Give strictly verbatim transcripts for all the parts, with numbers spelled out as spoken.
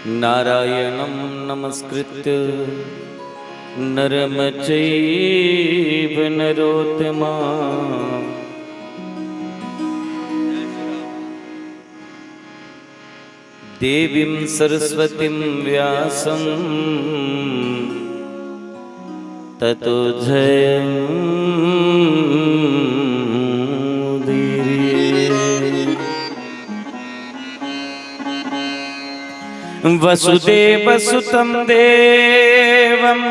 नारायणं नमस्कृत्य नरं चैव नरोत्तमम्। देवीं सरस्वतीं व्यासं ततो जयमुदीरये। वसुदेवसुतं देवं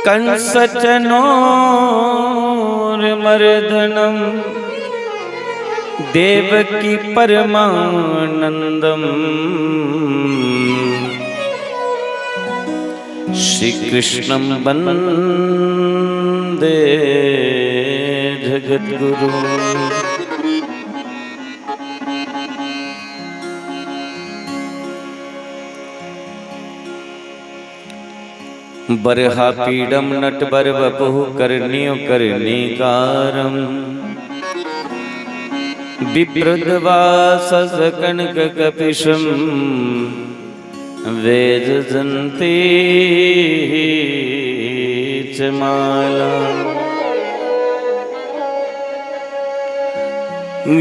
कंसचनोर्मर्दनं देवकी परमानन्दम्। श्रीकृष्णं वन्दे जगद्गुरुम्। वराहपीठं नटवरवपुः कर्णिकारं विप्रोद्वाससकनककपिशं वैजयन्तीं च मालां।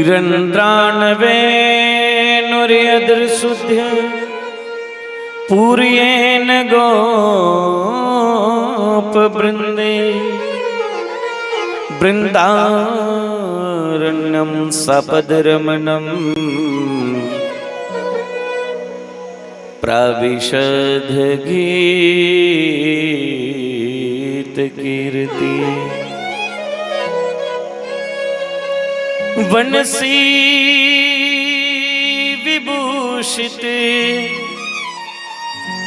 रन्ध्राणवेणुर्यदृषुध्य पूरयेन गोपवृन्दे। बृन्दारण्यं सपदरमणं प्राविशद् गीतकीर्ति। वनसी विभूषित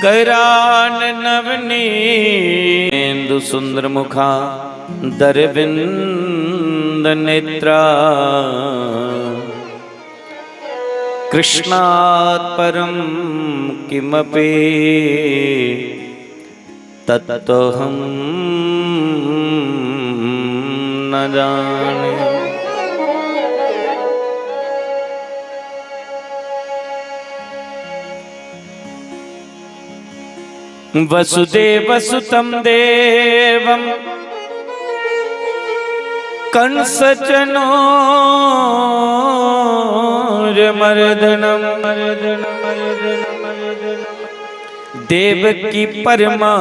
कराननवनीतेन्दु सुन्दरमुखा दरविन्द नेत्रा। कृष्णात् परं किमपि तत्त्वमहं न जाने। वसुदेवसुतं देवं कंसचनोर्मर्दनम्। देवकी परमानन्दं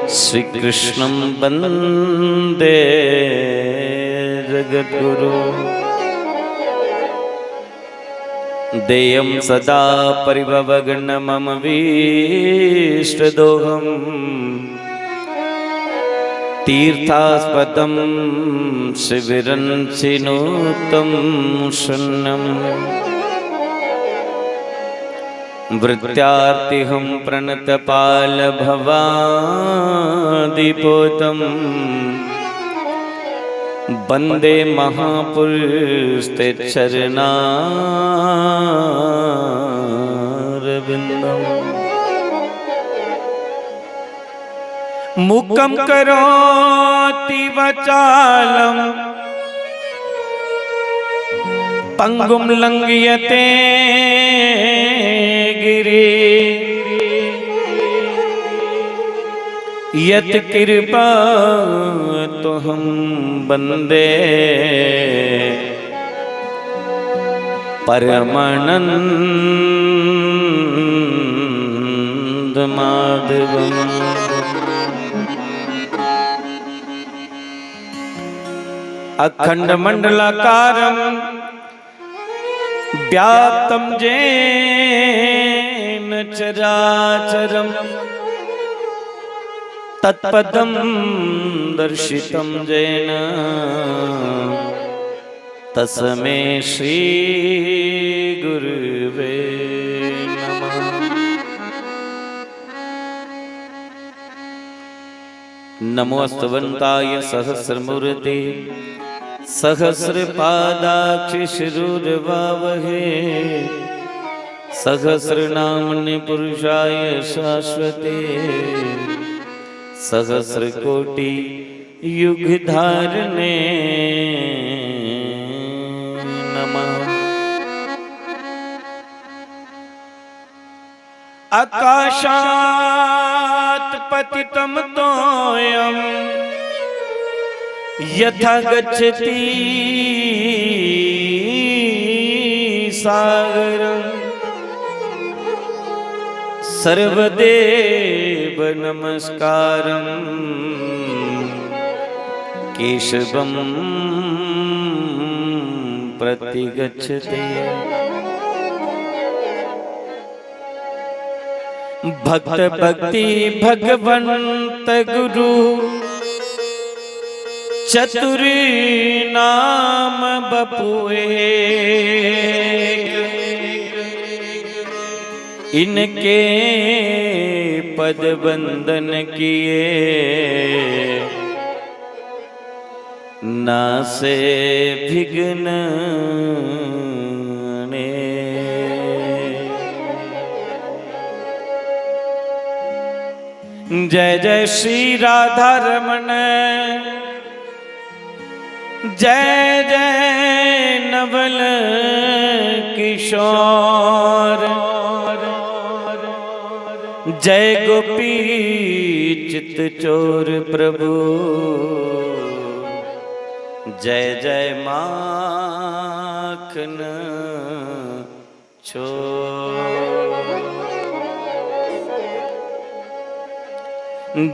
श्रीकृष्णं वन्दे जगद्गुरु। देयं सदा परिभवघ्न मम वीष्टदोहम्। तीर्थास्पदं शिबिरं चिनोत्तम शून्यम्। वृत्यार्थिहं प्रणतपालभवादिपोतम्। वन्दे महापुरुष ते चरणारविन्दम्। मूकं करोति वाचालं पंगुं लंघयते गिरि। यत कृपा तोहं वन्दे परमानन्द माधवम्। अखण्डमण्डलाकारं व्याप्तं येन चराचरं तत्पदं दर्शितं येन तस्मै श्री गुरुवे नमः। नमो स्तवन्ताय सहस्रमूर्ते सहस्रपादाक्षिशिरोर्वावहे सहस्रनामने पुरुषाय शाश्वते सहस्रकोटि युगधारणे नमः। आकाशात् पतितं तोयं यथा गच्छति सागरम्। सर्वदेव नमस्कारं केशवं प्रतिगच्छति। भक्त भक्ति भगवंत गुरु चतुर नाम बपुए। इनके पद बंदन किए नासे विघ्न ने। जय जय श्री राधा रमण, जय जय नवल किशोर, जय गोपी चित चोर प्रभु, जय जय माखन चोर।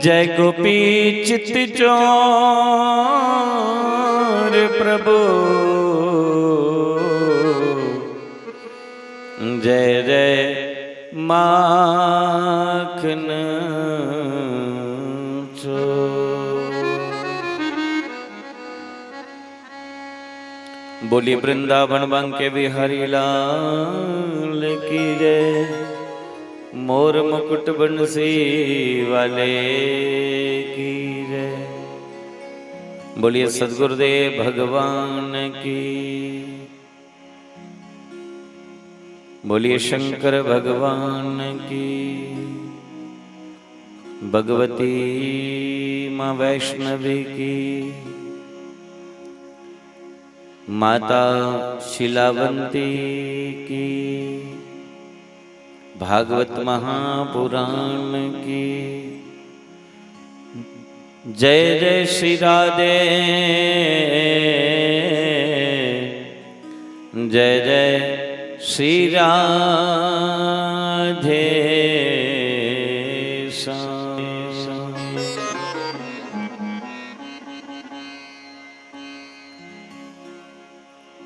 जय गोपी चित चोर प्रभु, जय जय माखन चोर। बोलिए वृंदावन बांके बिहारी लाल की जय, मोर मुकुट बंसी वाले की जय। बोलिए सतगुरुदेव भगवान की, बोलिए शंकर भगवान की, भगवती माँ वैष्णवी की, माता शिलावंती की, भागवत महापुराण की। जय जय श्री राधे, जय जय श्री राधे श्याम।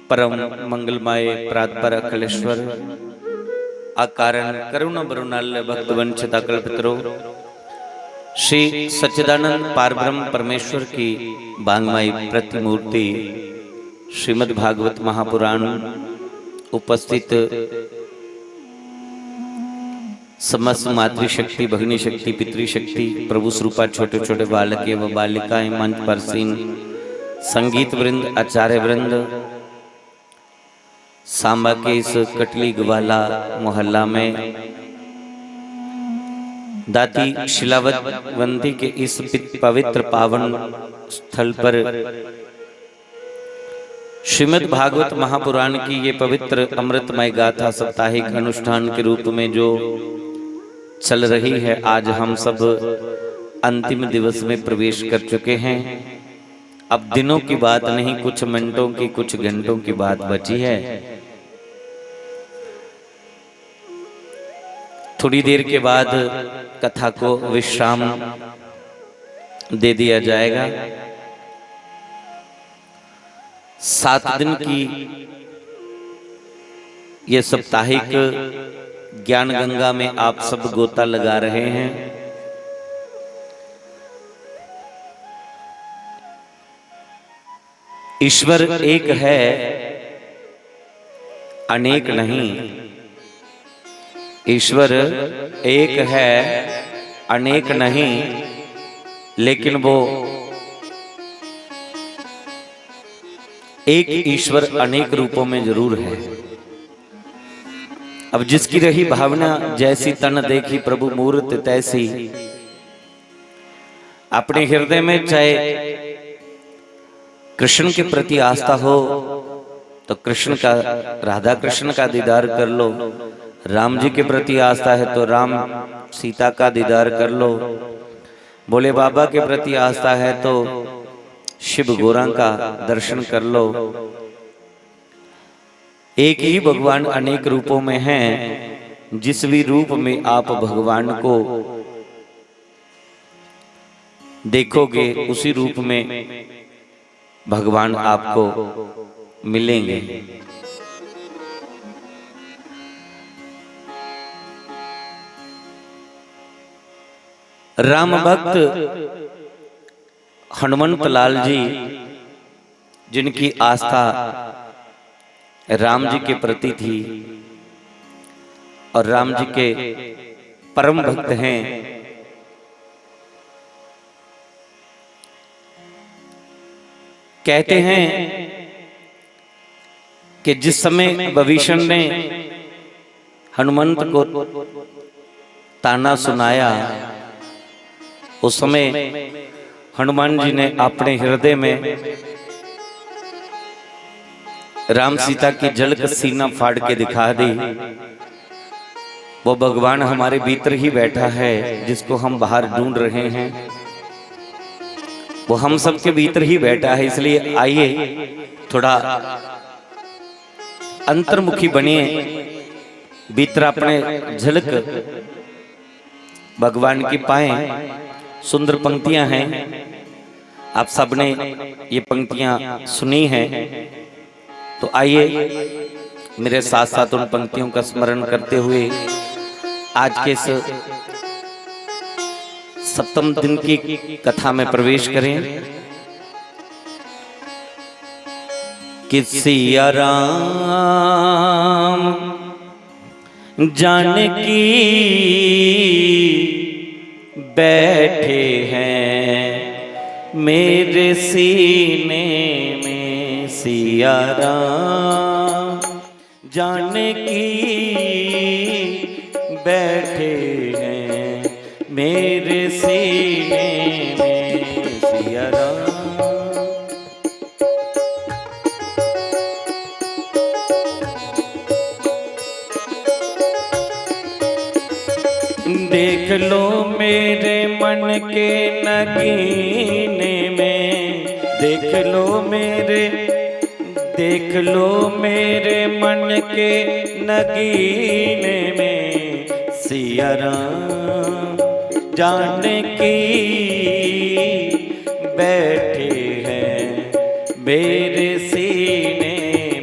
परम मंगलमय परात्पर अखिलेश्वर, अकारण करुण बरुणाल भक्त वंछिता कल्पतरो, श्री सच्चिदानंद पारब्रह्म परमेश्वर की वांगमय प्रतिमूर्ति श्रीमद् भागवत महापुराण उपस्थित समस्त मातृशक्ति, भगिनी शक्ति, पितृशक्ति, प्रभु स्वरूपा छोटे छोटे बालक एवं बालिकाएं, मंच पर सीन संगीत वृंद, आचार्य वृंद, सांबा के इस कटली ग्वाला मोहल्ला में दाती शिलावंती के इस पित-, पवित्र पावन स्थल पर श्रीमद् भागवत महापुराण की ये पवित्र अमृतमय गाथा साप्ताहिक अनुष्ठान के रूप में जो चल रही है, आज हम सब अंतिम दिवस में प्रवेश कर चुके हैं। अब दिनों की बात नहीं, कुछ मिनटों की, कुछ घंटों की बात बची है। थोड़ी देर के बाद कथा को विश्राम दे दिया जाएगा। सात दिन की ये साप्ताहिक ज्ञान गंगा में आप सब गोता लगा रहे हैं। ईश्वर एक है, अनेक नहीं। ईश्वर एक है, अनेक नहीं, लेकिन वो एक ईश्वर अनेक रूपों में जरूर है। अब जिसकी रही भावना जैसी, तन देखी प्रभु मूरत तैसी। अपने हृदय में चाहे कृष्ण के प्रति आस्था हो तो कृष्ण का, राधा कृष्ण का दीदार कर लो। राम जी के प्रति आस्था है तो राम सीता का दीदार कर लो, भोले बाबा के प्रति आस्था है तो शिव गोरा का दर्शन कर लो। एक ही भगवान अनेक रूपों में है, जिस भी रूप में आप भगवान को देखोगे, उसी रूप में भगवान आपको मिलेंगे। राम भक्त हनुमंत लाल जी, जिनकी आस्था राम जी के प्रति थी और राम जी के परम भक्त हैं, कहते हैं कि जिस समय विभीषण ने हनुमंत को ताना सुनाया, उस समय हनुमान जी ने अपने हृदय में राम सीता की झलक सीना फाड़ के दिखा दी। वो भगवान हमारे भीतर ही बैठा है, जिसको हम बाहर ढूंढ रहे हैं। वो हम सबके भीतर ही बैठा है, इसलिए आइए, थोड़ा अंतर्मुखी बनिए, भीतर अपने झलक भगवान की पाएं। सुंदर पंक्तियां हैं, आप सबने ये पंक्तियां सुनी हैं, तो आइए, मेरे साथ साथ उन पंक्तियों का स्मरण करते हुए आज के इस सप्तम दिन की कथा में प्रवेश करें। कि सिया राम जानकी बैठे हैं मेरे सीने में, सिया राम जानकी बैठे हैं मेरे सीने में, सिया राम। देख लो मेरे मन के नगीने में, देख लो मेरे, देख लो मेरे मन के नगीने में, सिया राम जानकी बैठे हैं मेरे सीने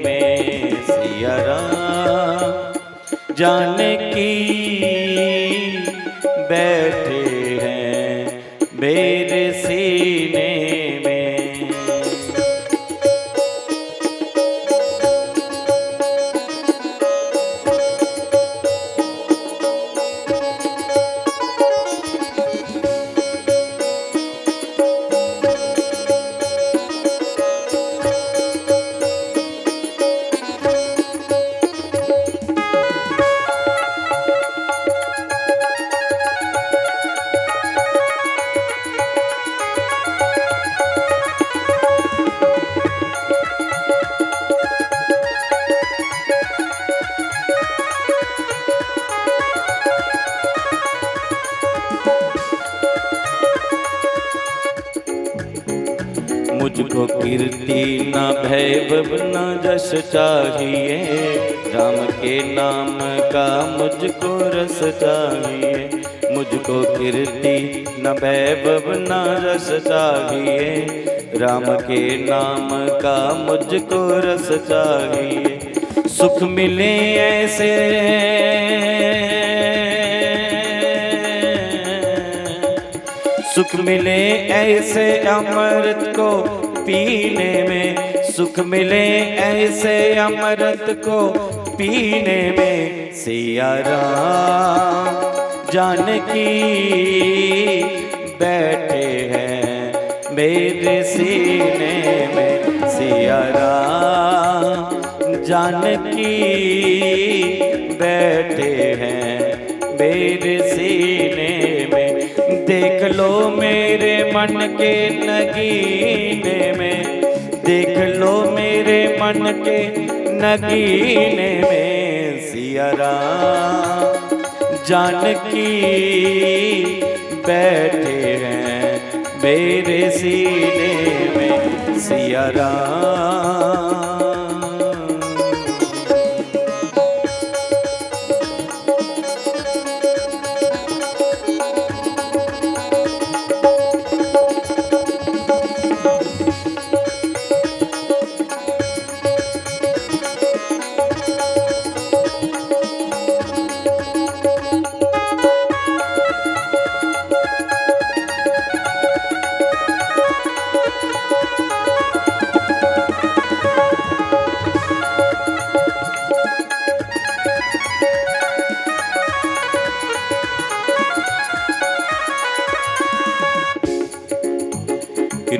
में, सिया राम जानकी बैठे हैं मेरे सीने में। मुझको कीर्ति ना वैभव ना जश चाहिए, राम के नाम का मुझको रस चाहिए। मुझको कीर्ति ना वैभव ना जश चाहिए, राम के नाम का मुझको रस चाहिए। सुख मिले ऐसे, सुख मिले ऐसे अमृत को पीने में, सुख मिले ऐसे अमृत को पीने में, सिया राम जानकी बैठे हैं मेरे सीने में, सिया राम जानकी बैठे हैं मेरे सीने में। देख लो मेरे मन के नगीने में, देख लो मेरे मन के नगीने में, सिया राम जानकी बैठे हैं मेरे सीने में। सिया राम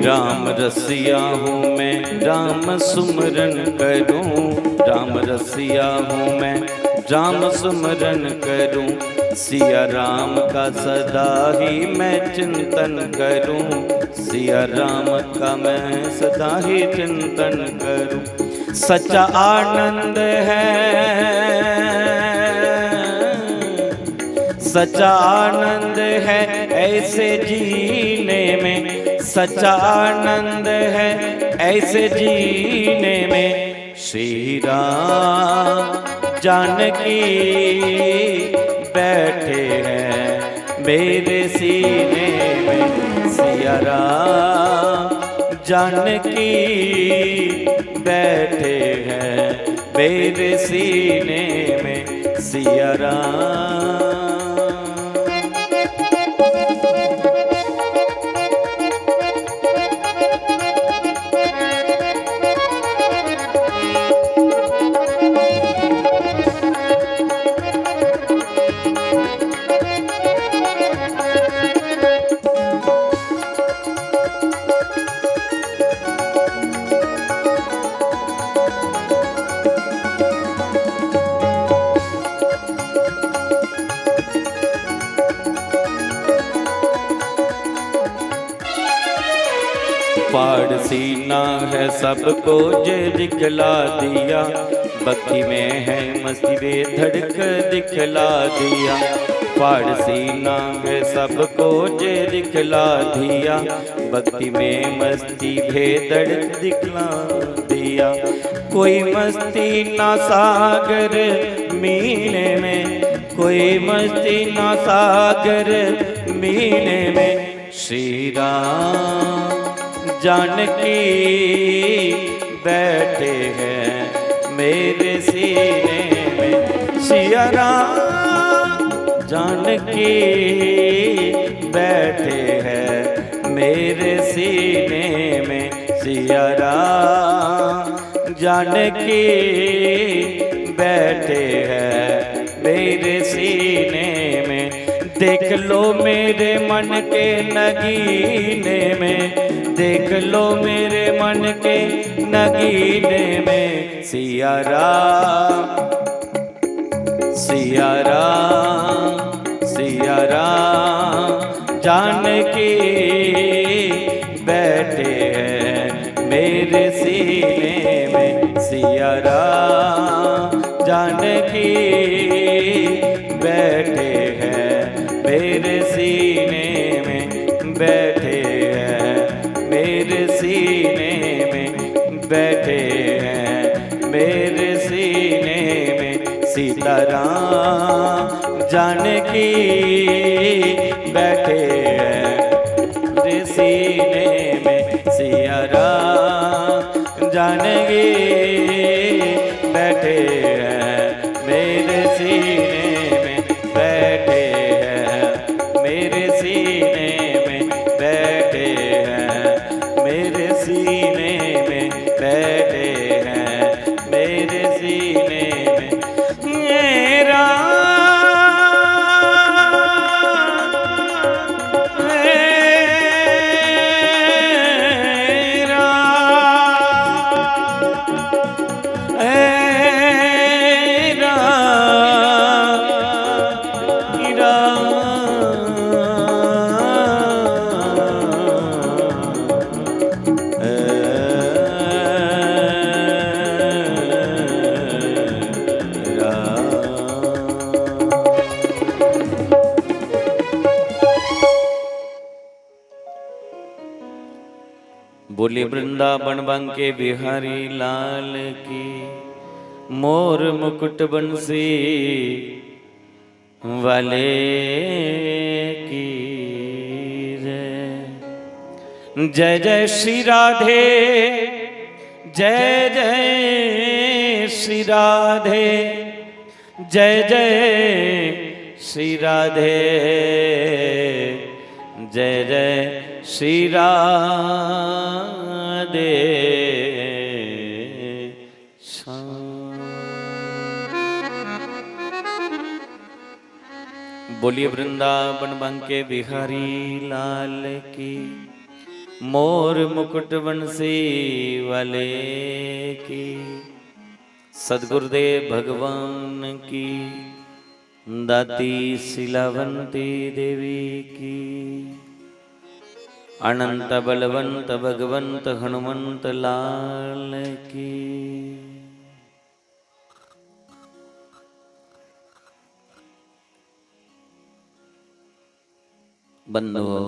राम रसिया हूँ मैं, राम सुमरन करूँ। राम रसिया हूँ मैं, राम सुमरन करूँ। सिया राम का सदा ही मैं चिंतन करूँ। सिया राम का मैं सदा ही चिंतन करूँ। सच्चा आनंद है, सच्चा आनंद है ऐसे जीने में। सच्चा आनंद है ऐसे जीने में। श्री राम जानकी बैठे हैं मेरे सीने में। सिया राम जानकी बैठे हैं मेरे सीने में। सिया राम पाड़ सीना है सबको जे दिखला दिया, भक्ति में है मस्ती बेधड़क दिखला दिया। पाड़ सीना है सबको जे दिखला दिया, भक्ति में मस्ती बेधड़क दिखला दिया। कोई मस्ती ना सागर मीने में, कोई मस्ती ना सागर मीने में। श्री राम जानकी बैठे हैं मेरे सीने में। सिया राम जानकी बैठे हैं मेरे सीने में। सिया राम जानकी बैठे हैं मेरे सीने में। देख लो मेरे मन के नगीने में, देख लो मेरे मन के नगीने में। सिया राम, सिया राम, सिया राम जानकी बैठे हैं मेरे सीने में। सिया राम जानकी बैठे हैं मेरे सीने में, बैठे हैं मेरे सीने में, बैठे हैं मेरे सीने में। सीताराम जानकी बैठे हैं मेरे सीने में। सिया राम जानकी बैठे हैं मेरे सीने में, बैठे हैं मेरे सीने में, बैठे हैं मेरे सीने में, बैठे हैं मेरे सीने में। हे राम, हे राम। बोलिए वृंदावन बांके बिहारी लाल की, मोर मुकुट बंसी वाले की जय। जय जय श्री राधे, जय जय श्री राधे, जय जय श्री राधे, जय जय श्री राधे। श्याम। बोलिए वृंदावन बांके बिहारी लाल की, मोर मुकुट बंसी वाले की, सदगुरुदेव भगवान की, दाती शिलावंती देवी की, अनंत बलवंत भगवंत हनुमंत लाल की। बंधुओं,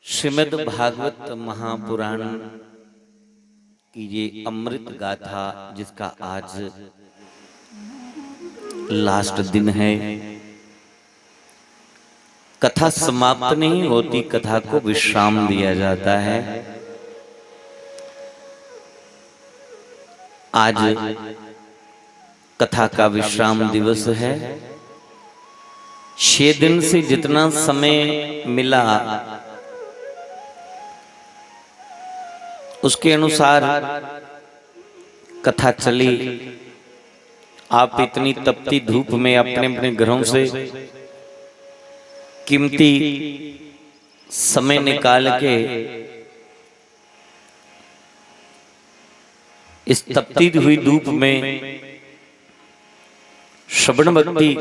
श्रीमद् भागवत महापुराण की ये अमृत गाथा, जिसका आज लास्ट दिन है, कथा समाप्त नहीं होती, कथा को विश्राम दिया जाता है। आज कथा का विश्राम दिवस है। छह दिन से जितना समय मिला, उसके अनुसार कथा चली। आप इतनी तपती धूप में अपने अपने घरों से कीमती समय निकाल के इस तपती हुई धूप में श्रवण भक्ति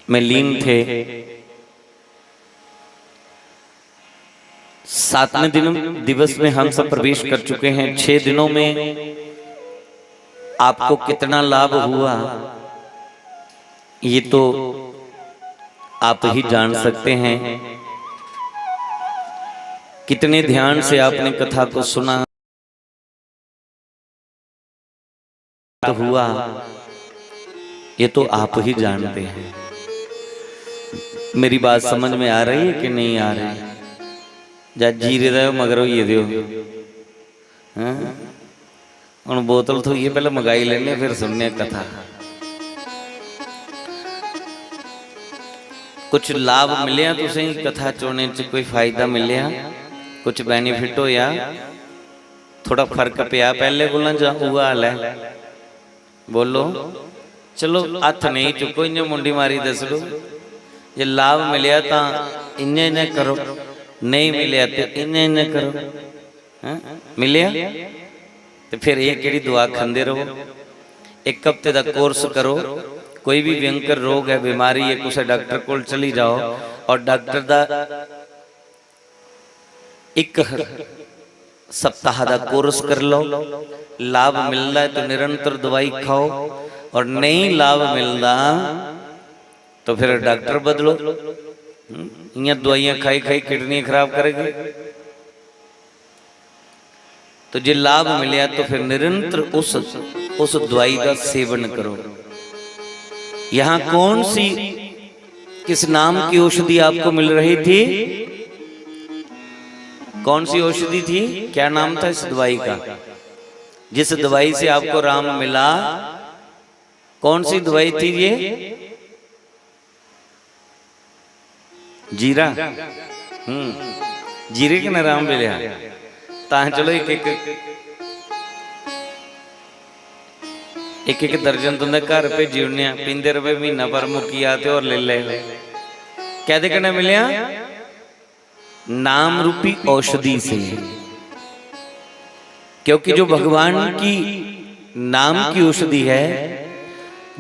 में लीन थे। सातवें दिन, दिवस में हम सब प्रवेश कर चुके हैं। छह दिनों में आपको कितना लाभ हुआ, ये तो आप ही जान सकते हैं। कितने ध्यान से आपने कथा को सुना हुआ, ये तो आप ही जानते हैं। मेरी बात समझ में आ रही है कि नहीं आ रही? जा जीरे रहे हो, मगर होइए दे हो। हैं? हुण बोतल थोई है, पहले मंगाई लेने, फिर सुनने कथा। कुछ लाभ मिलेआ तुसें कथा चुनने च, कोई फायदा मिलेआ, कुछ बेनिफिट होया, थोड़ा फर्क पेआ पहले कोला जां उ'ऐ हाल ऐ? बोलो। चलो, हत्थ नेईं चुक्को, इ'यां मुंडी मारी दस्सो। जे लाभ मिलेआ तां इ'यां इ'यां करो, नेईं मिलेआ ते इ'यां इ'यां करो। हैं? मिलेआ? ते फिर एह् केह्ड़ी दुआ खंदे रहो? इक हफ्ते दा कोर्स करो। कोई भी भयंकर रोग है, बीमारी है, कुसै डॉक्टर कोल चली जाओ और डॉक्टर दा इक सप्ताह दा कोर्स कर लो। लाभ मिलदा है तो निरंतर दवाई खाओ, और नहीं लाभ मिलदा तो फिर डॉक्टर बदलो। हम्म, इ'यां दवाइयां खाई खाई किडनी खराब करेगी। तो जे लाभ मिलेआ तो फिर निरंतर उस, उस दवाई का सेवन करो। यहाँ कौन सी, किस नाम की औषधि आपको मिल रही थी? कौन सी औषधि थी? क्या नाम था इस दवाई का, जिस दवाई से आपको राम मिला? कौन सी दवाई थी ये? जीरा। हम्म, जीरे कन्नै राम मिलेआ। तां चलो, इक इक, इक इक दर्जन तुं'दे घर भेजी ओड़ने आं, पींदे र'वै, म्हीना भर मुक्की जा ते होर लेई लै। कैह्दे कन्नै मिलेआ? नाम रूपी औषधि से। क्योंकि जो भगवान की नाम की औषधि है,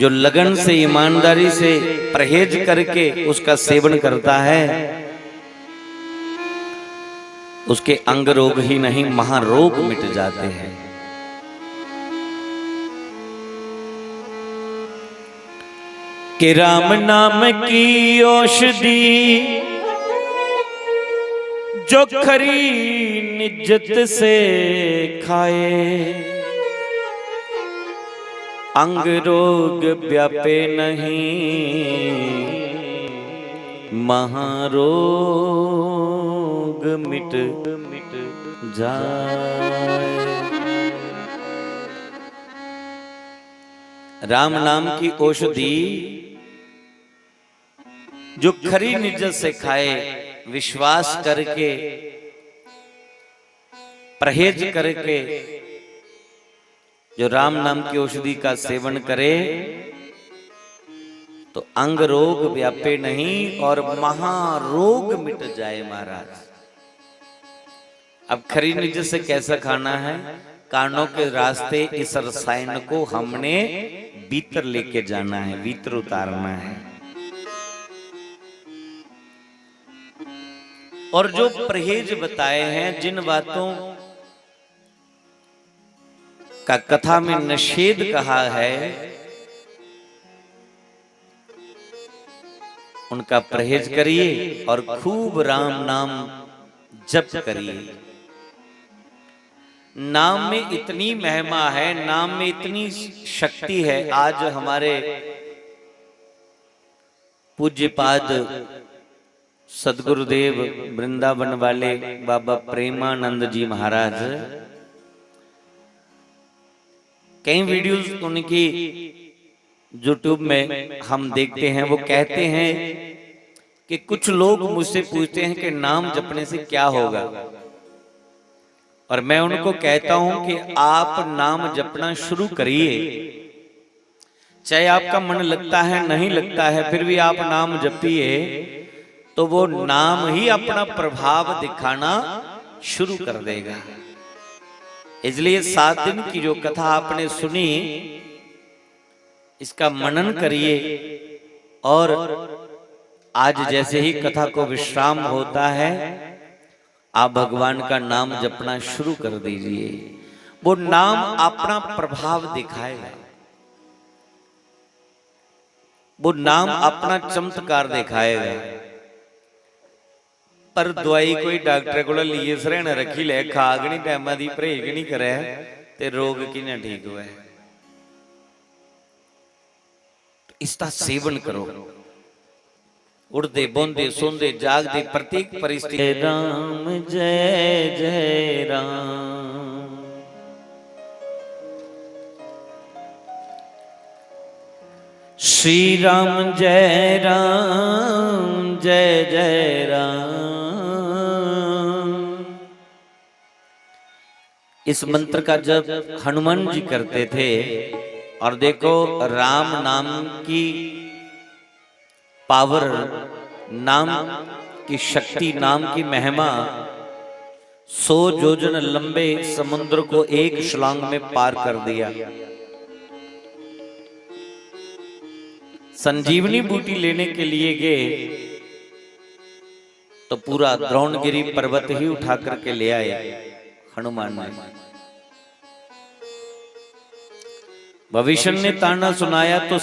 जो लगन से, ईमानदारी से, परहेज करके उसका सेवन करता है, उसके अंग रोग ही नहीं, महारोग मिट जाते हैं। कि राम नाम की औषधि जो खरी निजत से खाए, अंग रोग व्यापे नहीं, महारोग मिट जाए। राम नाम की औषधि जो खरी निजत से खाए, विश्वास करके, परहेज करके, जो राम नाम की औषधि का सेवन करे, तो अंग रोग व्यापे नहीं और महारोग मिट जाए महाराज। अब खरी निजत से कैसा खाना है? कानों के रास्ते इस रसायन को हमने भीतर लेके जाना है, भीतर उतारना है। और जो परहेज बताए हैं, जिन बातों का कथा में निषेध कहा है, उनका परहेज करिए और खूब राम नाम जप करिए। नाम में इतनी महिमा है, नाम में इतनी शक्ति है। आज हमारे पूज्यपाद सदगुरुदेव वृंदावन वाले बाबा प्रेमानंद जी महाराज, कई वीडियोज़ उनकी YouTube में हम देखते हैं, वो कहते हैं कि कुछ लोग मुझसे पूछते हैं कि नाम जपने से क्या होगा, और मैं उनको कहता हूं कि आप नाम जपना शुरू करिए, चाहे आपका मन लगता है, नहीं लगता है, फिर भी आप नाम जपिए, तो वो नाम ही अपना प्रभाव दिखाना शुरू कर देगा। इसलिए सात दिन की जो कथा आपने सुनी, इसका मनन करिए। और आज जैसे ही कथा को विश्राम होता है, आप भगवान का नाम जपना शुरू कर दीजिए। वो नाम अपना प्रभाव दिखाएगा, वो नाम अपना चमत्कार दिखाएगा। पर दवाई कोई डॉक्टर को लीए, सरहने रखी ले, खाग नहीं, टाइमा दी परहेज नहीं करे, ते रोग कियां ठीक हुआ है? इसका सेवन करो। उठदे, बौंदे, सोंदे, जागदे, प्रत्येक परिस्थिति। राम जय जय राम। श्री राम जय राम, जय जय राम। इस मंत्र का जप हनुमान जी करते थे। और देखो, राम नाम की पावर, नाम की शक्ति, नाम की महिमा, सौ जोजन लंबे समुद्र को एक छलांग में पार कर दिया। संजीवनी बूटी लेने के लिए गए तो पूरा द्रोणगिरी पर्वत ही उठा करके ले आए हनुमान जी। भविष्य ने ताना सुनाया तो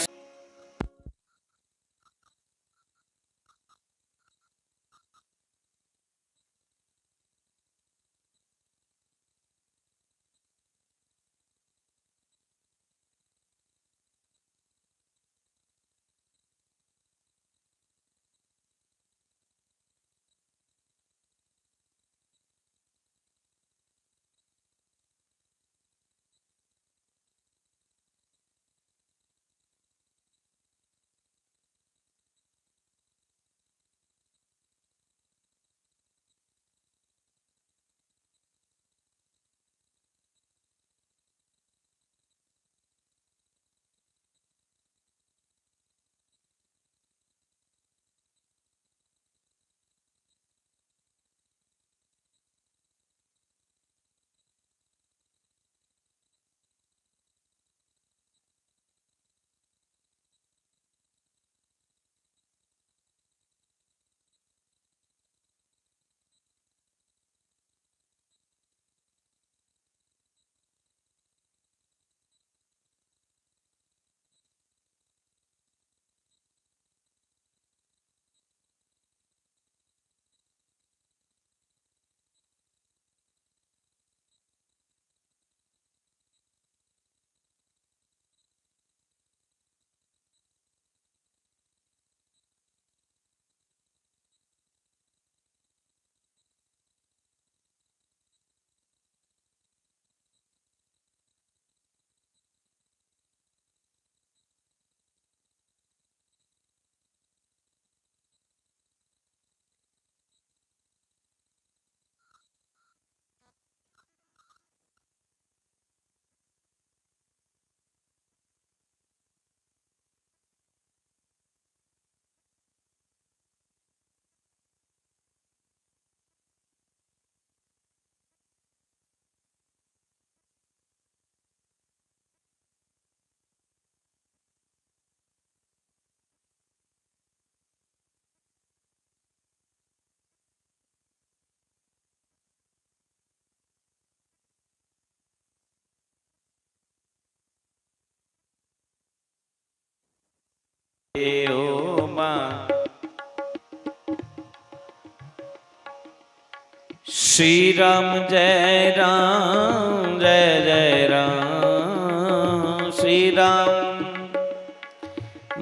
श्री राम जय राम जय जय राम श्री राम।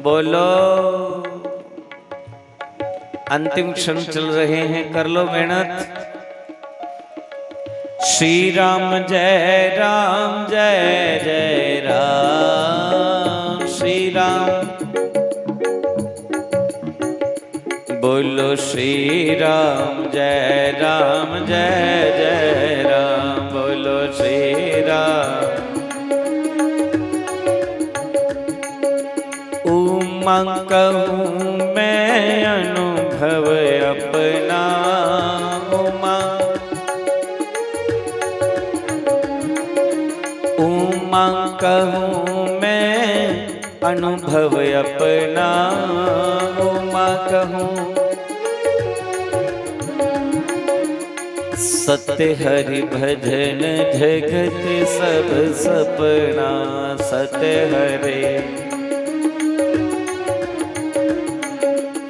बोलो, अंतिम क्षण चल रहे हैं, कर लो मेहनत। श्री राम जय राम जय जय राम श्री राम। बोलो श्री राम जय राम जय जय राम। बोलो श्री राम। उमा कहूँ मैं अनुभव अपना। उमा, उमा कहूँ मैं अनुभव अपना। उमा कहूँ सत्य हरि भजन जगत सब सपना। सत्य हरि,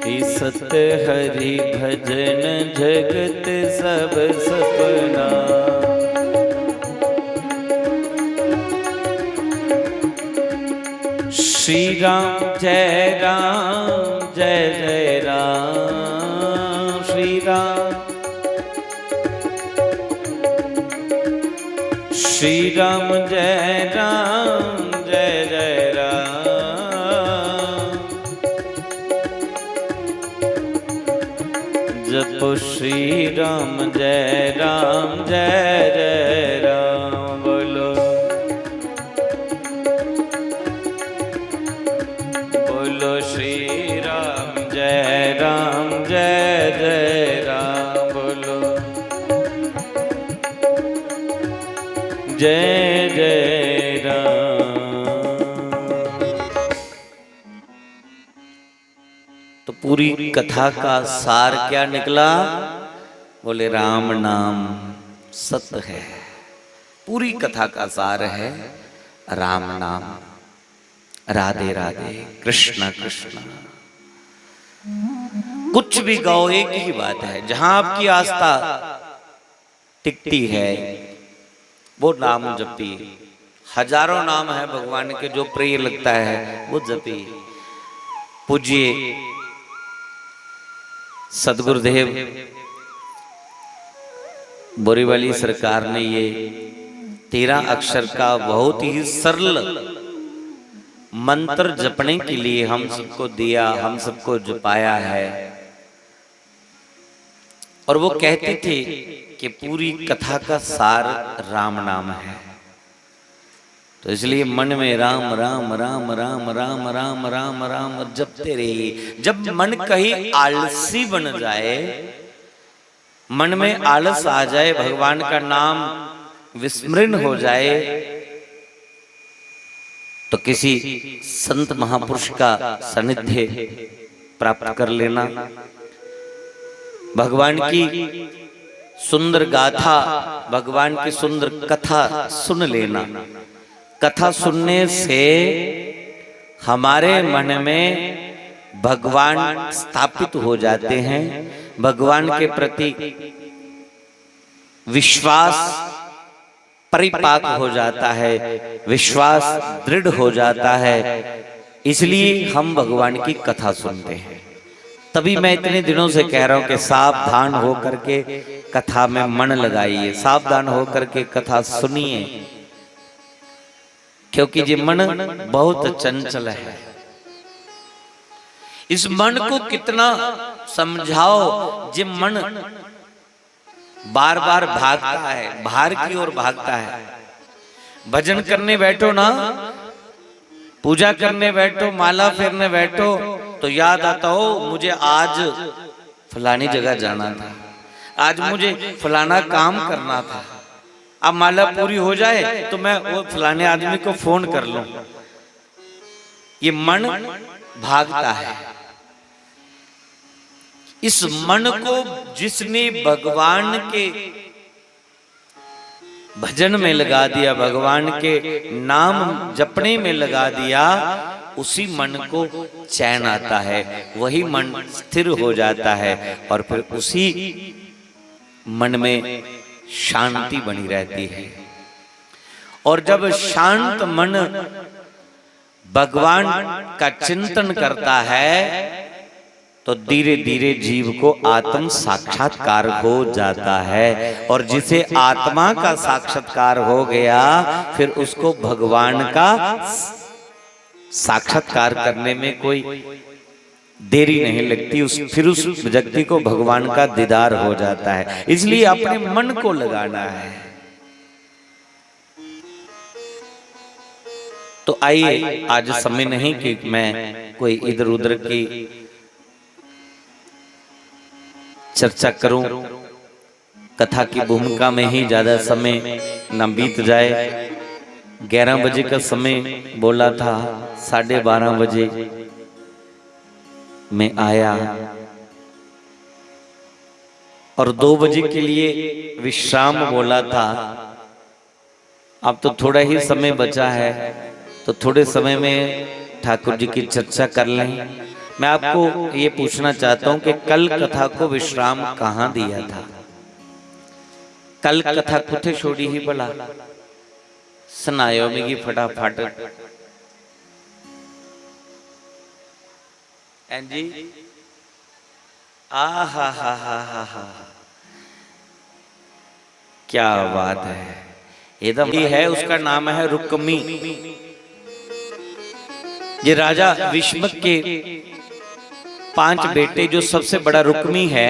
हे सत्य हरि भजन जगत सब सपना। श्री राम जय राम जय जय राम श्री राम। श्री राम जय राम जय जय राम। जपो श्री राम जय राम जय जय राम। बोलो, बोलो श्री राम जय राम जय जय राम। बोलो जय जय राम। तो पूरी कथा का सार क्या निकला? बोले, राम नाम सत है। पूरी कथा का सार है राम नाम। राधे राधे, कृष्णा कृष्णा। कुछ भी गाओ, एक ही बात है, जहां आपकी आस्था टिकती है, वो नाम जपिए। हजारों नाम है भगवान के, जो प्रिय लगता है वो जपिए। पूज्य सदगुरुदेव बोरीवली सरकार ने ये तेरह अक्षर का बहुत ही सरल मंत्र जपने के लिए हम सबको दिया, हम सबको जपाया है। और वो कहते थे कि पूरी कथा का सार राम नाम है। तो इसलिए मन में राम, राम, राम, राम, राम, राम, राम, राम जपते रहिए। जब मन कहीं आलसी बन जाए, मन में आलस आ जाए, भगवान का नाम विस्मरण हो जाए, तो किसी संत महापुरुष का सानिध्य प्राप्त कर लेना, भगवान की सुंदर गाथा, भगवान की सुंदर कथा सुन लेना। कथा सुनने से हमारे मन में भगवान स्थापित हो जाते हैं, भगवान के प्रति विश्वास परिपाक हो जाता है, विश्वास दृढ़ हो जाता है। इसलिए हम भगवान की कथा सुनते हैं। तभी मैं इतने दिनों से कह रहा हूं कि सावधान होकर के कथा में मन लगाइए, सावधान होकर के कथा सुनिए, क्योंकि ये मन बहुत चंचल है। इस मन को कितना समझाओ, ये मन बार बार भागता है, बाहर की ओर भागता है। भजन करने बैठो ना, पूजा करने बैठो, माला फेरने बैठो, तो याद आता हो, मुझे आज फलानी जगह जाना था, आज मुझे फलाना काम करना था। अब माला पूरी हो जाए तो मैं वो फलाने आदमी को फोन कर लूं। ये मन भागता है। इस मन को जिसने भगवान के भजन में लगा दिया, भगवान के नाम जपने में लगा दिया, उसी मन को चैन आता है, वही मन स्थिर हो जाता है और फिर उसी मन में शांति बनी रहती है। और जब शांत मन भगवान का चिंतन करता है, तो धीरे धीरे जीव को आत्म साक्षात्कार हो जाता है। और जिसे आत्मा का साक्षात्कार हो गया, फिर उसको भगवान का साक्षात्कार करने में कोई देरी नहीं लगती। उस फिर उस व्यक्ति को भगवान का दीदार हो जाता है। इसलिए अपने मन को लगाना है। तो आइए, आज समय नहीं कि मैं कोई इधर उधर की चर्चा करूं, कथा की भूमिका में ही ज़्यादा समय न बीत जाए। ग्यारह बजे का समय बोला था, साढ़े बारह बजे मैं आया और दो बजे के लिए विश्राम बोला था। अब तो थोड़ा ही समय बचा है, तो थोड़े समय में ठाकुर जी की चर्चा कर लें। मैं आपको ये पूछना चाहता हूं कि कल कथा को विश्राम कहाँ दिया था? कल कथा कुत्थे छोड़ी ही भला? सनायो मिगी फटाफट। हैं जी? आ हा हा हा हा हा। क्या बात है। ये तो ये है, उसका नाम है रुक्मी। ये राजा विष्मक के पांच बेटे, जो सबसे बड़ा रुक्मी है।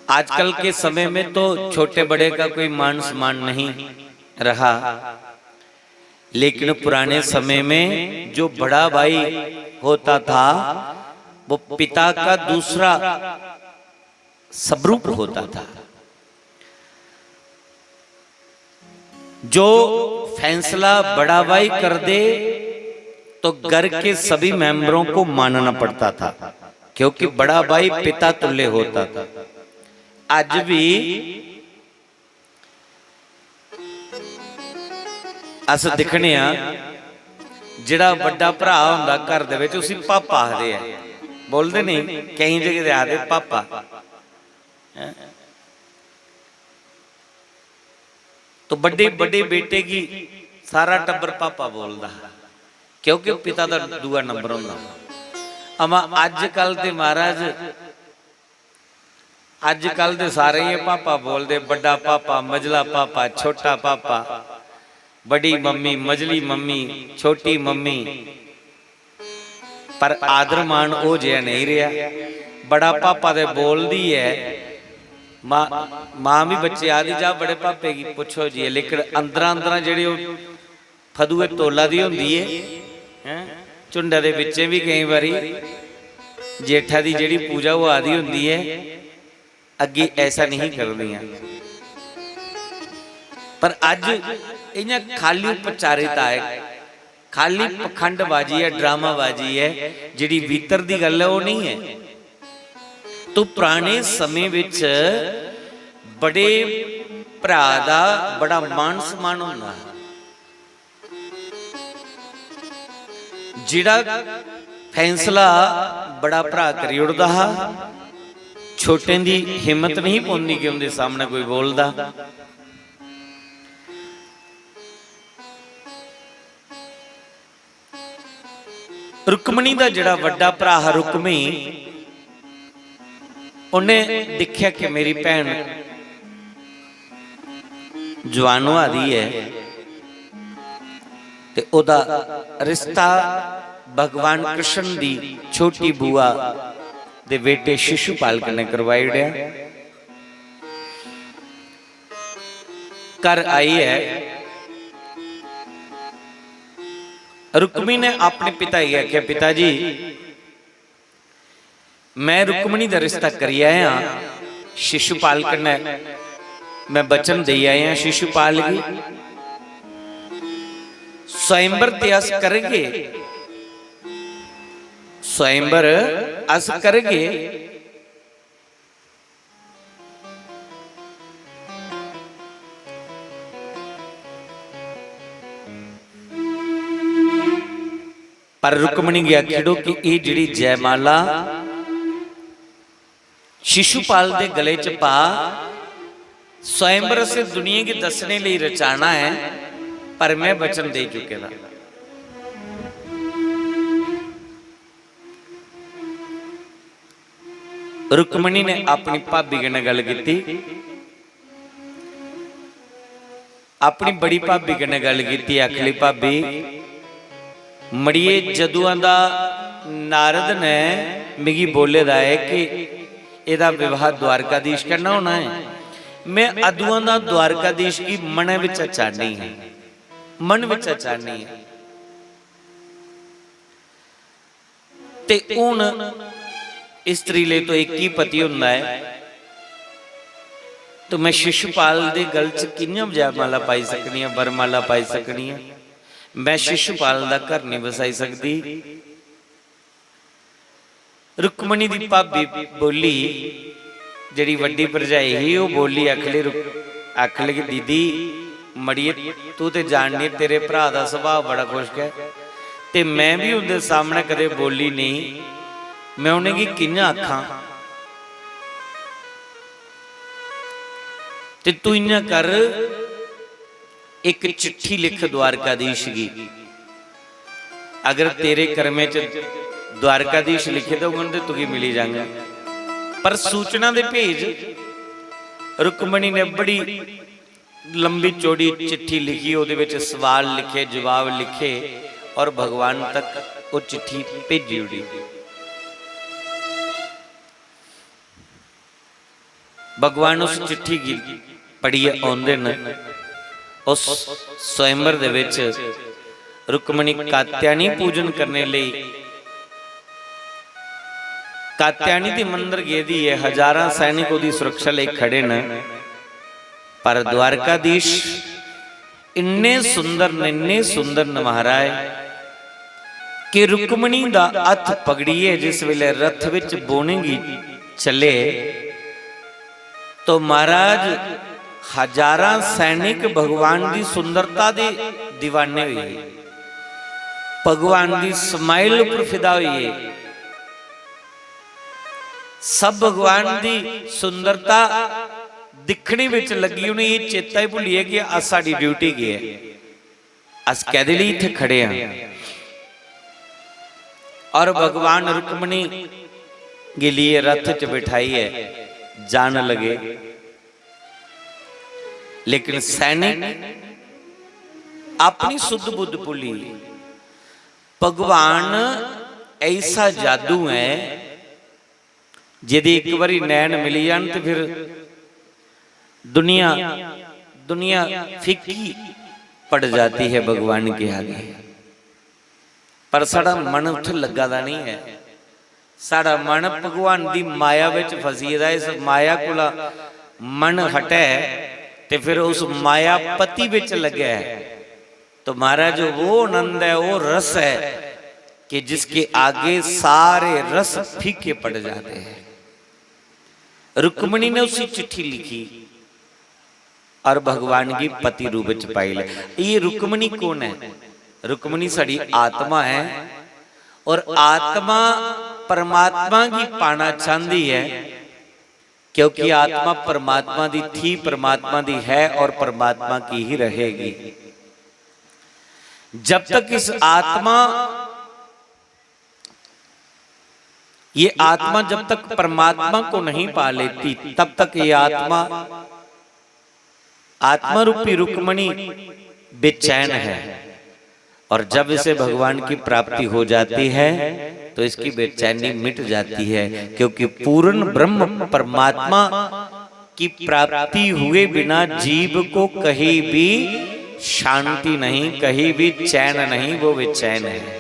आजकल के समय में तो छोटे बड़े का कोई मान सम्मान नहीं रहा, लेकिन पुराने समय में जो बड़ा भाई होता था, वो पिता का दूसरा स्वरूप होता था। जो फैसला बड़ा भाई कर दे, तो घर के सभी मेंबरों को मानना पड़ता था, क्योंकि बड़ा भाई पिता तुल्य होता था। आज भी अस दिक्खने आं, जेह्ड़ा बड्डा भ्राऽ होंदा घर दे बिच, उसी पापा आखदे ऐ। बोलदे नेईं, केईं जगह ते आखदे पापा। हैं? तो बड्डे, बड्डे बेटे गी सारा टब्बर पापा बोलदा हा, क्योंकि पिता दा दूआ नंबर होंदा हा। अमा अजकल ते महाराज, अजकल ते सारे गै पापा बोलदे, बड्डा पापा, मझला पापा, छोटा पापा, बड़ी मम्मी, मझली मम्मी, छोटी मम्मी। पर आदर मान ओह् जेहा नेईं रेहा। बड़ा पापा ते बोलदी ऐ, मां, मां बी बच्चे आखदी, "जा बड़े पापे गी पुच्छो जी," लेकिन अंदरा अंदरा जेह्ड़ी ओह् फदुए तोला दी होंदी ऐ, हैं? झुंडै दे बिच्चें बी केईं बारी जेठा दी जेह्ड़ी पूजा होआ दी होंदी ऐ, अग्गें ऐसा नहीं करदियां। पर अज्ज इ'यां खाली उपचारिता ऐ, खाली पखंडबाजी ऐ, ड्रामाबाजी ऐ, जेह्ड़ी भीतर दी गल्ल ऐ, ओह् नहीं ऐ। तो पुराने समें विच बड़े भ्रा दा बड़ा मान सम्मान होंदा हा। जेह्ड़ा फैसला बड़ा भ्रा करी ओड़दा हा, छोटें दी हिम्मत नहीं पौंदी कि उं'दे सामने कोई बोलदा। रुक्मणी दा जेह्ड़ा बड्डा भ्रा हा रुक्मी, उन्हें दिक्खेआ कि मेरी भैन जुआन होआ दी ऐ ते ओह्दा रिश्ता भगवान कृष्ण दी छोटी बुआ दे बेटे शिशुपाल कन्नै करवाई ओड़ेआ। घर आइयै रुक्मी ने अपने पिता गी आखेआ, "पिता जी, मैं रुक्मणी दा रिश्ता करी आया, शिशुपाल कन्नै मैं वचन देई आया शिशुपाल गी। स्वयंवर ते अस करगे, स्वयंवर अस करगे।" पर रुक्मणी गी आखी ओड़ो कि एह् जेह्ड़ी जयमाला, शिशुपाल दे गले च पा, स्वयंवर असें दुनिया गी दस्सने लेई रचाना ऐ, पर में वचन देई चुके दा। रुक्मणी ने अपनी भाभी कन्नै गल्ल कीती। अपनी बड़ी भाभी कन्नै गल्ल कीती, आखली, "भाभी, मड़िये, जदुआं दा नारद ने मिगी बोले दा ऐ कि एह्दा विवाह द्वारकाधीश कन्नै होना ऐ, में अदुआं दा द्वारकाधीश गी मनै बिच चाह्न्नी आं, मन बिच चाह्न्नी आं।" ते हुन स्त्री लेई तो इक ही पति हुंदा ऐ, तो मैं शिशुपाल दे गल च कि'यां जयमाला पाई सकनी आं, वरमाला पाई सकनी आं? मैं शिशुपाल दा घर नहीं बसाई सकदी। रुक्मणी दी भाभी बोली, जेह्ड़ी वड्डी भरजाई ही, ओह् बोली, आखली, रुक-, आखन लगी, "दीदी, मड़िये, तू ते जाननी, तेरे भ्रा दा सुभाऽ बड़ा खुश्क ऐ, ते मैं बी उं'दे सामनै कदें बोली नेईं, मैं उ'नेंगी कि'यां आखां? ते तू इ'यां कर, इक चिट्ठी लिख द्वारकाधीश गी, अगर तेरे कर्में च द्वारकाधीश लिखे दे होङन ते तुगी मिली जाङन।" पर सूचना दे भेज रुक्मणी ने बड़ी लंबी चौड़ी चिट्ठी लिखी, ओह्दे विच सवाल लिखे, जवाब लिखे और भगवान तक ओह् चिट्ठी भेजी ओड़ी। भगवान उस चिट्ठी गी पढ़ियै औंदे न। उस स्वयंवर दे विच रुक्मणी कात्यायनी पूजन करने लेई कात्यायनी दे मंदर गेदी ऐ, हजारां सैनिक ओह्दी सुरक्षा लेई खड़े न, पर द्वारकाधीश इन्ने सुंदर न, इन्ने सुंदर न महाराज, कि रुक्मणी दा हत्थ पकड़ियै जिस वेले रथ विच बौह्ने गी चले, तो महाराज, हजारां सैनिक भगवान दी सुंदरता दे दीवाने होई गे, भगवान दी smile उपर फिदा होई गे। सब भगवान दी सुंदरता दिक्खने विच लग्गी, उ'नें एह् चेता ही भुल्ली गेआ कि अस, साढ़ी duty केह् ऐ, अस कैह्दे लेई इत्थै खड़े आं। और भगवान रुक्मणी गी लेइयै रथ च बिठाइयै जान लगे, लेकिन सैनिक अपनी सुध बुध भुल्ली गे। भगवान ऐसा जादू ऐ, जेह्दे इक बारी नैन मिली जान ते फिर दुनिया, दुनिया फीकी पड़ जाती है भगवान के आगे। पर साढ़ा मन उत्थै लग्गा दा नहीं ऐ। साढ़ा मन भगवान दी माया विच फसी गेदा ऐ। इस माया कोला मन हटै ते फिर उस मायापति विच लग्गै। तो महाराज, वो आनंद है, वो रस है कि जिसके आगे सारे रस फीके पड़ जाते हैं। रुक्मणी ने उसी चिट्ठी लिखी और भगवान गी पति रूप च पाई लिया। ये रुक्मणी कौन है? रुक्मणी साड़ी आत्मा है और आत्मा परमात्मा की पाना चाहती है, क्योंकि आत्मा परमात्मा दी थी, परमात्मा दी है और परमात्मा की ही रहेगी। जब तक इस आत्मा, ये आत्मा जब तक परमात्मा को नहीं पा लेती, तब तक ये आत्मा, आत्मा रूपी रुक्मणी बेचैन है। और जब इसे भगवान की प्राप्ति हो जाती है, तो इसकी बेचैनी मिट जाती है, क्योंकि पूर्ण ब्रह्म परमात्मा की प्राप्ति हुए बिना जीव को कहीं भी शांति नहीं, कहीं भी चैन नहीं, वो बेचैन है।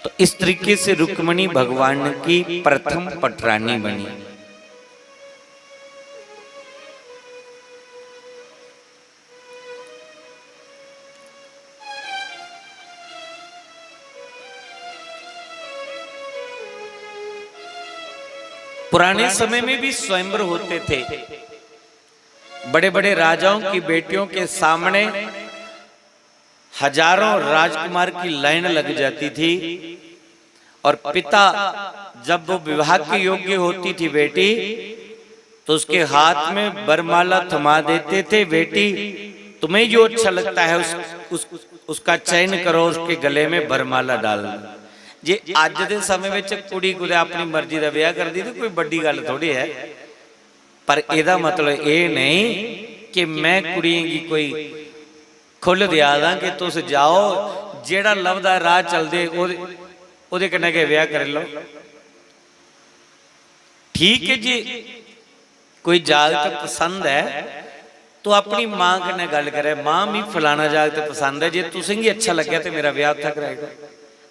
तो इस तरीके से रुक्मणी भगवान की प्रथम पटरानी बनी। पुराने समय में भी स्वयंवर होते थे। बड़े-बड़े राजाओं की बेटियों के सामने हजारों राजकुमार की लाइन लग जाती थी और पिता जब वो विवाह के योग्य होती थी बेटी, तो उसके हाथ में वरमाला थमा देते थे, "बेटी, तुम्हें जो अच्छा लगता है, उस, उस, उसका चयन करो, उसके गले में वरमाला डाल दो।" जे अज्ज दे समय विच कुड़ी कुतै अपनी मर्जी दा ब्याह करदी ते कोई बड्डी गल्ल थोड़ी ऐ, पर एह्दा मतलब एह् नेईं कि मैं कुड़ियें गी कोई खु'ल्ल देआ दा कि तुस जाओ, जेह्ड़ा लभदा राह चलदे ओह्दे, ओह्दे कन्नै गै ब्याह करी लैओ। ठीक ऐ जी, कोई जागत पसंद ऐ, तो अपनी मां कन्नै गल्ल करै, "मां, मी फलाना जागत पसंद ऐ, जे तुसेंगी अच्छा लग्गेआ ते मेरा ब्याह उत्थै कराई ओड़ो।"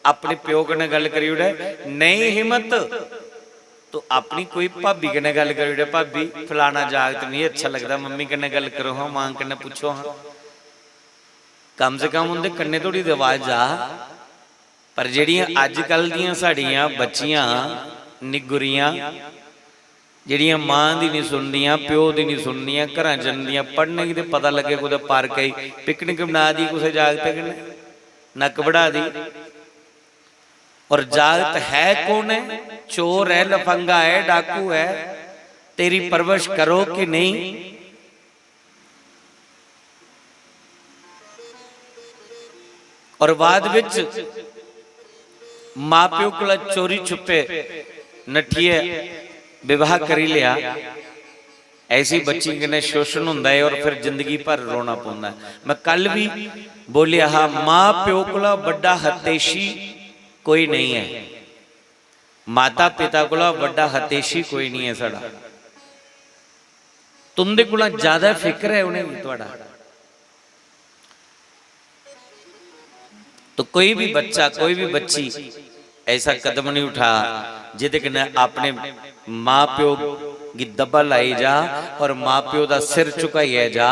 अपने प्यो कन्नै गल्ल करी ओड़ै, नेईं हिम्मत, तो अपनी कोई भाबी कन्नै गल्ल करी ओड़ै, "भाबी, फलाना जागत मी अच्छा लगदा, मम्मी कन्नै गल्ल करो हां, मां कन्नै पुच्छो हां।" कम से कम उं'दे कन्नै धोड़ी ते आवाज जा। पर जेह्ड़ियां अजकल दियां साढ़ियां बच्चियां निगुरियां, जेह्ड़ियां मां दी निं सुनदियां, प्यो दी निं सुनदियां, घरां जंदियां पढ़ने गी ते पता लग्गे कुतै पार्कै च पिकनिक बना दी कुसै जागतै कन्नै, नक्क बढ़ा दी। और जागत है कौन ऐ? चोर ऐ, लफंगा ऐ, डाकू ऐ। तेरी परवरिश करो कि नेईं? और बाद विच मां प्यो कोला चोरी छुपे नठियै विवाह करी लेआ। ऐसी बच्ची कन्नै शोषण होंदा है और फिर जिंदगी भर रोना पौंदा है। मैं कल भी बोलिया हा, मां प्यो कोला बड्डा हतेशी कोई नहीं है, माता पिता कोला बड्डा हतेशी कोई नहीं है साढ़ा। तुंदे कोला ज्यादा फिक्र है उ'नेंगी थुआढ़ा। तो कोई भी बच्चा, कोई भी बच्ची ऐसा कदम नहीं उठा जेह्दे कन्नै अपने मां प्यो गी दब्बा लाई जा और मां प्यो दा सिर झुकाइयै जा।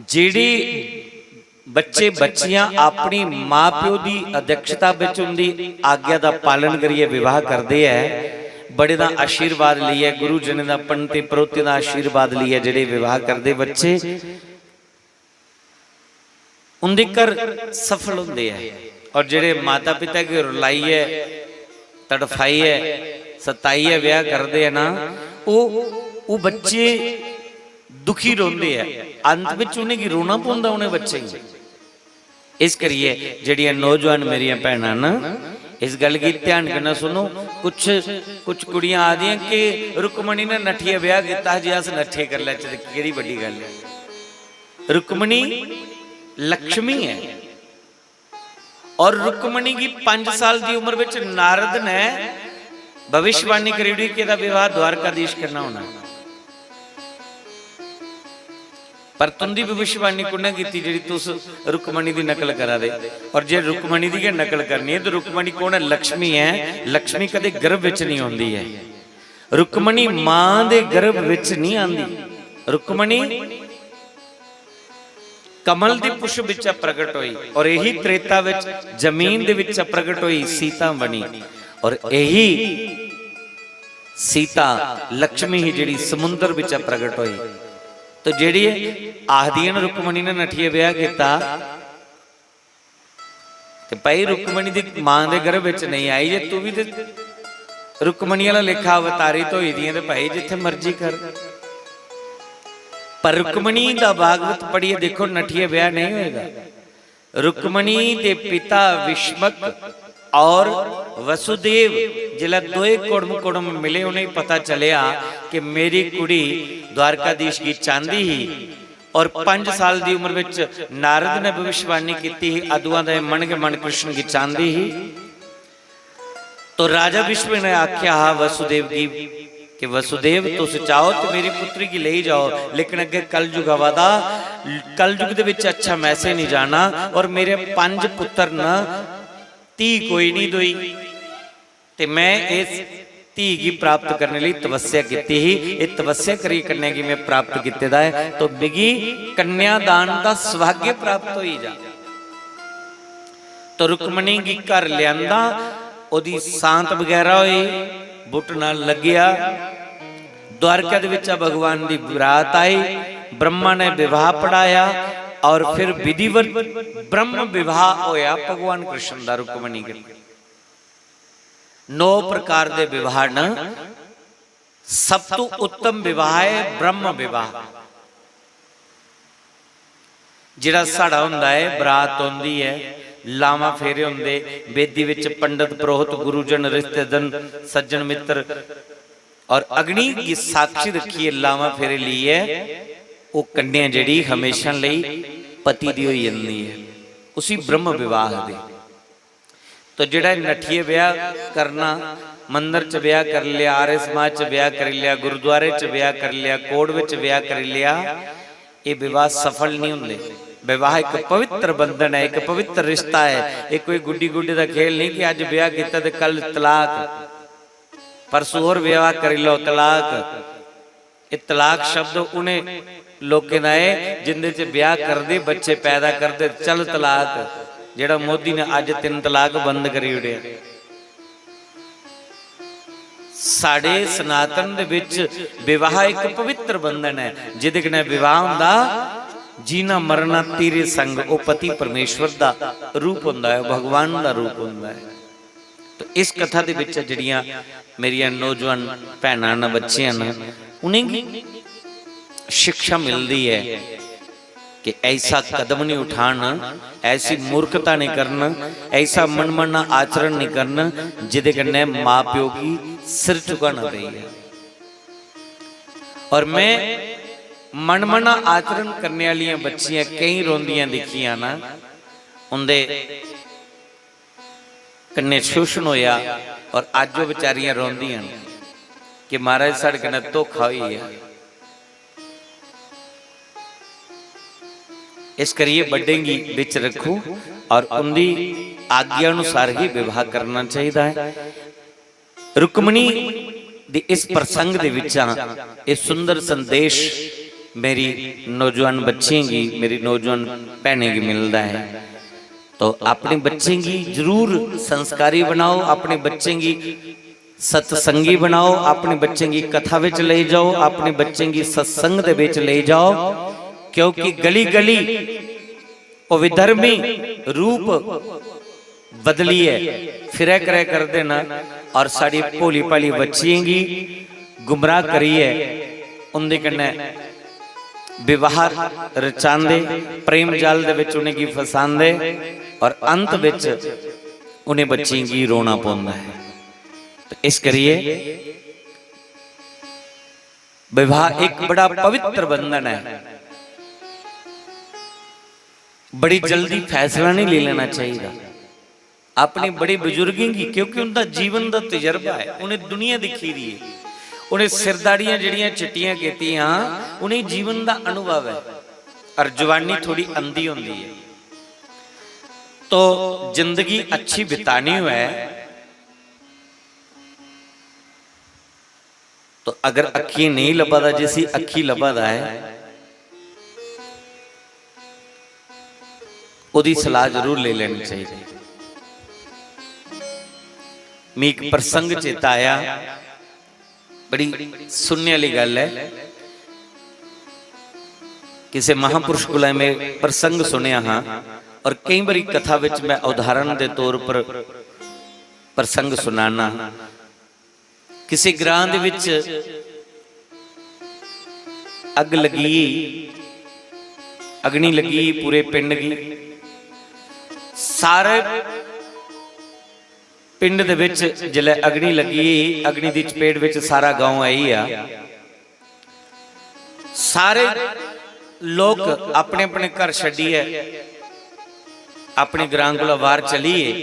जेह्ड़ी बच्चे बच्चियां अपनी मां प्यो दी अध्यक्षता विच उंदी आज्ञा दा पालन करियै विवाह करदे ऐ, बड़े दा आशीर्वाद लेइयै, गुरुजनें दा, पंडितें परोह्तें दा आशीर्वाद लेइयै जेह्ड़े विवाह करदे बच्चे, उंदे घर सफल होंदे ऐ। और जेह्ड़े माता पिता गी रुलाइयै, तड़फाइयै, सताइयै ब्याह करदे ऐ ना, ओह् ओह् बच्चे दुखी रौंह्दे ऐ। अंत बिच उ'नेंगी रोना पौंदा उ'नें बच्चें गी। इस करियै जेह्ड़ियां नौजवान मेरियां भैनां न, इस गल्ल गी ध्यान कन्नै सुनो। कुछ कुछ कुड़ियां आखदियां कि रुक्मणी ने नठियै ब्याह कीता, जे अस नठियै करी लैचे ते केह्ड़ी बड्डी गल्ल ऐ। रुक्मणी लक्ष्मी ऐ। और रुक्मणी गी पंज साल दी उम्र विच नारद ने भविष्यवाणी करी ओड़ी कि एह्दा विवाह द्वारकाधीश कन्नै होना। पर तुंदी भविष्यवाणी कु'न्नै कीती जेह्ड़ी तुस रुक्मणी दी नकल करा दे? और जे रुक्मणी दी गै नकल करनी ऐ, ते रुक्मणी कौन ऐ? लक्ष्मी ऐ। लक्ष्मी कदे गर्भ विच नहीं होंदी ऐ। रुक्मणी मां दे गर्भ विच नहीं आंदी। रुक्मणी कमल दी पुष्प बिच्चा प्रगट होई और यही त्रेता विच जमीन दे बिच्चा प्रगट होई, सीता बनी। और यही सीता लक्ष्मी ही जेह्ड़ी समुंदर बिच्चा प्रगट होई। तो जेह्ड़ी आखदियां न रुक्मणी ने नठियै ब्याह कीता, ते भाई रुक्मणी दी मां दे गर्भ विच नहीं आई, जे तू भी ते रुक्मणी आह्ला लेखा अवतारित होई दी ऐ, ते भाई जित्थै मर्जी कर। पर रुक्मणी दा भागवत पढ़ियै देखो, नठियै ब्याह नहीं होएगा। रुक्मणी दे पिता विष्मक और वसुदेव जिसलै दोए कुड़म कुड़म मिले, उ'नेंगी पता चलेआ कि मेरी कुड़ी द्वारकाधीश गी चांह्दी ही और पंज साल दी उम्र विच नारद ने भविष्यवाणी कीती ही, अदुआं दा एह् मन गै मन कृष्ण गी चांह्दी ही। तो राजा विष्णु ने आख्या हा वसुदेव गी कि वसुदेव, तुस चाहो तो मेरी पुत्री गी लेई जाओ, लेकिन अग्गे कलयुग आवा दा, कलयुग दे विच अच्छा मैसेज नहीं जाना। और मेरे पंज पुत्र न, धी कोई नहीं दोई, ते मैं इस धी गी प्राप्त करने लेई तपस्या कीती ही। एह् तपस्या करियै कन्या गी मैं प्राप्त कीते दा ऐ, तो मिगी कन्यादान दा सौभाग्य प्राप्त होई जा। तो रुक्मणी गी घर लेआंदा, ओह्दी सांत बगैरा होई, बुटना लग्गेआ। द्वारका दे बिच्चा भगवान दी बरात आई, ब्रह्मा ने विवाह पढ़ाया और फिर विधिवत ब्रह्म विवाह होया भगवान कृष्ण दा रुक्मणी कन्नै। नौ प्रकार दे विवाह न। सब तो उत्तम विवाह है ब्रह्म विवाह। जेह्ड़ा साढ़ा होंदा है, बरात औंदी है, लावां फेरे होंदे, बेदी विच पंडित, पुरोहित, गुरुजन, रिश्तेदन, सज्जन मित्र और अग्नि गी साक्षी रखियै लावां फेरे लेइयै ओह् कन्या जेह्ड़ी हमेशा लेई पति दी होई जंदी ऐ, उसी ब्रह्म विवाह आखदे। तो जेह्ड़ा नठियै ब्याह करना, मंदर च ब्याह करी लेआ, आर्य समाज च ब्याह करी लेआ, गुरुद्वारे च ब्याह करी लेआ, कोर्ट विच ब्याह करी लेआ, एह् विवाह सफल नहीं होंदे। विवाह इक पवित्र बंधन है, इक पवित्र रिश्ता है। एह् कोई गुड्डी गुड्डी दा खेल नहीं कि अज्ज ब्याह कीता ते कल तलाक, परसों होर ब्याह करी लो, तलाक। एह् तलाक शब्द उ'नें लोकें दा ऐ जिंदे च ब्याह करदे, बच्चे पैदा करदे, चल तलाक, जेह्ड़ा मोदी ने अज्ज तिन्न तलाक बंद करी ओड़ेआ। साढ़े सनातन दे बिच विवाह इक पवित्र बंधन ऐ, जेह्दे कन्नै विवाह होंदा, जीना मरना तेरे संग, ओह् पति परमेश्वर दा रूप होंदा ऐ, भगवान दा रूप होंदा ऐ। तो इस कथा दे बिच जेह्ड़ियां मेरियां नौजवान भैनां न, बच्चियां न, उ'नेंगी शिक्षा मिलदी ऐ कि ऐसा कदम नहीं उठान, ऐसी मूर्खता नहीं करन, ऐसा मनमाना आचरण नहीं करन, जिदे कन्नै मां प्यो गी सिर झुकाना पेई। और मैं मनमाना आचरण करने आह्लियां बच्चियां केईं रोंदियां दिक्खियां ना, उं'दे कन्नै शोषण होया और अज्ज ओह् बेचारियां रोंदियां न कि महाराज, साढ़े कन्नै धोखा होई गेआ। इस करियै बड्डें गी बिच रक्खो और उंदी आज्ञा अनुसार ही विवाह करना चाहिदा है। रुक्मणी दे इस प्रसंग दे विचां एह् सुंदर संदेश मेरी नौजवान बच्चियें गी, मेरी नौजवान भैनें गी मिलदा है। तो अपने बच्चें गी जरूर संस्कारी बनाओ, अपने बच्चें गी सत्संगी बनाओ, अपने बच्चें गी कथा विच लेई जाओ, अपने बच्चें गी सत्संग दे विच लेई जाओ, क्योंकि गली गली ओह् विधर्मी रूप बदलियै फिरै करै करदे न और साढ़ी भोली भाली बच्चियें गी गुमराह करियै उं'दे कन्नै विवाह रचांदे, प्रेम जाल दे विच उ'नेंगी फसांदे और अंत विच उ'नें बच्चियें गी रोना पौंदा ऐ। ते इस करियै विवाह इक बड़ा पवित्र बंधन ऐ। बड़ी जल्दी फैसला नहीं ले लेना चाहिए। अपने बड़े बुजुर्गें गी, क्योंकि उंदा जीवन दा तजर्बा है, उन्हें दुनिया दिक्खी दी है, उन्हें सिरदारियां जेह्ड़ियां चिट्टियां कीतियां, उन्हें जीवन दा अनुभव है। और जवानी थोड़ी अंधी होंदी है, तो जिंदगी अच्छी बितानी होऐ, तो अगर अक्खियें नेईं लब्भा दा, जिसी अक्खी लब्भा दा ऐ, ओह्दी सलाह जरूर लेई लैनी चाहिदी। मी इक प्रसंग चेता आया, बड़ी सुनने आह्ली गल्ल ऐ। किसे महापुरुष कोला में प्रसंग सुनेआ हा और केई बारी कथा विच मैं उदाहरण दे तौर पर प्रसंग सुनाना। किसी ग्रां दे विच अग्ग लगी, अग्नि लगी पूरे पिंड गी। सारे पिंड दे विच जिसलै अग्नि लगी, अग्नि दी चपेट विच सारा गांव आई आ। सारे लोक अपने अपने घर छड्डियै अपने ग्रां कोला बाहर चली गे।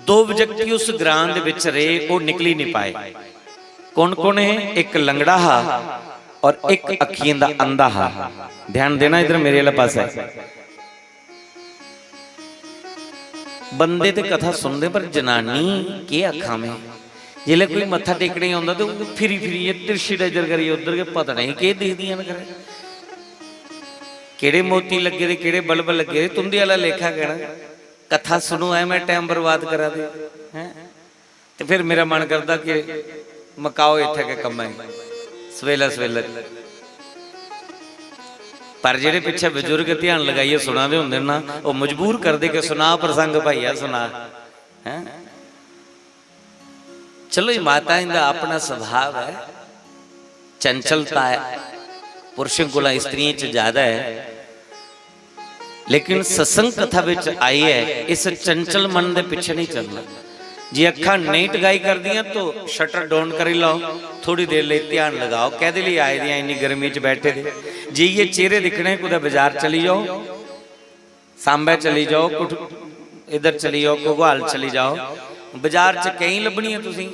दो व्यक्ति उस ग्रां दे विच रेह्, ओह् निकली नहीं पाए। कौन कौन है? एक लंगड़ा हा और एक अखियें दा अंधा हा। ध्यान देना इधर मेरे आह्ले पासै। बंदे ते कथा सुनदे, पर जनानी केह् आखां में? जिसलै कोई मत्था टेकने गी औंदा ते ओह् फिरी फिरियै तिरछी नजर करियै उद्धर गै, पता नेईं केह् दिखदियां न खरै। केह्ड़े मोती लग्गे दे, केह्ड़े बल्ब लग्गे दे, तुं'दे आह्ला लेखा गै ना। कथा सुनो, ऐ मैं टैम बर्बाद करा दे हैं। ते फिर मेरा मन करदा कि मकाओ इत्थै गै कम्मै गी, सवेला सवेला। पर जेह्ड़े पिच्छे बजुर्ग ध्यान लगाइयै सुना दे होंदे ना, ओह् मजबूर करदे कि सुना प्रसंग भाइया, सुना। हैं? चलो, ये माताएं दा अपना स्वभाव है, चंचलता है, पुरुषें कोला स्त्रियें च ज्यादा है। लेकिन सत्संग कथा विच आइयै इस चंचल मन दे पिछे नहीं चलना। जे अखां नहीं टगाई करदियां तो शटर डाउन करी लाओ, थोड़ी देर लिए ध्यान लगाओ। कैदे लिए आए दे हैं इन्नी गर्मी च बैठे दे? जे ये चेहरे दिखने, कुतै बाजार चली जाओ, सांबे चली जाओ, कुठ इधर चली जाओ, घगवाल चली जाओ, बाजार च केईं लब्भनियां तुसें।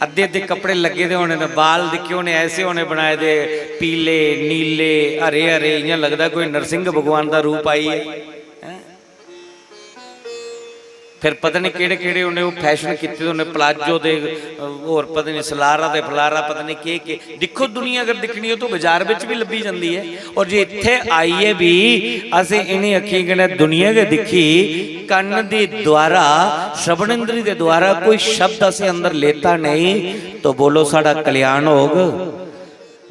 अद्धे अद्धे कपड़े लग्गे दे होने न, बाल दिक्खे होने, ऐसे होने बनाए दे, पीले, नीले, हरे हरे, इ'यां लगदा कोई नरसिंह भगवान दा रूप आई है। हैं? फिर पता नहीं केड़े केड़े उ'नें ओह् फैशन कीते दे होने, प्लाजो दे, अ, होर पता नहीं सलारा ते फलारा, पता नहीं केह् केह्। दिक्खो, दुनिया अगर दिक्खनी हो तो बाजार बिच भी लब्भी जंदी है। और जे इत्थै आइयै भी असें इ'नें अक्खीं कन्नै दुनिया गै दिक्खी, कन्न दे द्वारा, श्रवण इंद्री दे द्वारा कोई शब्द असें अंदर लेता नहीं, तो बोलो, साढ़ा कल्याण होग?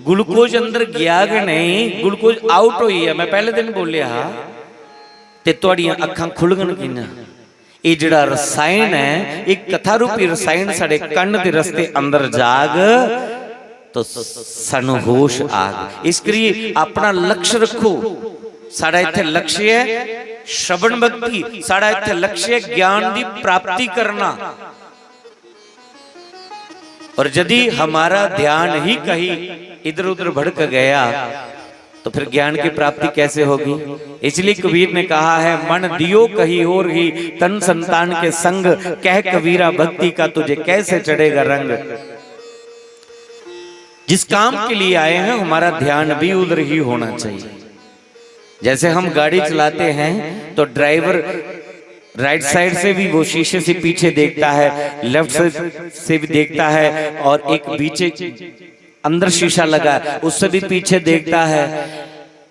ग्लूकोज अंदर गया कि नहीं? ग्लूकोज आउट होई है। मैं पैह्ले दिन बोलेआ हा, ते तुहाड़ियां अक्खां खु'लगन कि'यां? एह् जेह्ड़ा रसायन ऐ, एह् कथा रूपी रसायन साढ़े कन्न दे रस्ते अंदर जाग, तो सानू होश आग। इस करिए अपना लक्ष्य रखो। साढ़ा इत्थै लक्ष्य है श्रवण भक्ति, साढ़ा इत्थै लक्ष्य है ज्ञान दी प्राप्ति करना। और यदि हमारा ध्यान ही कहीं इधर उधर भटक गया, तो फिर ज्ञान की प्राप्ति कैसे होगी? इसलिए कबीर ने कहा है, "मन दियो कहीं और ही, तन संतान के संग, कह कबीरा भक्ति का तुझे कैसे चढ़ेगा रंग।" जिस काम के लिए आए हैं, हमारा ध्यान भी उधर ही होना चाहिए। जैसे हम गाड़ी चलाते हैं तो ड्राइवर राइट साइड से भी वो शीशे से पीछे देखता है, लेफ्ट साइड से भी देखता है, और एक पीछे अंदर शीशा लगा है, उससे भी पीछे देखता है,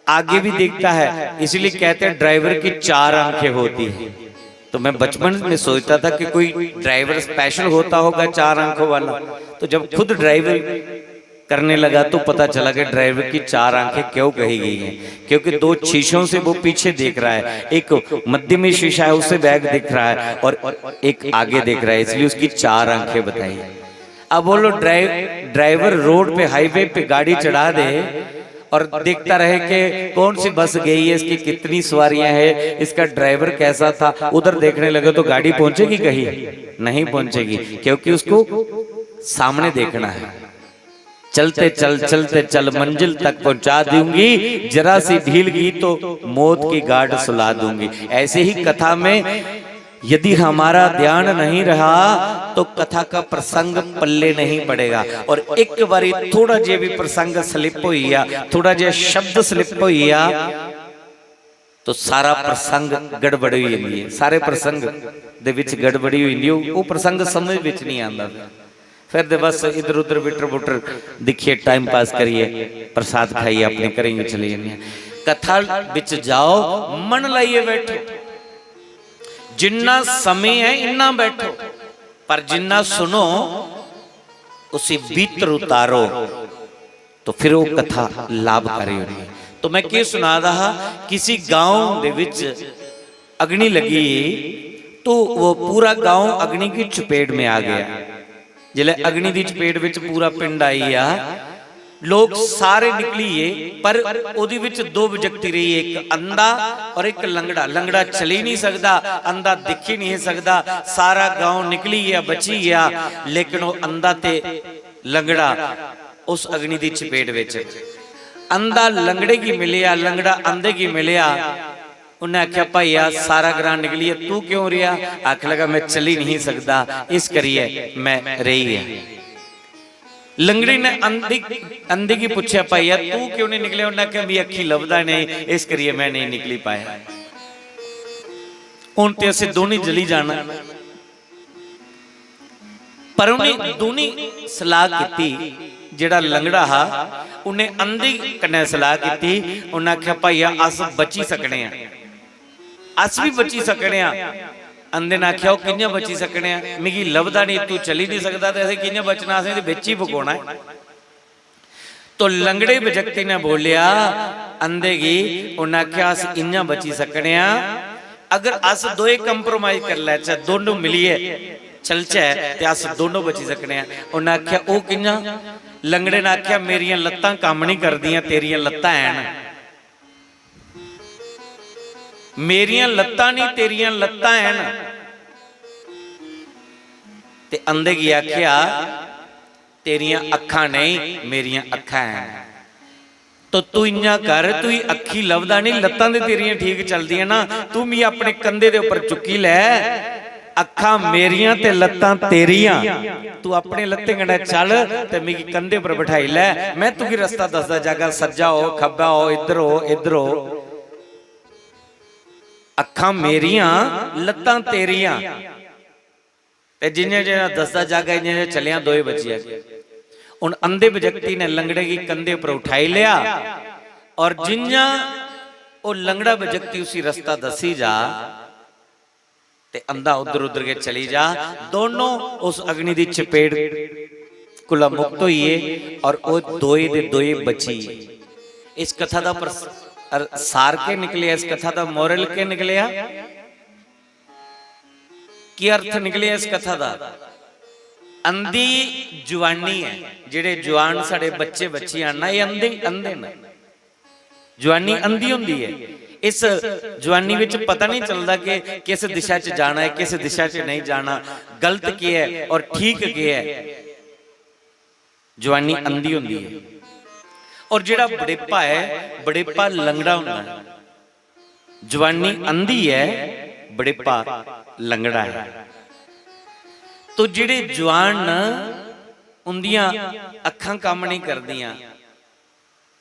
आगे भी देखता है। इसीलिए कहते हैं ड्राइवर की चार आंखें होती हैं। तो मैं बचपन में सोचता था कि कोई ड्राइवर स्पेशल होता होगा चार आंखों वाला। तो जब खुद ड्राइवर करने लगा तो पता चला कि ड्राइवर की चार आंखें क्यों कही गई हैं, क्योंकि दो शीशों से वो पीछे देख रहा है, एक मध्य में शीशा है, उससे बैक दिख रहा है, और एक आगे देख रहा है, इसलिए उसकी चार आंखें बताई। अब बोलो, ड्राइव ड्राइवर रोड पे, हाईवे पे गाड़ी चढ़ा दे और देखता रहे कि कौन सी बस गई है, इसकी कितनी सवारियां है, इसका ड्राइवर कैसा था, उधर देखने लगे तो गाड़ी पहुंचेगी कहीं? नहीं पहुंचेगी, क्योंकि उसको सामने देखना है। चलते चल, चलते चल, मंजिल तक पहुंचा दूंगी, जरा सी ढील की तो मौत की गाड सुला दूंगी। ऐसे ही कथा में यदि हमारा ध्यान नहीं रहा तो कथा का प्रसंग पल्ले नहीं पड़ेगा। और एक बारी थोड़ा जे भी प्रसंग स्लिप होई गया, थोड़ा जे शब्द स्लिप होई गया, तो सारा प्रसंग गड़बड़ी होई जंदी है। सारे प्रसंग दे विच गड़बड़ी होई जंदी है, वो प्रसंग समझ विच नहीं आंदा। फिर ते बस इधर उधर बिटर बुटर दिखिए, टाइम पास करिए, प्रसाद खाइए, अपने घरें गी चले जन्ने आं। कथा बिच जाओ, मन लाइए बैठो। जिन्ना समय है, इन्ना बैठो, पर जिन्ना सुनो, उसी भीतर उतारो, तो फिर वो कथा लाभकारी होनी है। तो मैं के सुना दा हा, किसी गांव दे विच अग्नि लगी, तो वो पूरा गांव अग्नि की चपेट में आ गया। जिसले अग्नि की चपेट विच पूरा पिंड आई गया, लोग सारे निकली गए, पर ओदी विच दो व्यक्ति रही, एक अंधा और एक लंगड़ा। लंगड़ा चली नहीं सकता, अंधा दिख ही नहीं सकता। सारा गांव निकली गया, बची गया, लेकिन वो अंधा ते लंगड़ा उस अग्नि की चपेट विच। अंधा लंगड़े की मिलया, लंगड़ा अंधे की मिलया। उन्हें आख्या, "भाईया, सारा ग्रां निकलिए, तू क्यों रिया?" आख लगा, "मैं चली नहीं सकता, इस करिए मैं रही है।" लंगड़ी ने अंधी अंधी की पूछया, "भाईया, तू क्यों नहीं निकले?" उन्हें आख्या, "मी अखी लभदा नहीं, इस करिए मैं नहीं निकली पाया।" हुण ते असें दोनी जली जाना। पर उन्हें दोनी सलाह कीती, जेड़ा लंगड़ा हा, उन्हें अंधी कन्नै सलाह कीती। उन्हें आख्या, "भाईया, अस बची सकने आं, अस भी बची सकने आं।" अंधे ने आख्या, "ओह् कि'यां बची सकने आं? मिगी लभदा नहीं, तू चली नहीं सकदा, ते असें कि'यां बचना? असें ते बिच ही पकौना है।" तो लंगड़े बजक्ति ने बोलिया अंधे गी, उन्हें आख्या, "अस इ'यां बची सकने आं, अगर अस दोए कंप्रोमाइज करी लैचै, दोनों मिलियै, चलचै ते अस दोनों बची सकने आं। उन्नै आखेआ, "ओह् कि'यां?" लंगड़े ने आखेआ, "मेरियां लत्तां कम्म निं करदियां, तेरियां लत्तां हैन। मेरियां लत्तां निं, तेरियां लत्तां हैन।" ते अंधे गी आखेआ, "तेरियां अक्खां नेईं, मेरियां अक्खां हैन।" तो तू इ'यां कर, तुगी अक्खी लभदा निं, लत्तां ते तेरियां ठीक चलदियां ना, तू मिगी अपने कंधे दे उप्पर चुक्की लै, अक्खां मेरियां ते लत्तां तेरियां, तू अपने लत्तें कन्नै चल ते मिगी कंधे पर बठाई लै, में तुगी रस्ता दसदा जागा, सज्जा हो, खब्बा हो, इद्धर हो, इद्धर हो। अक्खां मेरियां, लत्तां तेरियां। ते जि'यां जि'यां दसदा जागा, इ'यां इ'यां चलेआ, दोए बची जागे। हुन अंधे बजक्ति ने लंगड़े गी कंधे पर उठाई लेआ, और जि'यां ओह् लंगड़ा बजक्ति उसी रस्ता दस्सी जा, ते अंधा उद्धर उद्धर गै चली जा, दोनों उस अग्नि दी चपेट कोला मुक्त होइए, और ओह् दोए दे दोए बची गे। इस कथा दा पर-, अर-, सार केह् निकलेआ, इस कथा दा moral केह् निकलेआ? की अर्थ निकलेआ इस कथा दा? अंधी जुआनी ऐ, जेह्ड़े जुआन साढ़े बच्चे बच्चियां न, एह् अंधे, अंधे न। जुआनी अंधी होंदी ऐ। इस जुआनी विच पता नहीं चलदा कि किस दिशा च जाना ऐ, किस दिशा च नहीं जाना, गलत केह् ऐ और ठीक केह् ऐ। जुआनी अंधी होंदी ऐ। और जेह्ड़ा बुढ़ेपा ऐ, बुढ़ेपा लंगड़ा होंदा ऐ। जुआनी अंधी ऐ, बुढ़ेपा लंगड़ा ऐ। तो जेह्ड़े जुआन न, उंदियां अक्खां कम्म नहीं करदियां,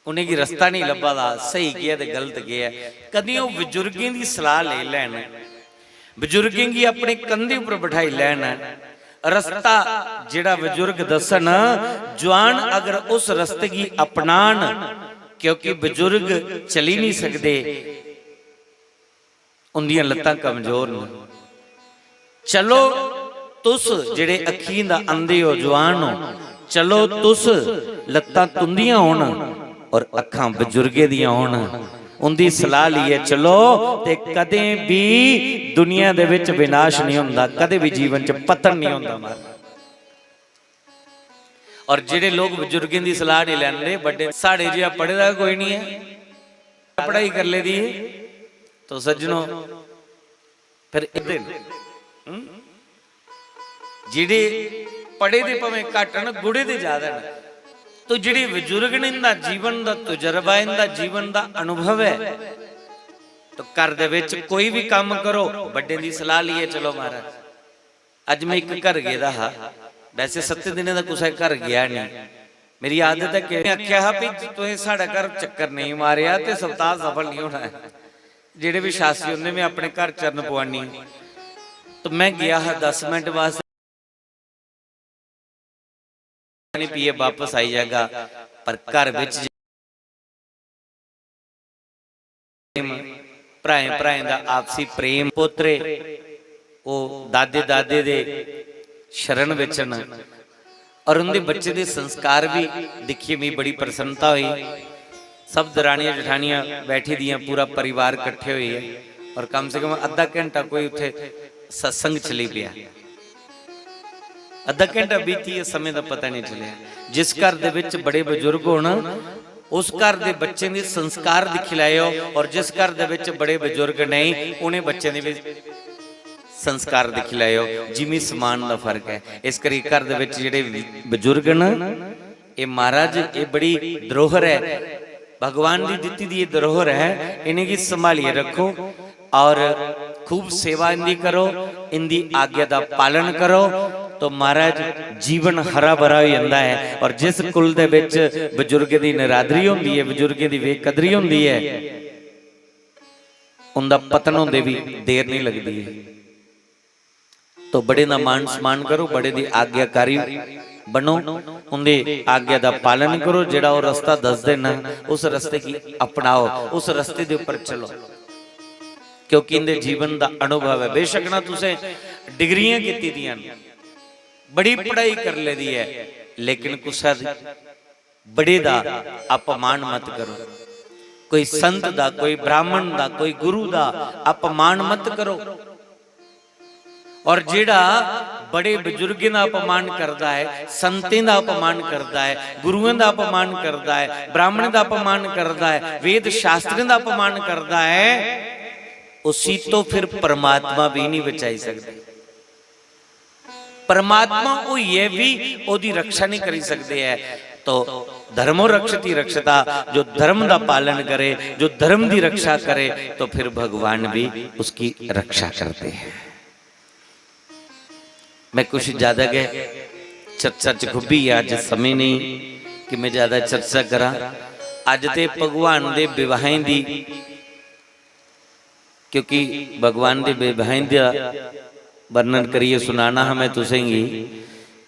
उ'नेंगी रस्ता नहीं लब्भा दा, स्हेई केह् ऐ ते गलत केह् ऐ। कदें ओह् बजुर्गें दी सलाह लेई लैन, बजुर्गें गी अपने कंधे उप्पर बठाई लैन। रस्ता जेह्ड़ा बजुर्ग दस्सन, जुआन अगर उस रस्ते गी अपनान, क्योंकि बजुर्ग चली नहीं सकदे, उंदियां लत्तां कमजोर न। चलो तुस जेह्ड़े अक्खीं दा अंधे ओ, जुआन ओ, चलो तुस, लत्तां तुंदियां होन और अक्खां बजुर्गें दियां होन। उंदी सलाह लेइयै चलो, ते कदें भी दुनिया दे विच विनाश नहीं होंदा, कदें भी जीवन च पतन नहीं होंदा। महाराज, और जेह्ड़े लोग बजुर्गें दी सलाह नहीं लैंदे, बड्डे, साढ़े जिहा पढ़े दा कोई नहीं है, पढ़ाई कर लेदी है, तो सज्जनो, फिर इदे न, हम्म? जेह्ड़े पढ़े दे भावें घट्ट न, गुड़े दे ज्यादा न। तो जेह्ड़े बजुर्ग न, इंदा जीवन दा तजुर्बा, इंदा जीवन दा अनुभव है। तो घर दे विच कोई भी काम करो, बड्डें दी सलाह लेइयै चलो महाराज। अज्ज मैं इक घर गेदा हा, वैसे सत्तें दिनें दा कुसै घर गेआ नहीं। मेरी आदत है कि मैं आखेआ हा भी तुसें साढ़े घर चक्कर नहीं मारेआ ते सप्ताह सफल नहीं होना है। जेह्ड़े भी शासी होंदे, मैं अपने घर चरण पुआनी। तो मैं गेआ हा दस मिनट वास्तै, पानी पियै वापस आई जागा, पर घर बिच प्रेम, भ्राएं भ्राएं दा आपसी प्रेम, पोतरे, ओह् दादे दादे दे शरण बिच न, और उंदे बच्चे दे संस्कार भी दिक्खियै मिगी बड़ी प्रसन्नता होई। सब दरानियां जठानियां बैठी दियां, पूरा परिवार कट्ठे होए ऐ, और कम से कम अद्धा घंटा कोई उत्थे सत्संग चली पेआ। अद्धा घंटा बीती, इस समय दा पता नहीं चलेआ। जिस घर दे विच बड़े बजुर्ग होन, उस घर दे बच्चें दे संस्कार दिक्खी लैओ, और जिस घर दे विच बड़े बजुर्ग नहीं, उन्हें बच्चें दे भी संस्कार दिक्खी लैओ। जिमी समान दा फर्क है। इस करी घर दे विच जेह्ड़े बजुर्ग न, ये महाराज, ये बड़ी धरोहर है, भगवान दी दित्ती दी ये धरोहर है, इन्हेंगी संभालियै रखो। और खूब सेवा इंदी करो, इंदी आज्ञा दा पालन करो, तो महाराज, जीवन हरा भरा हो जाता है। और जिस कुल दे विच बजुर्ग दी निरादरी होंदी है, बजुर्गें दी बेकदरी होंदी है, उंदा पतन होंदे भी देर नहीं लगदी है। तो बड़े दा मान सम्मान करो, बड़े दी आज्ञाकारी बनो, उंदे आज्ञा दा पालन करो। जेड़ा ओह रस्ता दसदे न, उस रस्ते गी अपनाओ, उस रस्ते दे उपर चलो, क्योंकि इंदे जीवन दा अनुभव है। बेशक ना तुसें डिग्रियां कीती दियां न, बड़ी पढ़ाई कर लेदी है, लेकिन कुसै दी बड़े दा अपमान मत करो, कोई संत दा, कोई ब्राह्मण दा, कोई गुरु दा अपमान मत करो। और जेड़ा बड़े बजुर्गें दा अपमान करदा ऐ, संतें दा अपमान करदा ऐ, गुरुएं दा अपमान करदा ऐ, ब्राह्मणें दा अपमान करदा ऐ, वेद शास्त्रें दा अपमान करदा ऐ, उसी तो फिर परमात्मा भी नहीं बचाई सकदे। परमात्मा होइयै भी ओदी रक्षा नहीं करी सकदे ऐ। तो धर्मो रक्षति रक्षता, जो धर्म दा पालन करे, जो धर्म दी रक्षा करे, तो फिर भगवान भी उसकी रक्षा करते हैं। मैं कुछ ज्यादा गै चर्चा च खुब्बी, अज्ज समय नहीं कि मैं ज्यादा चर्चा करां। अज्ज ते भगवान दे विवाहें दी, क्योंकि भगवान दे विवाहें दा वर्णन करियै सुनाना हा मैं तुसेंगी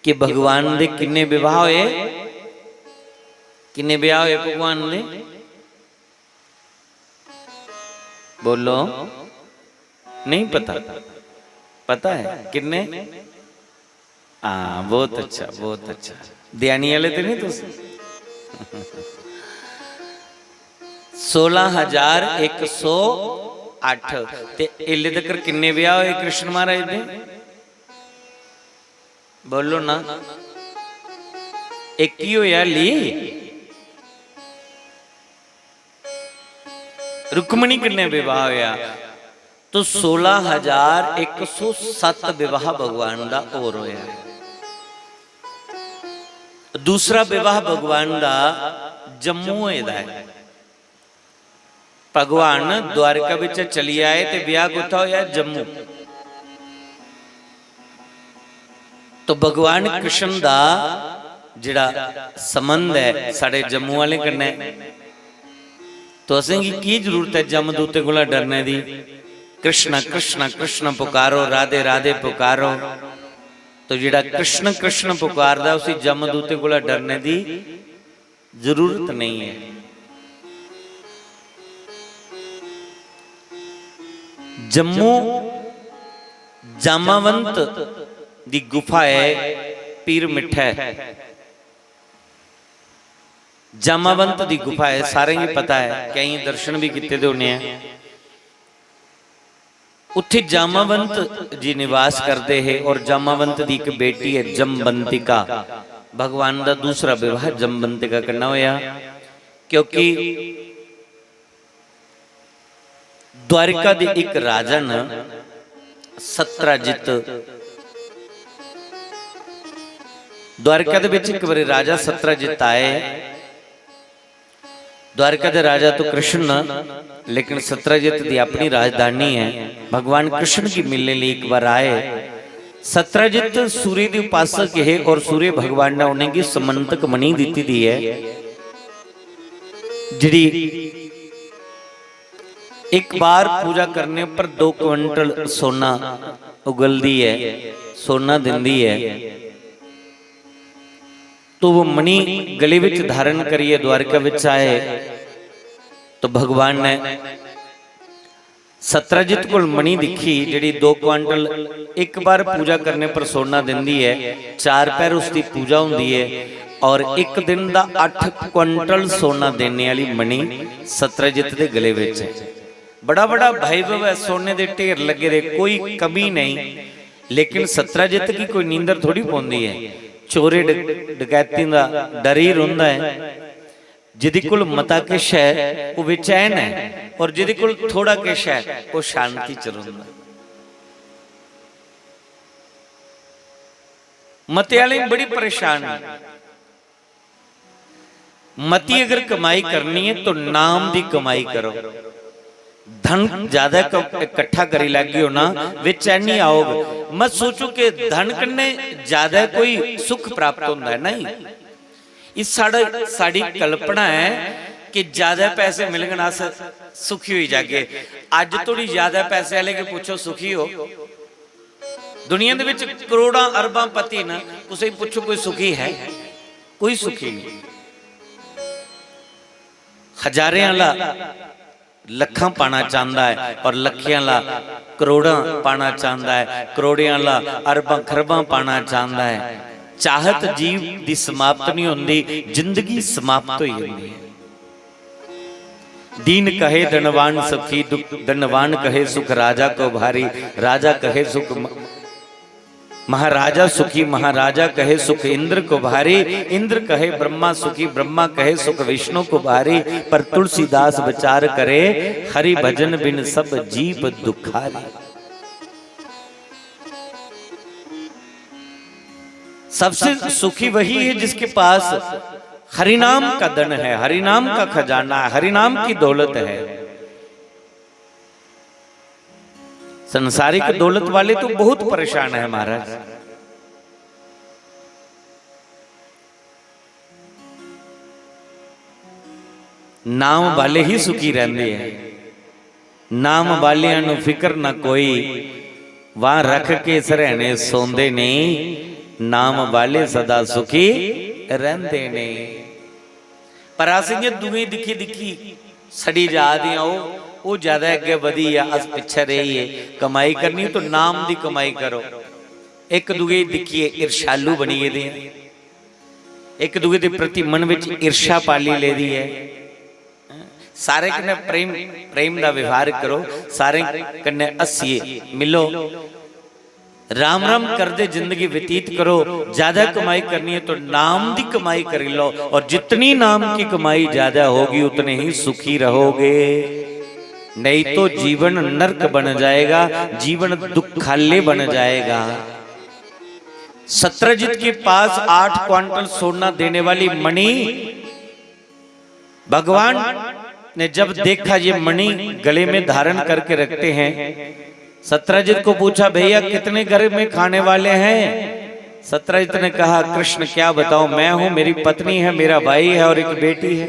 कि भगवान दे किन्ने विवाह होए, किन्ने ब्याह होए भगवान दे? बोलो, नहीं पता? पता है किन्ने? हाँ, बहुत अच्छा, बहुत अच्छा। ध्यानी वाले तो नहीं तुस? सोलह हजार एक सौ अठ। ते इल्ले तकर किन्ने ब्याह होए कृष्ण महाराज दे? बोलो ना। एक ही होया ली। रुक्मणी कन्नै विवाह होया, तो सोलह हजार एक सौ सत्त विवाह भगवान दा होर होया है। दूसरा विवाह भगवान दा जम्मू होए दा है। भगवान द्वारका विच चली आए ते ब्याह कुत्थै होया? जम्मू। तो भगवान कृष्ण दा जेड़ा संबंध है साढ़े जम्मू वाले कन्नै, तो असेंगी की जरूरत है जमदूतें कोला डरने दी? कृष्णा कृष्णा कृष्णा पुकारो, राधे राधे पुकारो। तो जेड़ा कृष्ण कृष्ण पुकारदा, उसी जमदूतें कोला डरने दी जरूरत नहीं है। जम्मू जामावंत दी गुफा है, पीर मिट्ठा है। जामावंत दी गुफा है, सारें गी पता है, केईं दर्शन भी कीते दे होने हैं। उत्थे जामावंत जी निवास करते हैं और जामावंत दी एक बेटी है जमवंतिका। भगवान दा दूसरा विवाह जमवंतिका कन्नै होया, क्योंकि द्वारिका दे एक राजा न सत्राजित। द्वारिका दे विच एक बारी राजा सत्राजित आए। द्वारिका दे राजा तो कृष्ण न, लेकिन सत्राजित दी अपनी राजधानी है। भगवान कृष्ण की मिलने लिए एक बार आए। सत्राजित सूर्य दे उपासक है और सूर्य भगवान ने उन्हें की समंतक मणि दी दी है, जिड़ी एक बार पूजा करने पर दो क्विंटल सोना उगलदी है, सोना दिंदी है। तो वो मणि गले विच धारण करिए द्वारका विच आए, तो भगवान ने सत्राजित कोल मणि दिखी, जिड़ी दो क्विंटल एक बार पूजा करने पर सोना दिंदी है, चार पैर उसकी पूजा होंदी है और एक दिन दा अठ क्विंटल सोना देने वाली मणि सत्राजित दे गले विच है। बड़ा बड़ा वैभव है, सोने दे ढेर लगे दे, कोई कमी नहीं, लेकिन सत्राजित की कोई नींदर थोड़ी पौंदी है। चोरे ड-, डकैती दा डर ही रौंदा है। जिदे कोल मता किश है, वो बेचैन है, और जिदे कोल थोड़ा किश है, वो शांति च रौंदा। मते आले बड़ी परेशान है। मती अगर कमाई करनी है, तो नाम दी कमाई करो। धन ज्यादा क-, इकट्ठा करी लैगे हो ना, बेचैनी आओग। मत सोचो कि धन कन्नै ज्यादा कोई सुख प्राप्त होंदा है, नहीं। इस साढ़ा, साढ़ी कल्पना है कि ज्यादा पैसे मिलगन, अस सुखी होई जागे। अज्ज थोड़ी ज्यादा पैसे आह्ले गी पुच्छो, सुखी हो? दुनिया दे विच करोड़ां अरबां पति न, कुसै गी पुच्छो, कोई सुखी है? कोई सुखी नहीं। हजारें आह्ला लखां पाना चांहदा है और लखें आह्ला करोड़ां पाना चांहदा है, करोड़ें आह्ला अरबां खरबां पाना चांहदा है। चाहत जीव दी समाप्त नहीं होंदी, जिंदगी समाप्त होई जंदी है। दीन कहे धनवान सुखी, दुख, धनवान कहे सुख राजा को भारी, राजा कहे सुख म-, महाराजा सुखी महाराजा कहे सुख इंद्र को भारी। इंद्र कहे ब्रह्मा सुखी ब्रह्मा कहे सुख विष्णु को भारी। पर तुलसीदास विचार करे, हरि भजन बिन सब जीव दुखारी। सबसे सुखी वही है जिसके पास हरिनाम का धन है, हरिनाम का खजाना है, हरिनाम की दौलत है। संसारिक दौलत वाले तो बहुत परेशान है महाराज। नाम वाले ही सुखी रहंदे हैं। नाम वालियां ਨੂੰ फिक्र ना कोई, वहां रख के सरहने सोंदे नहीं। नाम वाले सदा सुखी रहंदे नहीं। पर अस इ'यां दूए दिक्खी दिक्खी सड़ी जा दे आं। ओह् ओह् ज्यादा अग्गें बधी आ, अस पिच्छे रेही गे। कमाई करनी तो नाम दी कमाई करो। इक दूए गी दिक्खियै ईर्ष्यालु बनी गेदे आं। इक दूए दे प्रति मन विच ईर्ष्या पाली लेदी ऐ। सारे कन्नै प्रेम प्रेम दा व्यवहार करो। सारे कन्नै हस्सियै मिलो। राम राम करदे जिंदगी व्यतीत करो। ज्यादा कमाई करनी है तो नाम दी कमाई करी लो। और जितनी नाम की कमाई ज्यादा होगी उतने ही सुखी रहोगे। नहीं तो जीवन नरक बन जाएगा। जीवन दुखाले बन जाएगा। सत्रजित के पास आठ क्वांटल सोना देने वाली मणि भगवान ने जब देखा ये मणि गले में धारण करके रखते हैं, सत्रजित को पूछा, भैया कितने घर में खाने वाले हैं? सत्रजित ने कहा, कृष्ण क्या बताओ, मैं हूं, मेरी पत्नी है, मेरा भाई है और एक बेटी है।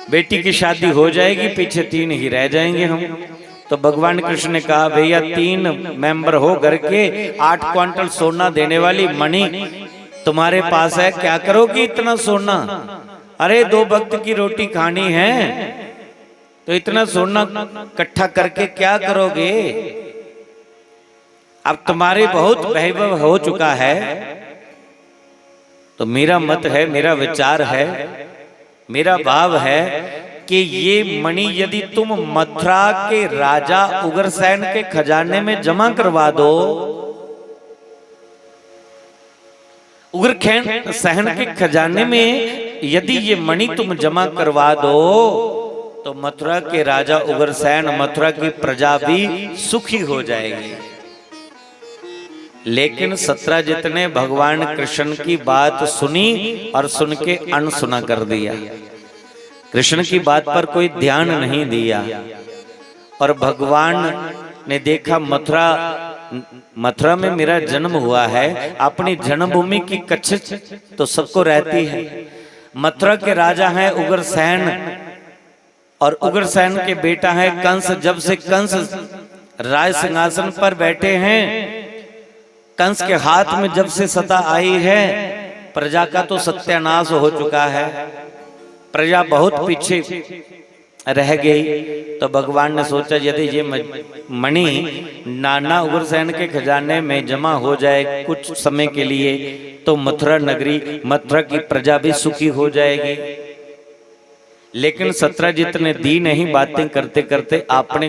बेटी की शादी हो जाएगी, पीछे तीन ही रह जाएंगे हम। तो भगवान कृष्ण ने कहा, भैया तीन मेंबर हो घर के, आठ क्वांटल सोना देने वाली मणि तुम्हारे पास है, क्या करोगी इतना सोना? अरे दो वक्त की रोटी खानी है तो इतना सोना इकट्ठा करके क्या करोगे? अब तुम्हारे बहुत वैभव हो चुका है। तो मेरा मत है, मेरा विचार है, मेरा भाव है कि ये मणि यदि तुम मथुरा के राजा उग्रसेन के खजाने में जमा करवा दो, उग्रसेन के खजाने में यदि ये मणि तुम जमा करवा दो तो मथुरा के राजा उग्रसेन, मथुरा की प्रजा भी सुखी हो जाएगी। लेकिन सत्राजित ने भगवान कृष्ण की बात सुनी और सुन के अनसुना कर दिया। कृष्ण की बात पर कोई ध्यान नहीं दिया। और भगवान ने देखा, मथुरा, मथुरा में मेरा जन्म हुआ है, अपनी जन्मभूमि की कच्छ तो सबको रहती है। मथुरा के राजा हैं उग्रसेन, और उग्रसेन के बेटा है कंस। जब से कंस राज सिंहासन पर बैठे हैं, कंस के हाथ में जब से सत्ता आई है, प्रजा का तो सत्यानाश हो चुका है, प्रजा बहुत पीछे रह गई। तो भगवान ने सोचा, यदि ये म-, मणि नाना उग्रसेन के खजाने में जमा हो जाए कुछ समय के लिए, तो मथुरा नगरी, मथुरा की प्रजा भी सुखी हो जाएगी। लेकिन सत्राजित ने दी नहीं। बातें करते करते अपने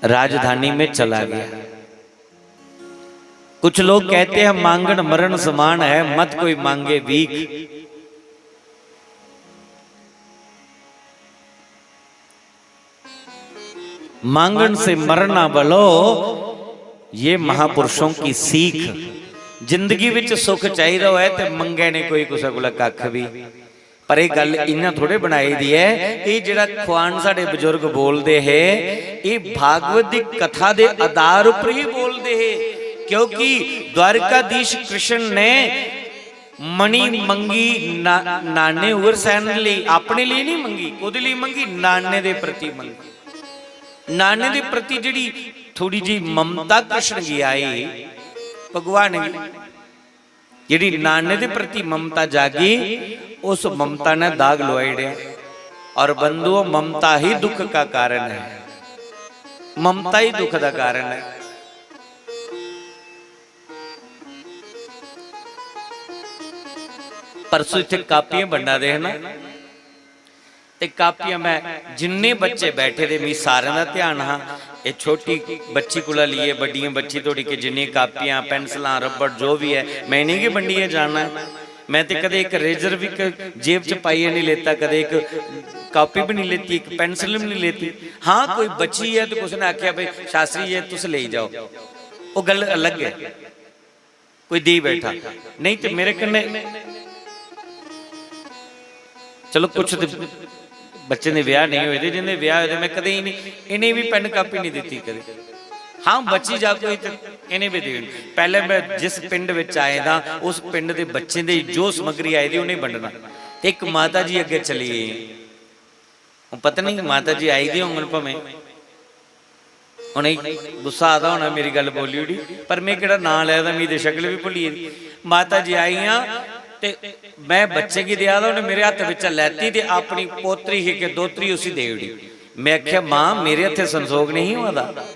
राजधानी में चला गया। कुछ लोग कहते हैं, मांगण मरण समान है, मत कोई मांगे भीख। मांगण से मरना भलो, ये महापुरुषों की सीख। जिंदगी विच सुख चाहिदा होए ते मंगे ने कोई कुसै कोला कख भी। पर एह् गल्ल इ'यां थोड़े बनाई दी ऐ। एह् जेह्ड़ा खुआन साढ़े बजुर्ग बोलदे हे, एह् भागवत दी कथा दे आधार उप्पर ही बोलदे हे, क्योंकि द्वारकाधीश कृष्ण ने मणि मंगी ना-, नाने उग्रसेन लेई, अपने लेई नहीं मंगी। कोह्दे लेई मंगी? नाने दे प्रति मंगी। नाने दे प्रति जेह्ड़ी थोड़ी जी ममता कृष्ण गी आई, भगवान गी, जेह्ड़ी नाने दे प्रति ममता जागी, उस ममता ने दाग लुआई ओड़ेआ। और बंधुओ, ममता ही दुख का कारण है, ममता ही दुख का कारण है। परसों इत्थै कापियां बंडा दे हे ना, ते कापियां, मैं जिन्ने बच्चे बैठे दे, मी सारें दा ध्यान हा। एह् छोटी बच्ची कोला लेइयै बड्डियें बच्ची धोड़ी के जिन्नी कापियां, पैंसलां, रबड़ जो बी ऐ, में इ'नेंगी बंडियै जाना ऐ। में ते कदें इक रेजर बी क-, जेब च पाइयै निं लेता, कदें इक कापी बी निं लेती, इक पैंसल बी निं लेती। हां, कोई बच्ची ऐ ते कुसै ने आखेआ, "भाई शास्त्री जी, तुस लेई जाओ," ओह् गल्ल अलग ऐ। कोई देई बैठा, नेईं ते मेरे कन्नै, चलो, कुछ ते बच्चें दे ब्याह नेईं होए दे, जिंदे ब्याह होए दे, में कदें ही नहीं, इ'नें बी पैन कापी नहीं दित्ती कदें। हां, बची जा कोई ते इ'नें बी देन। पैह्लें में जिस पिंड विच आए दा, उस पिंड दे बच्चें दे जो समग्री आई दी, उ'नें बंडना। ते इक माता जी अग्गें चली गेई। हून पता नहीं माता जी आई दी होङन भामें, उ'नेंगी गुस्सा आ दा होना, मेरी गल्ल बोली ओड़ी, पर में केह्ड़ा नांऽ लैदा, मिगी ते शक्ल बी भुल्ली गेदी। माता जी आइयां ते में बच्चे गी देआ दा, उ'नें मेरे हत्थ बिच्चा लैती ते अपनी पोतरी ही के दोतरी उसी देई ओड़ी। में आखेआ, "मां, मेरे हत्थें संसोग नहीं होआ दा,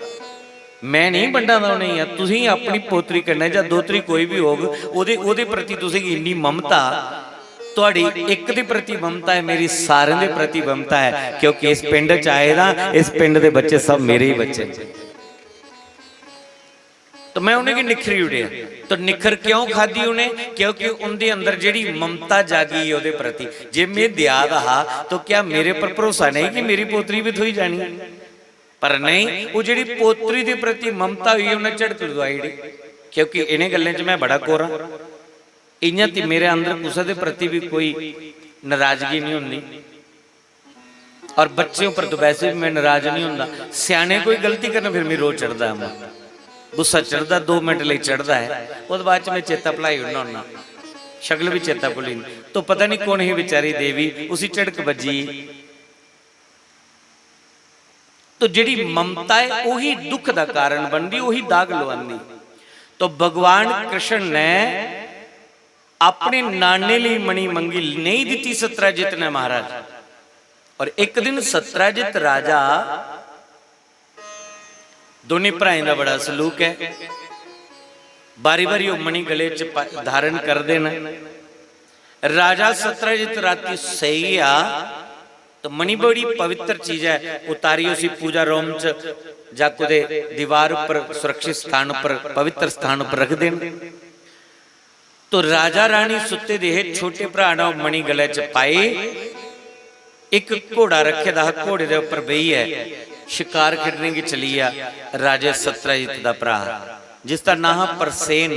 में नहीं बंडा दा उ'नेंगी, तुसेंगी अपनी पोतरी कन्नै जां दोतरी कोई बी होग, ओह्दे, ओह्दे प्रति तुसेंगी इन्नी ममता, थुआड़ी इक दे प्रति ममता ऐ, मेरी सारें दे प्रति ममता ऐ, क्योंकि इस पिंड च आए दा, इस पिंड दे बच्चे सब मेरे ही बच्चे न।" तो मैं उ'नेंगी निक्खरी ओड़ेआ। तो निक्खर क्यों खादी उ'नें? क्योंकि उं'दे अंदर जेह्ड़ी ममता जागी ही ओह्दे प्रति। जे में देआ दा हा, तो क्या मेरे पर भरोसा नहीं कि मेरी पोतरी बी थ्होई जानी? पर नहीं, ओह् जेह्ड़ी पोतरी दे प्रति ममता होई, उ'नें झड़क लुआई ओड़ी। क्योंकि इ'नें गल्लें च में बड़ा कोरा। इ'यां ते मेरे अंदर कुसै दे प्रति बी कोई नाराजगी नहीं होंदी, और बच्चें उप्पर तो वैसे भी मैं नाराज नहीं होंदा। स्याने कोई गलती करन, फिर मिगी रोह् चढ़दा ऐ, गुस्सा चढ़दा, दो मिनट लेई चढ़दा ऐ, ओह्दे बाद च मैं चेता भुलाई ओड़ना होन्ना, शक्ल बी चेता भुल्ली जंदी। तो पता नहीं कौन ही बेचारी देवी, उसी झड़क बज्जी। तो जेह्ड़ी ममता ऐ, ओही दुख दा कारण बनदी, ओही दाग लुआंदी। तो भगवान कृष्ण ने अपने नाने लेई मणि मंगी, नहीं दित्ती सत्राजित ने महाराज। और इक दिन सत्राजित राजा, दोनें भ्राएं दा बड़ा सलूक ऐ, बारी बारी ओह् मणि गले च प-, धारण करदे न। राजा सत्राजित राती सेई गेआ, तो मणि बड़ी पवित्र चीज ऐ, उतारियै उसी पूजा रूम च जां कुतै दीवार उप्पर, सुरक्षित स्थान उप्पर, पवित्र स्थान उप्पर रखदे न। तो राजा रानी सुत्ते दे हे, छोटे भ्रा ने ओह् मणि गले च पाए। इक घोड़ा रखे दा हा, घोड़े दे उप्पर बेहियै शकार खेडने गी चली गेआ राजे सत्राजित दा भ्रा, जिसदा नांऽ हा प्रसेन।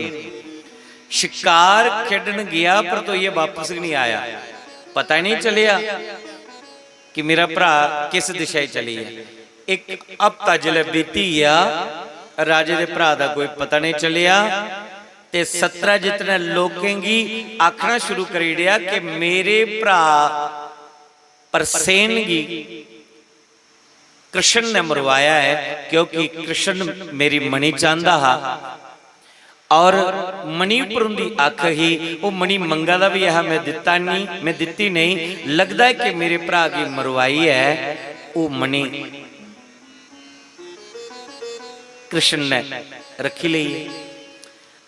शकार खेडन गेआ, परतोइयै बापस गै नहीं आया। पता ही नहीं चलेआ कि मेरा भ्रा किस दिशा च चली गेआ। इक हफ्ता जिसलै बीती गेआ, राजे दे भ्रा दा कोई पता नहीं चलेआ। ते सत्राजित ने लोकें गी आखना शुरू करी ओड़ेआ कि मेरे भ्रा प्रसेन गी कृष्ण ने मरवाया है, क्योंकि कृष्ण मेरी मणि चांहदा हा। और मणि उप्पर उंदी अक्ख ही, ओह् मणि मंगा दा बी ऐ हा, मैं दित्ता नहीं, मैं दित्ती नहीं। लगदा है कि मेरे भ्रा गी मरवाई ऐ ओह् मणि कृष्ण ने रखी लेई ऐ।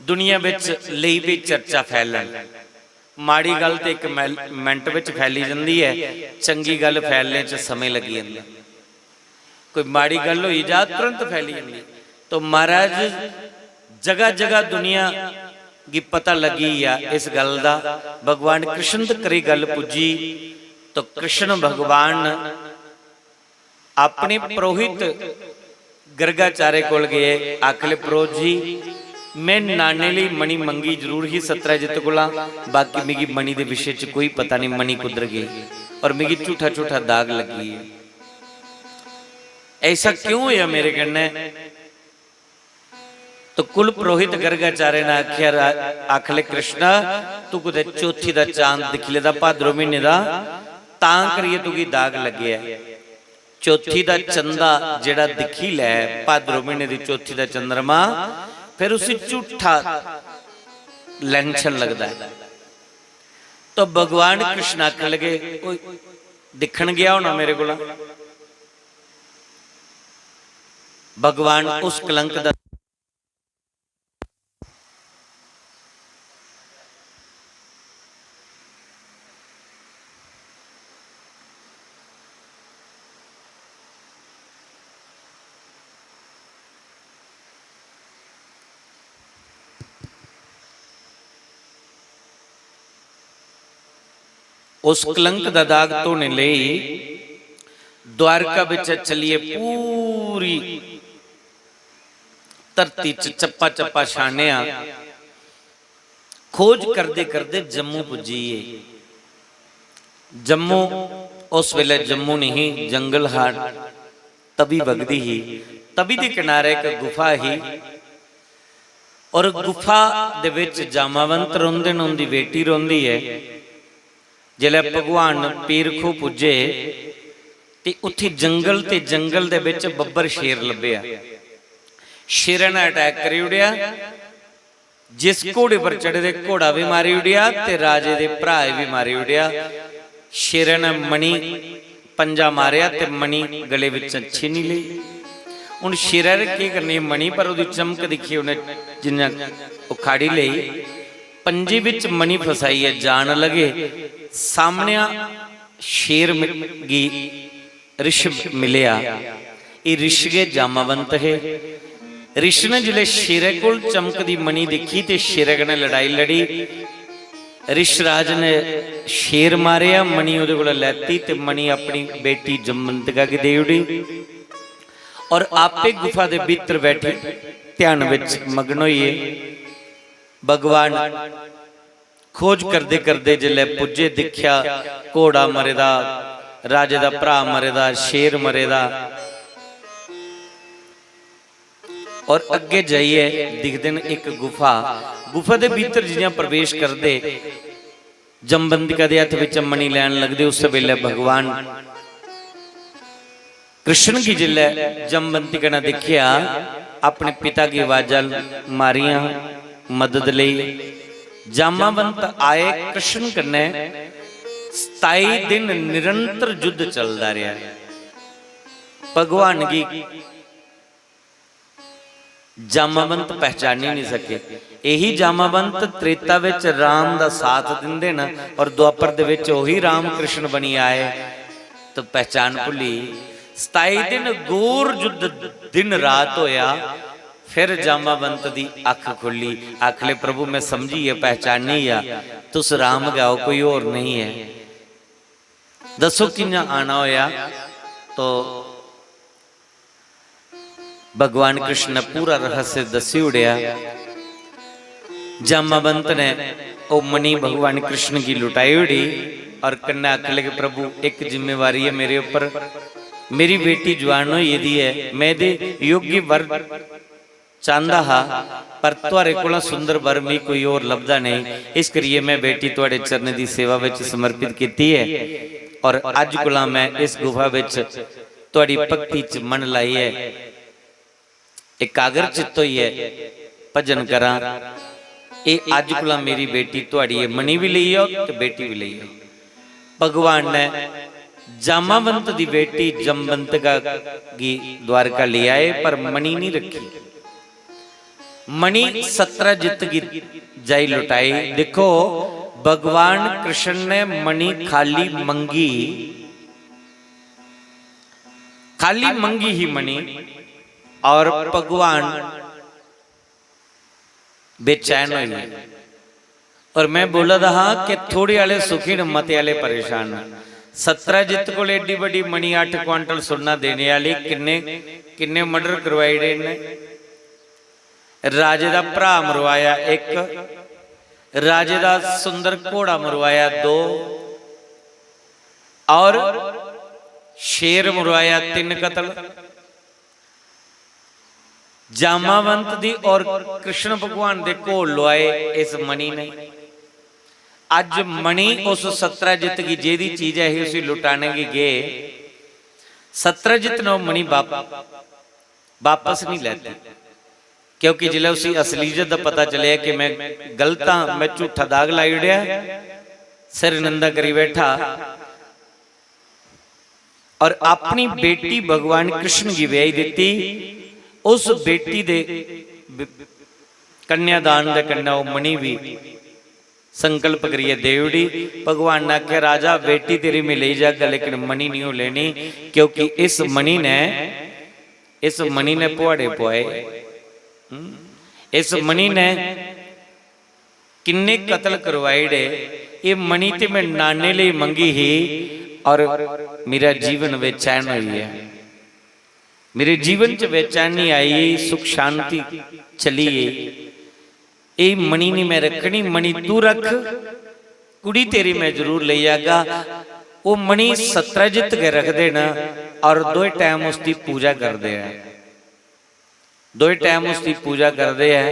दुनिया बिच लेई बी चर्चा फैलन। माड़ी गल्ल ते इक मैल-, मिंट बिच फैली जंदी ऐ, चंगी गल्ल फैलने च समें लग्गी जंदा। कोई माड़ी गल्ल होई जा, तुरंत फैली जंदी। तो महाराज, जगह जगह दुनिया गी पता लग्गी गेआ इस गल्ल दा। भगवान कृष्ण तकर एह् गल्ल पुज्जी, तो कृष्ण भगवान अपने पुरोहित गर्गाचार्य कोल गए, आखले, "पुरोहित जी, मैं नाने लेई मणि मंगी जरूर ही सत्राजित कोला, बाकी मिगी मणि दे विशे च कोई पता नहीं, मणि कुद्धर गेई, और मिगी झूठा झूठा दाग लग्गी है। ऐसा क्यों होया मेरे कन्नै?" तो कुल पुरोहित गर्गाचार्य ने आखेआ, रा-, आखले, "कृष्णा, तू कुतै चौथी दा चांद दिक्खी लेदा भाद्रो म्हीने दा, तां करियै तुगी दाग लग्गेआ ऐ। चौथी दा चंदा जेह्ड़ा दिक्खी लै, भाद्रो म्हीने दी चौथी दा चंद्रमा, फिर उसी झूठा लैंछन लगदा ऐ।" तो भगवान कृष्ण आखन लगे, "कोई दिक्खन गेआ होना मेरे कोला।" भगवान उस कलंक दा उस कलंक दा दाग धोने लेई द्वारका बिच चलिए पूरी धरती च चप्पा चप्पा छानेआ। खोज करदे करदे जम्मू पुज्जी गे। जम्मू, उस वेले जम्मू नहीं, जंगल हा, तवी बगदी ही। तवी दे किनारे इक गुफा ही और गुफा दे विच जामावंत रौंह्दे न, उंदी बेटी रौंह्दी ऐ। जिसलै भगवान पीर खूह पुज्जे ते उत्थै जंगल ते जंगल दे विच बब्बर शेर लब्भेआ। शेरै ने अटैक करी ओड़ेआ। जिस घोड़े पर चढ़े दे, घोड़ा भी मारी ओड़ेआ ते राजे दे भ्राए भी मारी ओड़ेआ। शेरै ने मणि पंजा मारेआ ते मणि गले विच छीनी लेई। हुन शेरै ने केह् करनी मणि, पर ओह्दी चमक दिक्खियै उ'नें जि'यां उखाड़ी लेई। पंजे विच मणि फसाइयै जान लगे। सामनेआ शेर मि-, गी रिछ मिलेआ। एह् रिछ गै जामावंत हे। रिछ ने जिसलै शेरै कोल चमकदी मणि दिक्खी ते शेरै कन्नै लड़ाई लड़ी। रिछराज ने शेर मारेआ, मणि ओह्दे कोला लैती ते मणि अपनी बेटी जमवंतिका गी देई ओड़ी। और आपे गुफा दे भीतर बैठी ध्यान विच मग्न होई गे। भगवान खोज करदे करदे जिसलै पुज्जे, दिक्खेआ घोड़ा मरे दा, राजे दा भ्राऽ मरे दा, शेर मरे दा। और अग्गें जाइयै दिखदे न इक गुफा। गुफा दे भीतर जि'यां प्रवेश करदे, जमवंतिका दे हत्थ बिच मणि लैन लगदे, उस बेल्लै भगवान कृष्ण गी जिसलै जमवंतिका ने दिक्खेआ, अपने पिता गी आवाजां मारियां मदद लेई। जामावंत आए कृष्ण कन्नै। सताई दिन निरंतर युद्ध चलदा रेहा। भगवान गी जामावंत पहचानी नहीं सके। यही जामावंत त्रेता विच राम दा साथ दिंदे न और द्वापर दे विच ओही राम कृष्ण बनी आए। तो पहचान भुल्ली। सताई दिन घोर युद्ध, दिन रात होया। फिर जामावंत दी अख खुल्ली। आखले, "प्रभु, मैं समझी है, पहचानी है, तुस राम गै हो, कोई होर नहीं है। दसो कि'यां आना होया?" तो भगवान कृष्ण ने पूरा रहस्य दस्सी ओड़ेआ। जामावंत ने ओह् मणि भगवान कृष्ण गी लुटाई ओड़ी और कन्नै आखन लगे, "प्रभु, इक जिम्मेवारी है मेरे उप्पर, मेरी बेटी जवान होई गेदी है, मैं एह्दे योग्य वर चांहदा हा, पर थुआड़े कोला सुंदर वर मिगी कोई होर लभदा नेईं, इस करियै मैं बेटी थुआड़े चरणें दी सेवा विच समर्पित कीती ऐ और अज्ज कोला मैं इस गुफा विच थुआड़ी भक्ति च मन लाइयै एकाग्र चित्त होइयै भजन करां। एह् अज्ज कोला मेरी बेटी थुआड़ी ऐ, मणि बी लेई आओ ते बेटी बी लेई आओ।" भगवान ने जामावंत दी बेटी जमवंतिका गी द्वारका ले आए, पर मणि नहीं रखी। मणि सत्राजित गी जाई लुटाई। देखो, भगवान कृष्ण ने मणि खाली मंगी, खाली मंगी ही मणि, और भगवान बेचैन होई गे। और मैं बोला दा हा कि थोड़े आले सुखी न, मते आले परेशान न। सत्राजित कोल एड्डी बड्डी मणि, अट्ठ क्वांटल सुन्ना देने आली, किन्ने, किन्ने मर्डर करवाई ओड़े इ'न्नै। राजे दा भ्रा मरवाया इक, राजे दा सुंदर घोड़ा मरवाया दो, और शेर मरवाया तिन्न कत्ल। जामावंत दी और कृष्ण भगवान दे घोल लुआए इस मणि ने। अज्ज मणि उस सत्राजित गी, जेह्दी चीज ऐ ही, उसी लुटाने गी गे। सत्राजित ने ओह् मणि बाप-, बापस नहीं लैती, क्योंकि जिसलै उसी असलीयत दा पता चलेआ कि मैं गलत हां, मैं झूठा दाग लाई ओड़ेआ, सिर नंदा करी बैठा, और अपनी बेटी भगवान कृष्ण गी ब्याही दित्ती। उस बेटी दे ब-, कन्यादान दे कन्नै ओह् मणि बी संकल्प करियै देई ओड़ी। भगवान ने आखेआ, "राजा, बेटी तेरी मैं लेई जागा, लेकिन मणि नहीं लेनी, क्योंकि इस मणि ने, इस मणि ने पुआड़े पुआए। हम्म? इस मणि ने किन्ने कत्ल करवाई ओड़े। एह् मणि ते में नाने लेई मंगी ही और मेरा जीवन बेचैन होई गेआ। मेरे जीवन च बेचैनी आई, सुख शांति चली गेई। एह् मणि निं में रक्खनी, मणि तू रख, कुड़ी तेरी में जरूर लेई आगा। ओह् मणि सत्रजित गै रखदे न और दोए टैम उसदी पूजा करदे ऐ। दोए टैम उसदी पूजा करदे ऐ।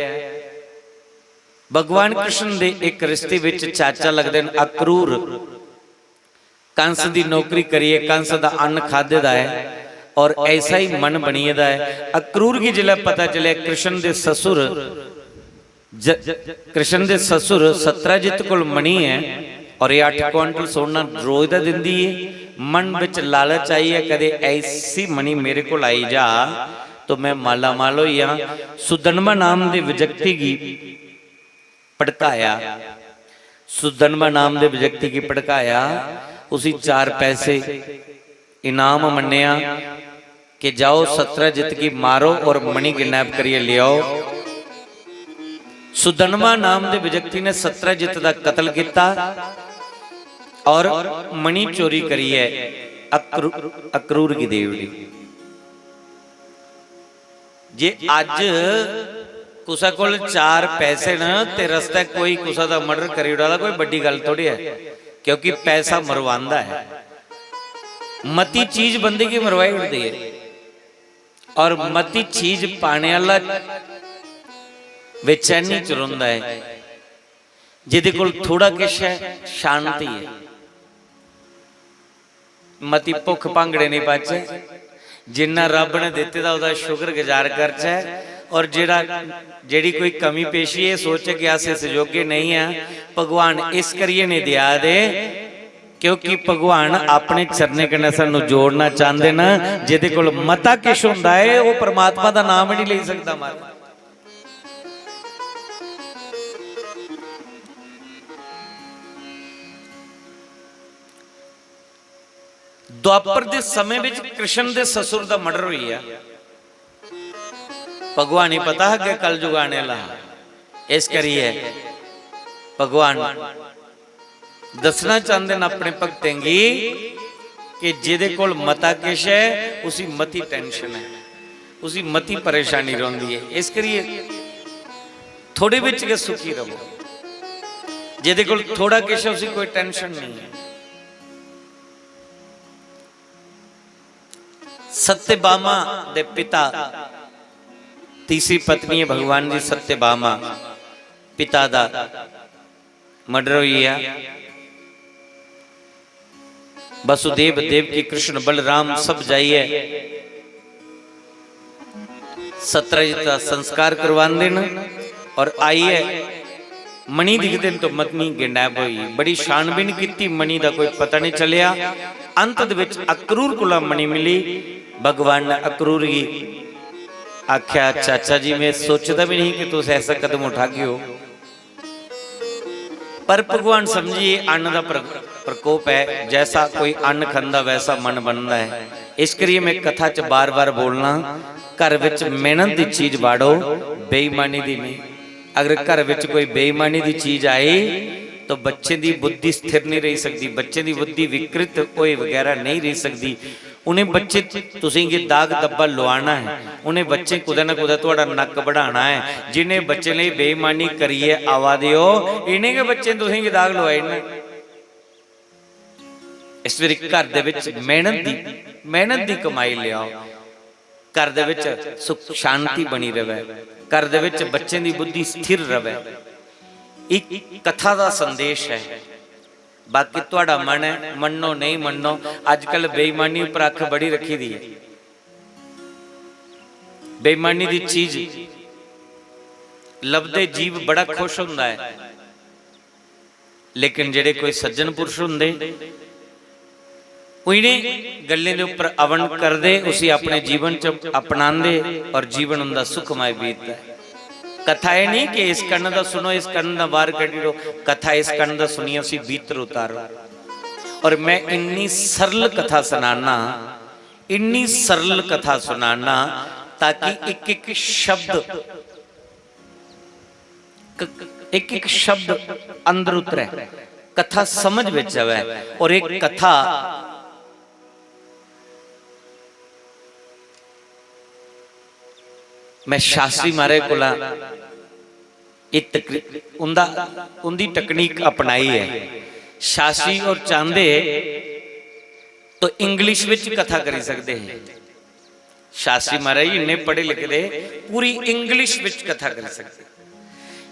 भगवान कृष्ण दे इक रिश्ते विच चाचा लगदे न अक्रूर। कंस दी नौकरी करियै कंस दा अन्न खाद्धे दा ऐ और ऐसा ही मन बनी गेदा ऐ। अक्रूर गी जिसलै पता चलेआ कृष्ण दे ससुर ज-, कृष्ण दे ससुर सत्राजित कोल मणि ऐ और एह् अट्ठ क्वांटल सोना रोज दा दिंदी ऐ। मन विच लालच आई ऐ, कदे ऐसी मणि मेरे कोल आई जा तो मैं मालामाल होई जां। सुदनमा नाम दे विजक्ति गी भड़काया, सुदनमा नाम दे विजक्ति गी भड़काया, उसी चार पैसे इनाम मन्नेआ कि जाओ सत्राजित गी मारो और मणि किडनैप करियै लेआओ। सुदनमा नाम दे विजक्ति ने सत्राजित दा कत्ल किता और मणि चोरी करियै अक्रू-, अक्रूर गी देई ओड़ी। जे अज्ज कुसै कोल चार पैसे न ते रस्तै कोई कुसै दा मर्डर करी ओड़ा दा, कोई बड्डी गल्ल थोड़ी ऐ, क्योंकि पैसा मरवांदा ऐ। मती चीज बंदे गी मरवाई ओड़दी ऐ और मती चीज पाने आह्ला बेचैनी च रौंह्दा ऐ। जेह्दे कोल थोड़ा किश ऐ, शांति ऐ। मती भुक्ख भांगड़े नेईं पाचै, जिन्ना रब्ब ने दित्ते दा ओह्दा शुक्रगुजार करचै। और जेह्ड़ा, जेह्ड़ी कोई कमी पेशी एह् सोचै कि अस इस योग्य नेईं आं, भगवान इस करियै नेईं देआ दे, क्योंकि भगवान अपने चरणें कन्नै सानूं जोड़ना चांह्दे न। जेह्दे कोल मता किश होंदा ऐ, ओह् परमात्मा दा नाम ही नहीं लेई सकदा। महाराज, द्वापर दे समें विच कृष्ण दे ससुर दा मर्डर होई गेआ। भगवान गी पता हा कि कलयुग आने आह्ला हा, इस करियै भगवान दस्सना चांह्दे न अपने भक्तें गी कि जेह्दे कोल मता किश ऐ, उसी मती टेंशन ऐ, उसी मती परेशानी रौंह्दी ऐ। इस करियै थोड़े बिच गै सुखी रवो। जेह्दे कोल थोड़ा किश ऐ, उसी कोई टेंशन नेईं ऐ। सत्यभामा दे पिता, तीसरी पत्नी ऐ भगवान दी सत्यभामा, पिता दा मर्डर होई गेआ। वसुदेव, देवकी, कृष्ण, बलराम सब जाइयै सत्राजित दा संस्कार करवांदे न और आइयै मणि दिखदे न तो मणि किडनैप होई। बड़ी छानबीन कीती, मणि दा कोई पता नहीं चलेआ। अंत दे विच अक्रूर कोला मणि मिली। भगवान ने अक्रूर गी आख्या, "चाचा जी, मैं सोचदा भी नहीं कि तुस ऐसा कदम उठागे हो।" पर भगवान समझिए अन्न दा प्र-, प्रकोप है, जैसा कोई अन्न खंदा वैसा मन बनदा है। इस करिए मैं कथा च बार-बार बोलना, घर विच मेहनत दी चीज बाड़ो, बेईमानी दी नहीं। अगर घर विच कोई बेईमानी दी चीज आई तो बच्चें दी बुद्धि स्थिर नहीं रही सकदी, बच्चें दी बुद्धि विकृत होए बगैरा नहीं रही सकदी। उ'नें बच्चे तुसें गी दाग दब्बा लुआना है, उ'नें बच्चें कुतै ना कुतै थुआढ़ा नक्क बढ़ाना है। जि'नें बच्चें लेई बेईमानी करियै आवा दे ओ, इ'नें गै बच्चें तुसें गी दाग लुआई ओड़ना। इस बारी घर दे विच मेहनत दी, मेहनत दी कमाई लेआओ। घर दे विच सुख शांति बनी रवै, घर दे विच बच्चें दी बुद्धि स्थिर रवै। इक कथा दा संदेश है। बाकी तुहाडा मन ऐ, मन्नो नेईं मन्नो। अजकल बेईमानी उप्पर अक्ख बड़ी रखी दी ऐ। बेईमानी दी चीज लभदे जीव बड़ा खुश होंदा ऐ, लेकिन जेड़े कोई सज्जन पुरुष होंदे, ओह् इ'नें गल्लें दे उप्पर अवन करदे, उसी अपने जीवन च अपनांदे और जीवन उंदा सुखमय बीतदा ऐ। कथा एह् नहीं कि इस कन्न दा सुनो, इस कन्न दा बाहर कड्ढी ओड़ो। कथा इस कन्न दा सुनियै उसी भीतर उतारो। और मैं इन्नी सरल कथा सनाना, इन्नी सरल कथा सुनाना, ताकि इक इक शब्द क-, एक एक शब्द अंदर उतरै, कथा समझ विच आवै। और एक कथा मैं शास्त्री महाराज कोला, ये तकरी-, उंदा, उंदी तकनीक अपनाई है। शास्त्री और चांदे तो इंग्लिश विच कथा करी सकते हैं। शास्त्री महाराज इन्ने पढ़े लिखे दे, पूरी इंग्लिश विच कथा करी सकदे।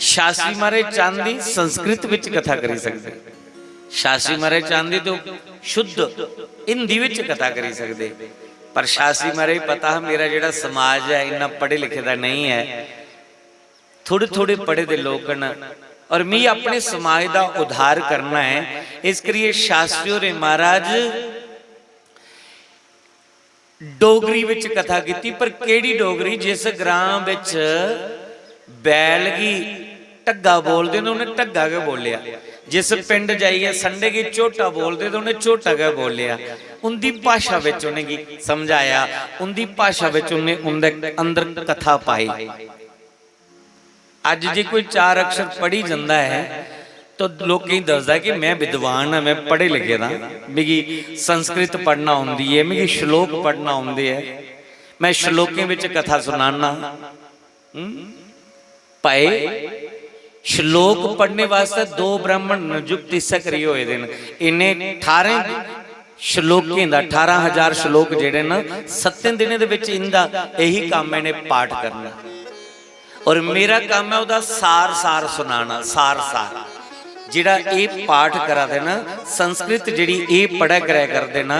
शास्त्री महाराज चांदी संस्कृत विच कथा करी सकदे। शास्त्री महाराज चांदी तो शुद्ध हिंदी विच कथा करी सकदे। पर शास्त्री महाराज पता हा, मेरा जेड़ा समाज है इन्ना पढ़े लिखे दा नहीं है, थोड़े थोड़े पढ़े दे लोग न, और मी अपने समाज दा उद्धार करना है। इस करिए शास्त्री होरें महाराज डोगरी विच कथा कीती, पर केड़ी डोगरी? जिस ग्रां विच बैल गी ढग्गा बोलदे न, उन्हें ढग्गा गै बोलेआ। जिस पिंड जाइयै संडे गी झोटा बोलदे, ते उन्हें झोटा गै बोलेआ। उंदी भाशा विच उनेंगी समझाया, उंदी भाशा विच उन्हें उंदे अंदर कथा पाई। अज्ज जे कोई चार अक्षर पढ़ी जंदा है, तो लोकें गी दसदा कि मैं विद्वान हां, मैं पढ़े लिखे दा, मिगी संस्कृत पढ़ना औंदी है, मिगी श्लोक पढ़ना औंदे है, मैं श्लोकें विच कथा सुनाना। हम्म? भाई, श्लोक पढ़ने वास्तै दो ब्राह्मण नियुक्त इस्सै करियै होए दे न। इन्हें ठारें श्लोकें दा, अठारह हजार श्लोक जेह्ड़े न, सत्तें दिनें दे विच इंदा यही कम्म, इन्हें पाठ करना। और मेरा कम्म है ओह्दा सार सार सुनाना, सार सार। जेह्ड़ा एह् पाठ करा दे न, संस्कृत जेह्ड़ी एह् पढ़ै करै करदे न,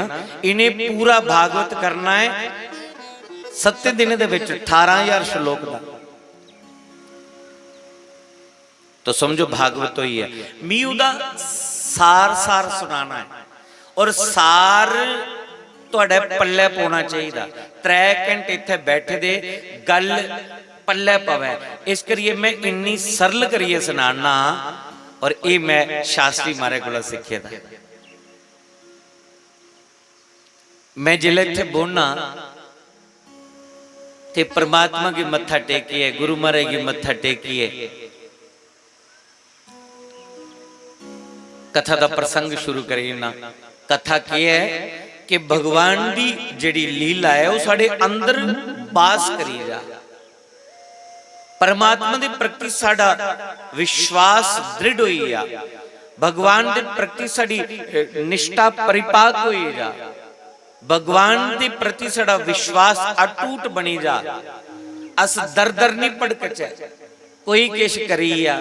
इन्हें पूरा भागवत करना है सत्तें दिनें दे विच, अठारह हजार श्लोक दा। तो समझो भागवत होई है। मी ओह्दा सार सार सुनाना है, और सार तुहाडे पल्ले पौना चाहिदा। त्रै घंटे इत्थै बैठे दे गल पल्ले पवै, इस करियै मैं इन्नी सरल करियै सनाना। और एह् मैं शास्त्री महाराज कोला सिक्खे दा। मैं जिसलै इत्थै बौह्ना ते परमात्मा गी मत्था टेकियै, गुरु महाराज गी मत्था टेकियै कथा दा प्रसंग शुरू करी ना। कथा केह् है कि भगवान दी जेह्ड़ी लीला है, ओह् साढ़े अंदर बास करी जा। परमात्मा दे प्रति साढ़ा विश्वास दृढ़ होई जा, भगवान दे प्रति साढ़ी, अ, निष्ठा परिपाक होई जा, भगवान दे प्रति साढ़ा विश्वास अटूट बनी जा। अस दर दर नहीं भटकचै, कोई किश करी आ,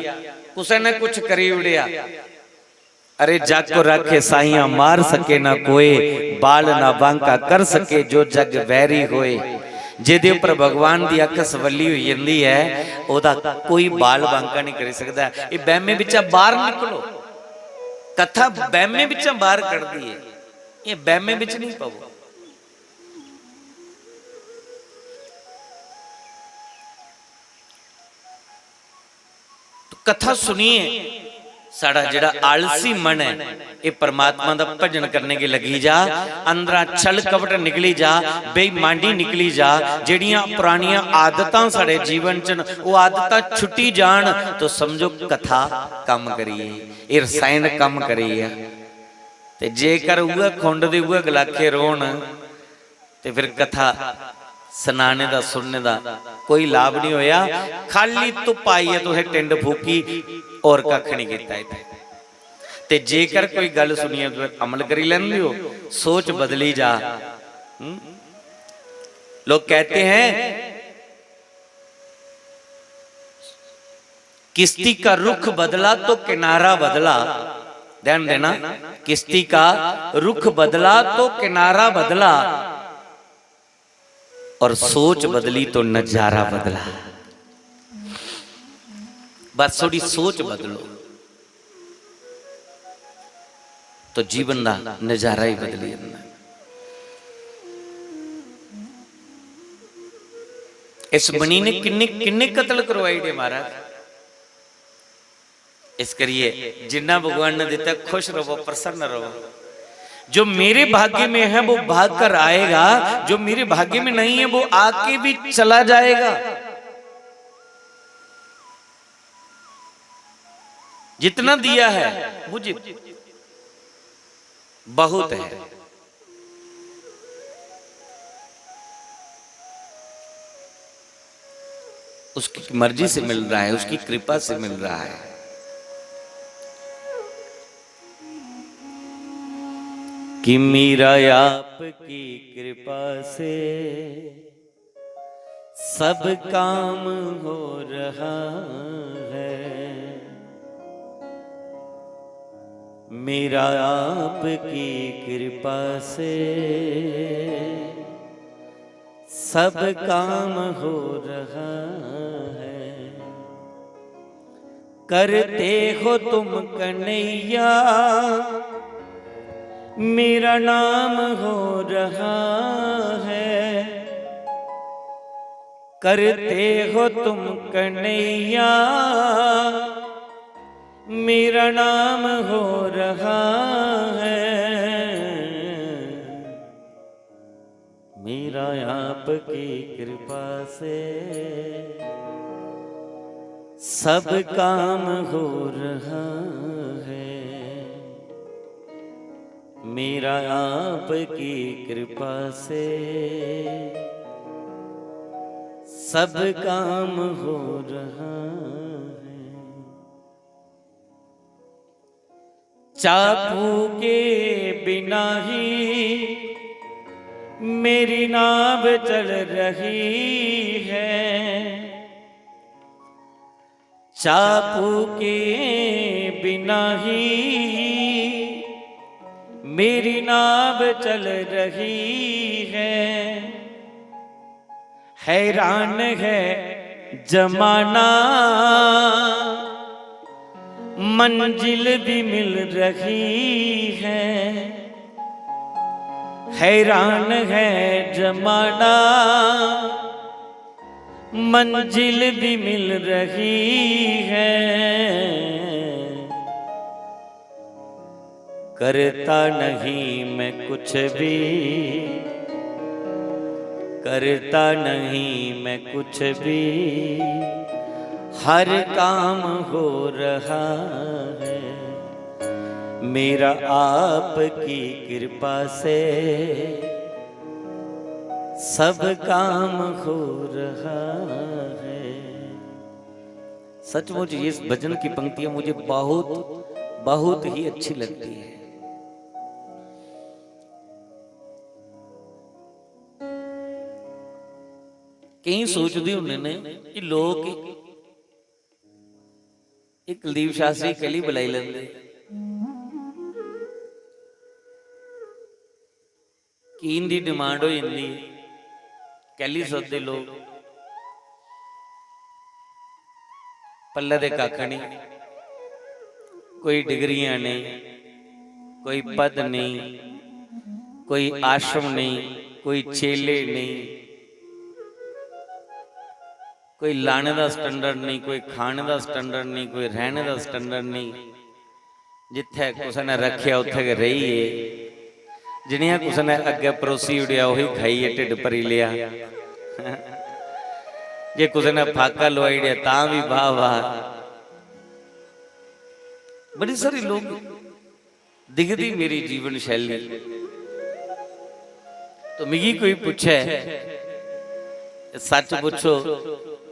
कुसै ने कुछ करी ओड़ेआ। अरे जग को राखे साइयां मार सके ना कोई, बाल ना बांका कर सके जो जग बैरी होए। जेदे उपर भगवान दी अख सवली होई जंदी है, ओदा कोई बाल बांका नहीं करी सकदा। ये बैमे बिचा बाहर निकलो, कथा बैमे बिचा बाहर कढदी है, ये बैमे बिच नहीं पवो। तो कथा सुनिए साढ़ा जेड़ा आलसी मन है, ये परमात्मा दा भजन करने गी लगी जा। अंदरा छल कपट निकली जा, बेईमानी निकली जा, जेड़ियां पुरानियां आदतां साढ़े जीवन च न, वो आदतां छुट्टी जान, तो समझो कथा कम करिए, ये रसायन कम करिए। ते जेकर उ'ऐ खुंड दे उ'ऐ गलाखे रोहन, ते फिर कथा सनाने दा, सुनने दा कोई लाभ नहीं होया। खाली धुप्प आई ऐ, तुसें टिंड फूकी, और कक्ख नहीं कीता इत्थै। ते जेकर कोई गल सुनियै तुस अमल करी लैंदे हो, सोच बदली जा। हम्म? लोग कहते हैं, किश्ती का रुख बदला तो किनारा बदला। ध्यान देना, किश्ती का रुख बदला तो किनारा बदला, और सोच बदली तो नजारा बदला। बस थोड़ी सोच बदलो, तो जीवन दा नजारा ही बदली जांदा। इस मणि ने किन्ने किन्ने कत्ल करवाई दे महाराज। इस करिए जिन्ना भगवान ने दिता, खुश रहो, प्रसन्न रहो। जो मेरे भाग्य में है वो भाग कर आएगा, जो मेरे भाग्य में नहीं है वो आके भी चला जाएगा। जितना दिया है मुझे बहुत है। उसकी मर्जी से मिल रहा है, उसकी कृपा से मिल रहा है। कि मेरा आपकी कृपा से सब काम हो रहा है। मेरा आपकी कृपा से सब काम हो रहा है। करते हो तुम कन्हैया, मेरा नाम हो रहा है। करते हो तुम कन्हैया, मेरा नाम हो रहा है। मेरा आपकी कृपा से सब काम हो रहा है। मेरा आपकी कृपा से सब काम हो रहा है। चापू के बिना ही मेरी नाव चल रही है। चापू के बिना ही मेरी नाव चल रही है। हैरान है जमाना, मंजिल भी मिल रही है। हैरान है जमाना, मंजिल भी मिल रही है। करता नहीं मैं कुछ भी, करता नहीं मैं कुछ भी, हर काम हो रहा है। मेरा आपकी कृपा से सब काम हो रहा है। सचमुच ये इस भजन की पंक्तियां मुझे बहुत, बहुत ही अच्छी लगती है। कई सोचदे होंदे ने कि लोक, "एह् कुलदीप शास्त्री कैली बुलाई लैंदे, की इंदी डिमांड होई जंदी, कैली सददे लोक?" पल्ले ते कक्ख नहीं, कोई डिग्रियां नहीं, कोई पद नहीं, कोई आश्रम नहीं, कोई चेले नहीं, कोई लाने दा स्टैंडर्ड नहीं, कोई खाने दा स्टैंडर्ड नहीं, कोई रहने दा स्टैंडर्ड नहीं। जित्थै कुसै ने रक्खेआ, उत्थै गै रेही गे। जिनियां कुसै ने अग्गै परोसी ओड़ेआ, ओही खाइयै ढिड्ड भरी लेआ। जे कुसै ने फाका लोआई ओड़ेआ, तां बी वाह वाह। बड़ी सारी लोक दिखदी मेरी जीवन शैली, तो मिगी कोई पुच्छै, सच पुच्छो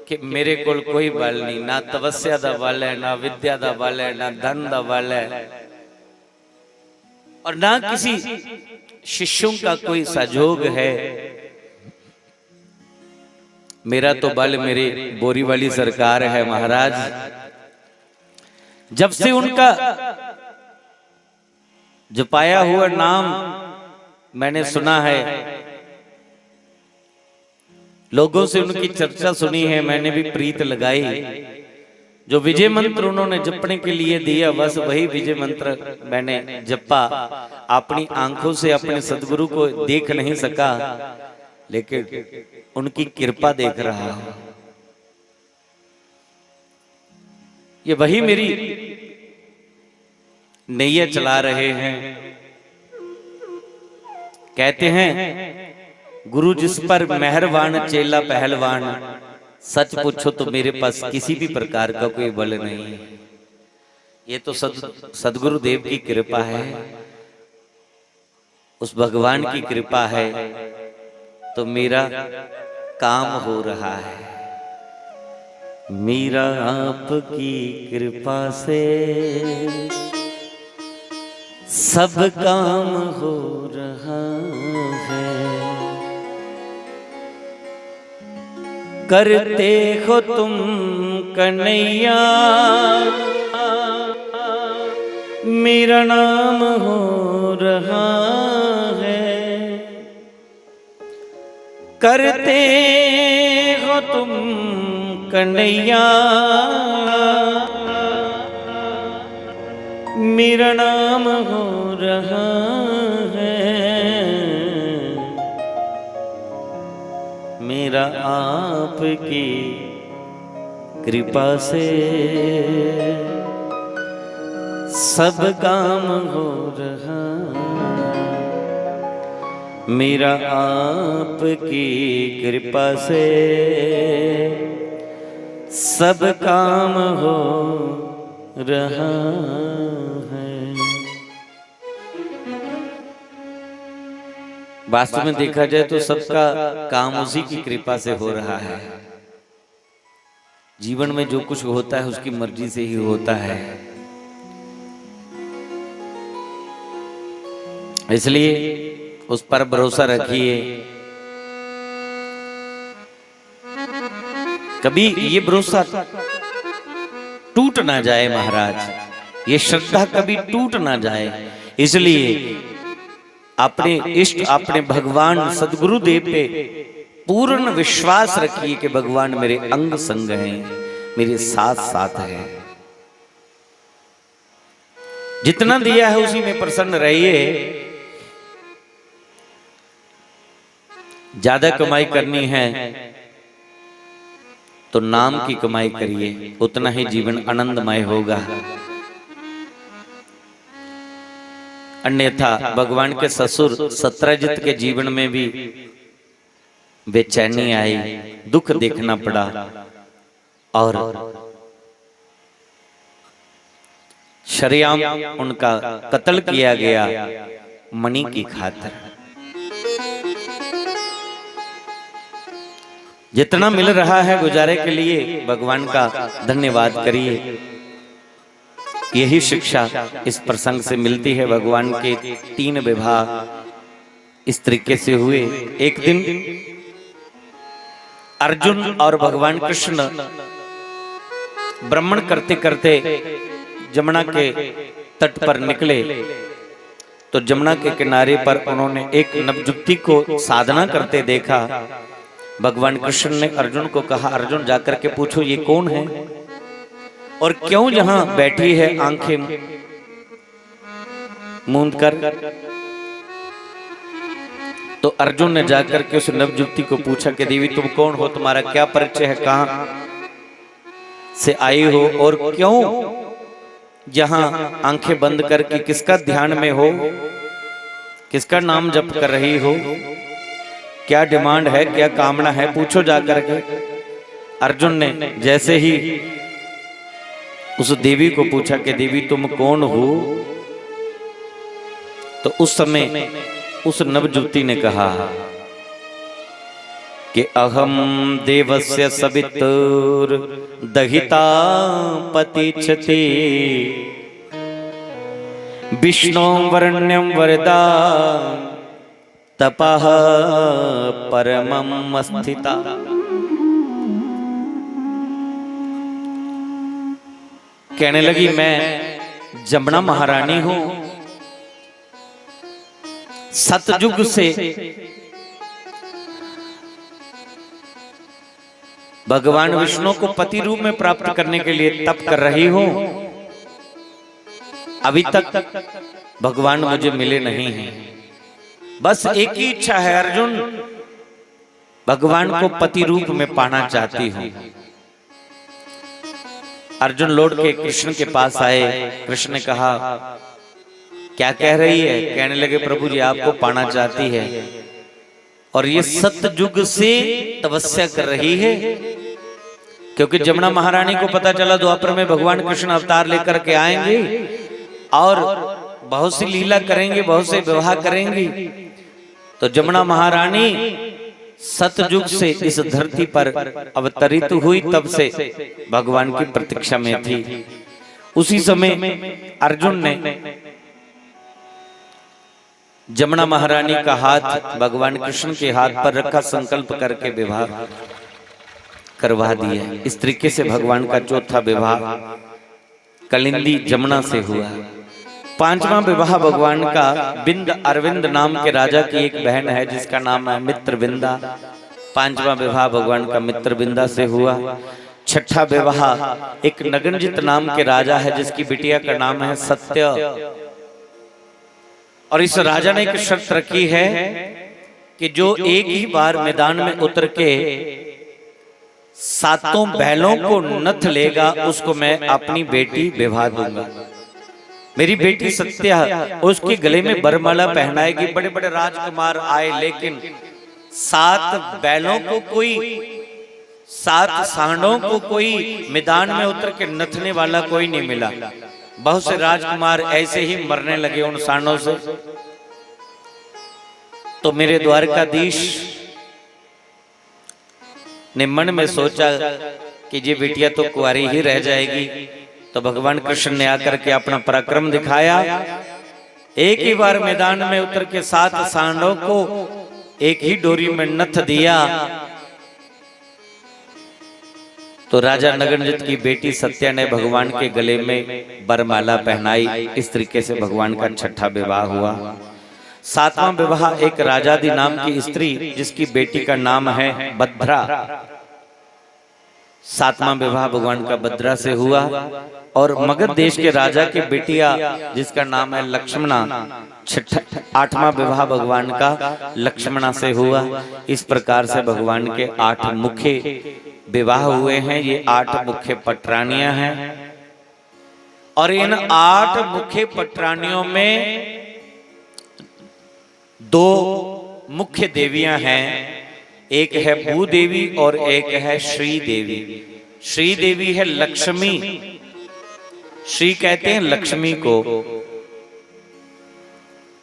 कि मेरे कोल कोई बल नहीं, ना तपस्या दा बल है, ना विद्या दा बल है, ना धन दा बल है, और ना किसी शिष्यों का कोई सहयोग है। मेरा तो बल मेरे बोरी वाली सरकार है महाराज। जब से उनका जपाया हुआ नाम मैंने सुना है, लोगों से उनकी चर्चा सुनी है, मैंने भी प्रीत लगाई। जो विजय मंत्र उन्होंने जपने के लिए दिया, बस वही विजय मंत्र मैंने जपा। अपनी आंखों से अपने सदगुरु को देख नहीं सका, लेकिन उनकी कृपा देख रहा हूं। ये वही मेरी नैया चला रहे हैं। कहते हैं, "गुरु जिस पर मेहरबान, चेला पहलवान।" सच पूछो तो मेरे पास किसी भी प्रकार का कोई बल नहीं है। ये तो सद सदगुरुदेव की कृपा है, उस भगवान की कृपा है, तो मेरा काम हो रहा है। मेरा आपकी कृपा से सब काम हो रहा है। करते हो तुम कन्हैया, मेरा नाम हो रहा है। करते हो तुम कन्हैया, मेरा नाम हो रहा है। मेरा आपकी कृपा से सब काम हो रहा। मेरा आपकी कृपा से सब काम हो रहा है। वास्तव में देखा जाए तो सबका काम उसी की कृपा से हो रहा है। जीवन में जो कुछ होता है, उसकी मर्जी से ही होता है। इसलिए उस पर भरोसा रखिए। कभी ये भरोसा टूट ना जाए महाराज, ये श्रद्धा कभी टूट ना जाए, इसलिए अपने इष्ट, अपने भगवान सदगुरुदेव पे पूर्ण विश्वास रखिए कि भगवान मेरे अंग संग हैं, मेरे साथ साथ हैं। जितना दिया है उसी में प्रसन्न रहिए। ज्यादा कमाई करनी है तो नाम की कमाई करिए, उतना ही जीवन आनंदमय होगा। अन्यथा भगवान के ससुर सत्राजित के जीवन में भी बेचैनी आई, दुख देखना पड़ा और शरेआम उनका कत्ल किया गया मणि की खातर। जितना मिल रहा है गुजारे के लिए भगवान का धन्यवाद करिए। यही शिक्षा इस प्रसंग से मिलती है। भगवान के तीन विभाग इस तरीके से हुए। एक दिन अर्जुन और भगवान कृष्ण भ्रमण करते करते जमुना के तट पर निकले तो जमुना के किनारे पर उन्होंने एक नवजुवती को साधना करते देखा। भगवान कृष्ण ने अर्जुन को कहा, अर्जुन, जाकर के पूछो ये कौन है और क्यों यहाँ बैठी है आंखें मूंद कर। तो अर्जुन ने जाकर के उस नवजुवती को पूछा कि देवी, तुम कौन हो, तुम्हारा क्या परिचय है, कहाँ से आई हो और क्यों यहाँ आंखें बंद करके किसका ध्यान में हो, किसका नाम जप कर रही हो, क्या डिमांड है, क्या कामना है, पूछो जा करके। अर्जुन ने जैसे ही उस देवी को पूछा कि देवी, तुम कौन हो, तो उस समय उस नवजुवती ने कहा कि अहम देवस्य सवितुर दहिता पतिच्छति विष्णु वरण्यम वरदा तपः परमम स्थिता। कहने लगी, मैं जमुना महारानी हूं, सतयुग से भगवान विष्णु को पति रूप में प्राप्त करने के लिए तप कर रही हूं। अभी तक भगवान मुझे मिले नहीं हैं। बस एक ही इच्छा है अर्जुन, भगवान को पति रूप में पाना चाहती हूं। अर्जुन लौट के कृष्ण के पास आए। कृष्ण ने कहा, क्या कह रही है? कहने लगे, प्रभु जी, आपको पाना चाहती है और ये सतयुग से तपस्या कर रही है। क्योंकि जमुना महारानी को पता चला द्वापर में भगवान कृष्ण अवतार लेकर के आएंगे और बहुत सी लीला करेंगे, बहुत से विवाह करेंगी। तो जमुना महारानी सतयुग से इस धरती पर अवतरित हुई, तब से भगवान की प्रतीक्षा में थी। उसी समय अर्जुन ने जमुना महारानी का हाथ भगवान कृष्ण के हाथ पर रखा, संकल्प करके विवाह करवा दिया। इस तरीके से भगवान का चौथा विवाह कलिंदी जमुना से हुआ। पांचवा विवाह भगवान का बिंद अरविंद नाम के राजा की एक बहन है जिसका नाम है मित्रविंदा। पांचवा विवाह भगवान का मित्रविंदा से हुआ। छठा विवाह एक नगनजित नाम के राजा है जिसकी बिटिया का नाम है सत्य। और इस राजा ने एक शर्त रखी है कि जो एक ही बार मैदान में उतर के सातों बैलों को नथ लेगा, उसको मैं अपनी बेटी विवाह दूंगा। मेरी बेटी सत्या उसके गले में बरमाला पहनाएगी। बड़े बड़े राजकुमार आए, लेकिन सात बैलों को कोई, सात सांडों को कोई मैदान में उतर के नथने वाला कोई नहीं मिला। बहुत से राजकुमार ऐसे ही मरने लगे उन सांडों से। तो मेरे द्वारकाधीश ने मन में सोचा कि ये बिटिया तो कुंवारी ही रह जाएगी। तो भगवान कृष्ण ने आकर के अपना पराक्रम दिखाया। एक ही बार मैदान में उतर के सात सांडों को एक ही डोरी में नथ दिया। तो राजा नगनजित की बेटी सत्या ने भगवान के गले में बरमाला पहनाई। इस तरीके से भगवान का छठा विवाह हुआ। सातवां विवाह एक राजादी नाम की स्त्री, जिसकी बेटी का नाम है भद्रा। सातवां विवाह भगवान का भद्रा से हुआ। और मगध देश के राजा की बिटिया, जिसका नाम है लक्ष्मणा, छठा, आठवां विवाह भगवान का लक्ष्मणा से हुआ। इस प्रकार से भगवान के आठ मुख्य विवाह हुए हैं। ये आठ मुख्य पटरानियां हैं। और इन आठ मुख्य पटरानियों में दो मुख्य देवियां हैं, एक है भूदेवी और एक है श्रीदेवी। श्रीदेवी है लक्ष्मी, श्री कहते हैं लक्ष्मी को।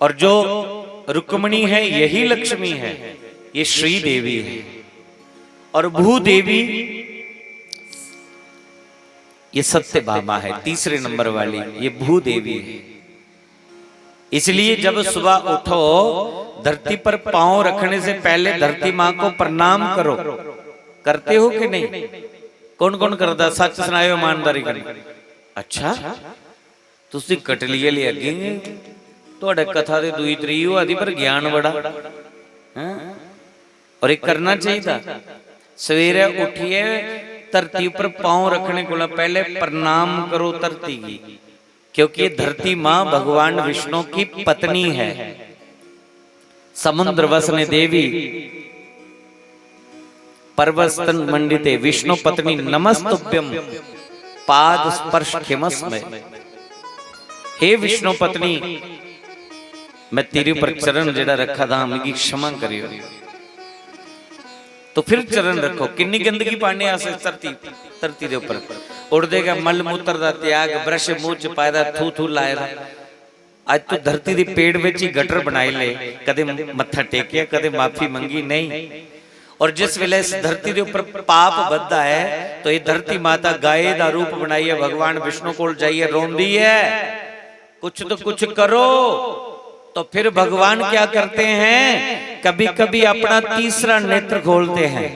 और जो रुक्मणी है, यही लक्ष्मी है, ये श्रीदेवी है। और भूदेवी, ये सत्यभामा है, तीसरे नंबर वाली, ये भूदेवी है। इसलिए जब सुबह उठो, धरती पर पांव रखने से पहले धरती मां को प्रणाम करो। करते हो कि नहीं? कौन कौन करता? सच सुनायो ईमानदारी कन्नै। अच्छा, ਤੁਸੀਂ ਕਟਲੀਏ ਲੈ ਅੱਗੇ, ਤੁਹਾਡੇ ਕਥਾ ਤੇ ਦੂਈ ਤਰੀ ਹੋਆ ਦੀ, ਪਰ ਗਿਆਨ ਬੜਾ ਹੈ। और ये करना चाहिए। सवेरे उठिए, धरती पर पांव रखने को पहले प्रणाम करो धरती की, क्योंकि ये धरती मां भगवान विष्णु की पत्नी है। समुद्र वसने देवी पर्वतन मंडिते विष्णु पत्नी नमस्तुभ्यम पाद स्पर्श खिमस्मे। हे विष्णु पत्नी, मैं तेरे ऊपर चरण जेड़ा रखा था, मिगी क्षमा करियो। तो फिर चरण रखो। किन्नी गंदगी पाने अस इस धरती, धरती दे ऊपर। उड़दे गै मल मूत्र दा त्याग, ब्रश मूंह च पाए दा, थू थू लाए दा। अज तू धरती दी पेड़ विच ही गटर बनाई ले। कदे मत्था टेकिया, कदे माफी मंगी नहीं। और जिस वेले इस धरती दे ऊपर पाप बधदा है, तो ये धरती माता गाय दा रूप बनाइए भगवान विष्णु कोल जाइए रोंदी है, कुछ तो कुछ करो। तो फिर भगवान क्या करते हैं, कभी कभी अपना तीसरा नेत्र खोलते हैं।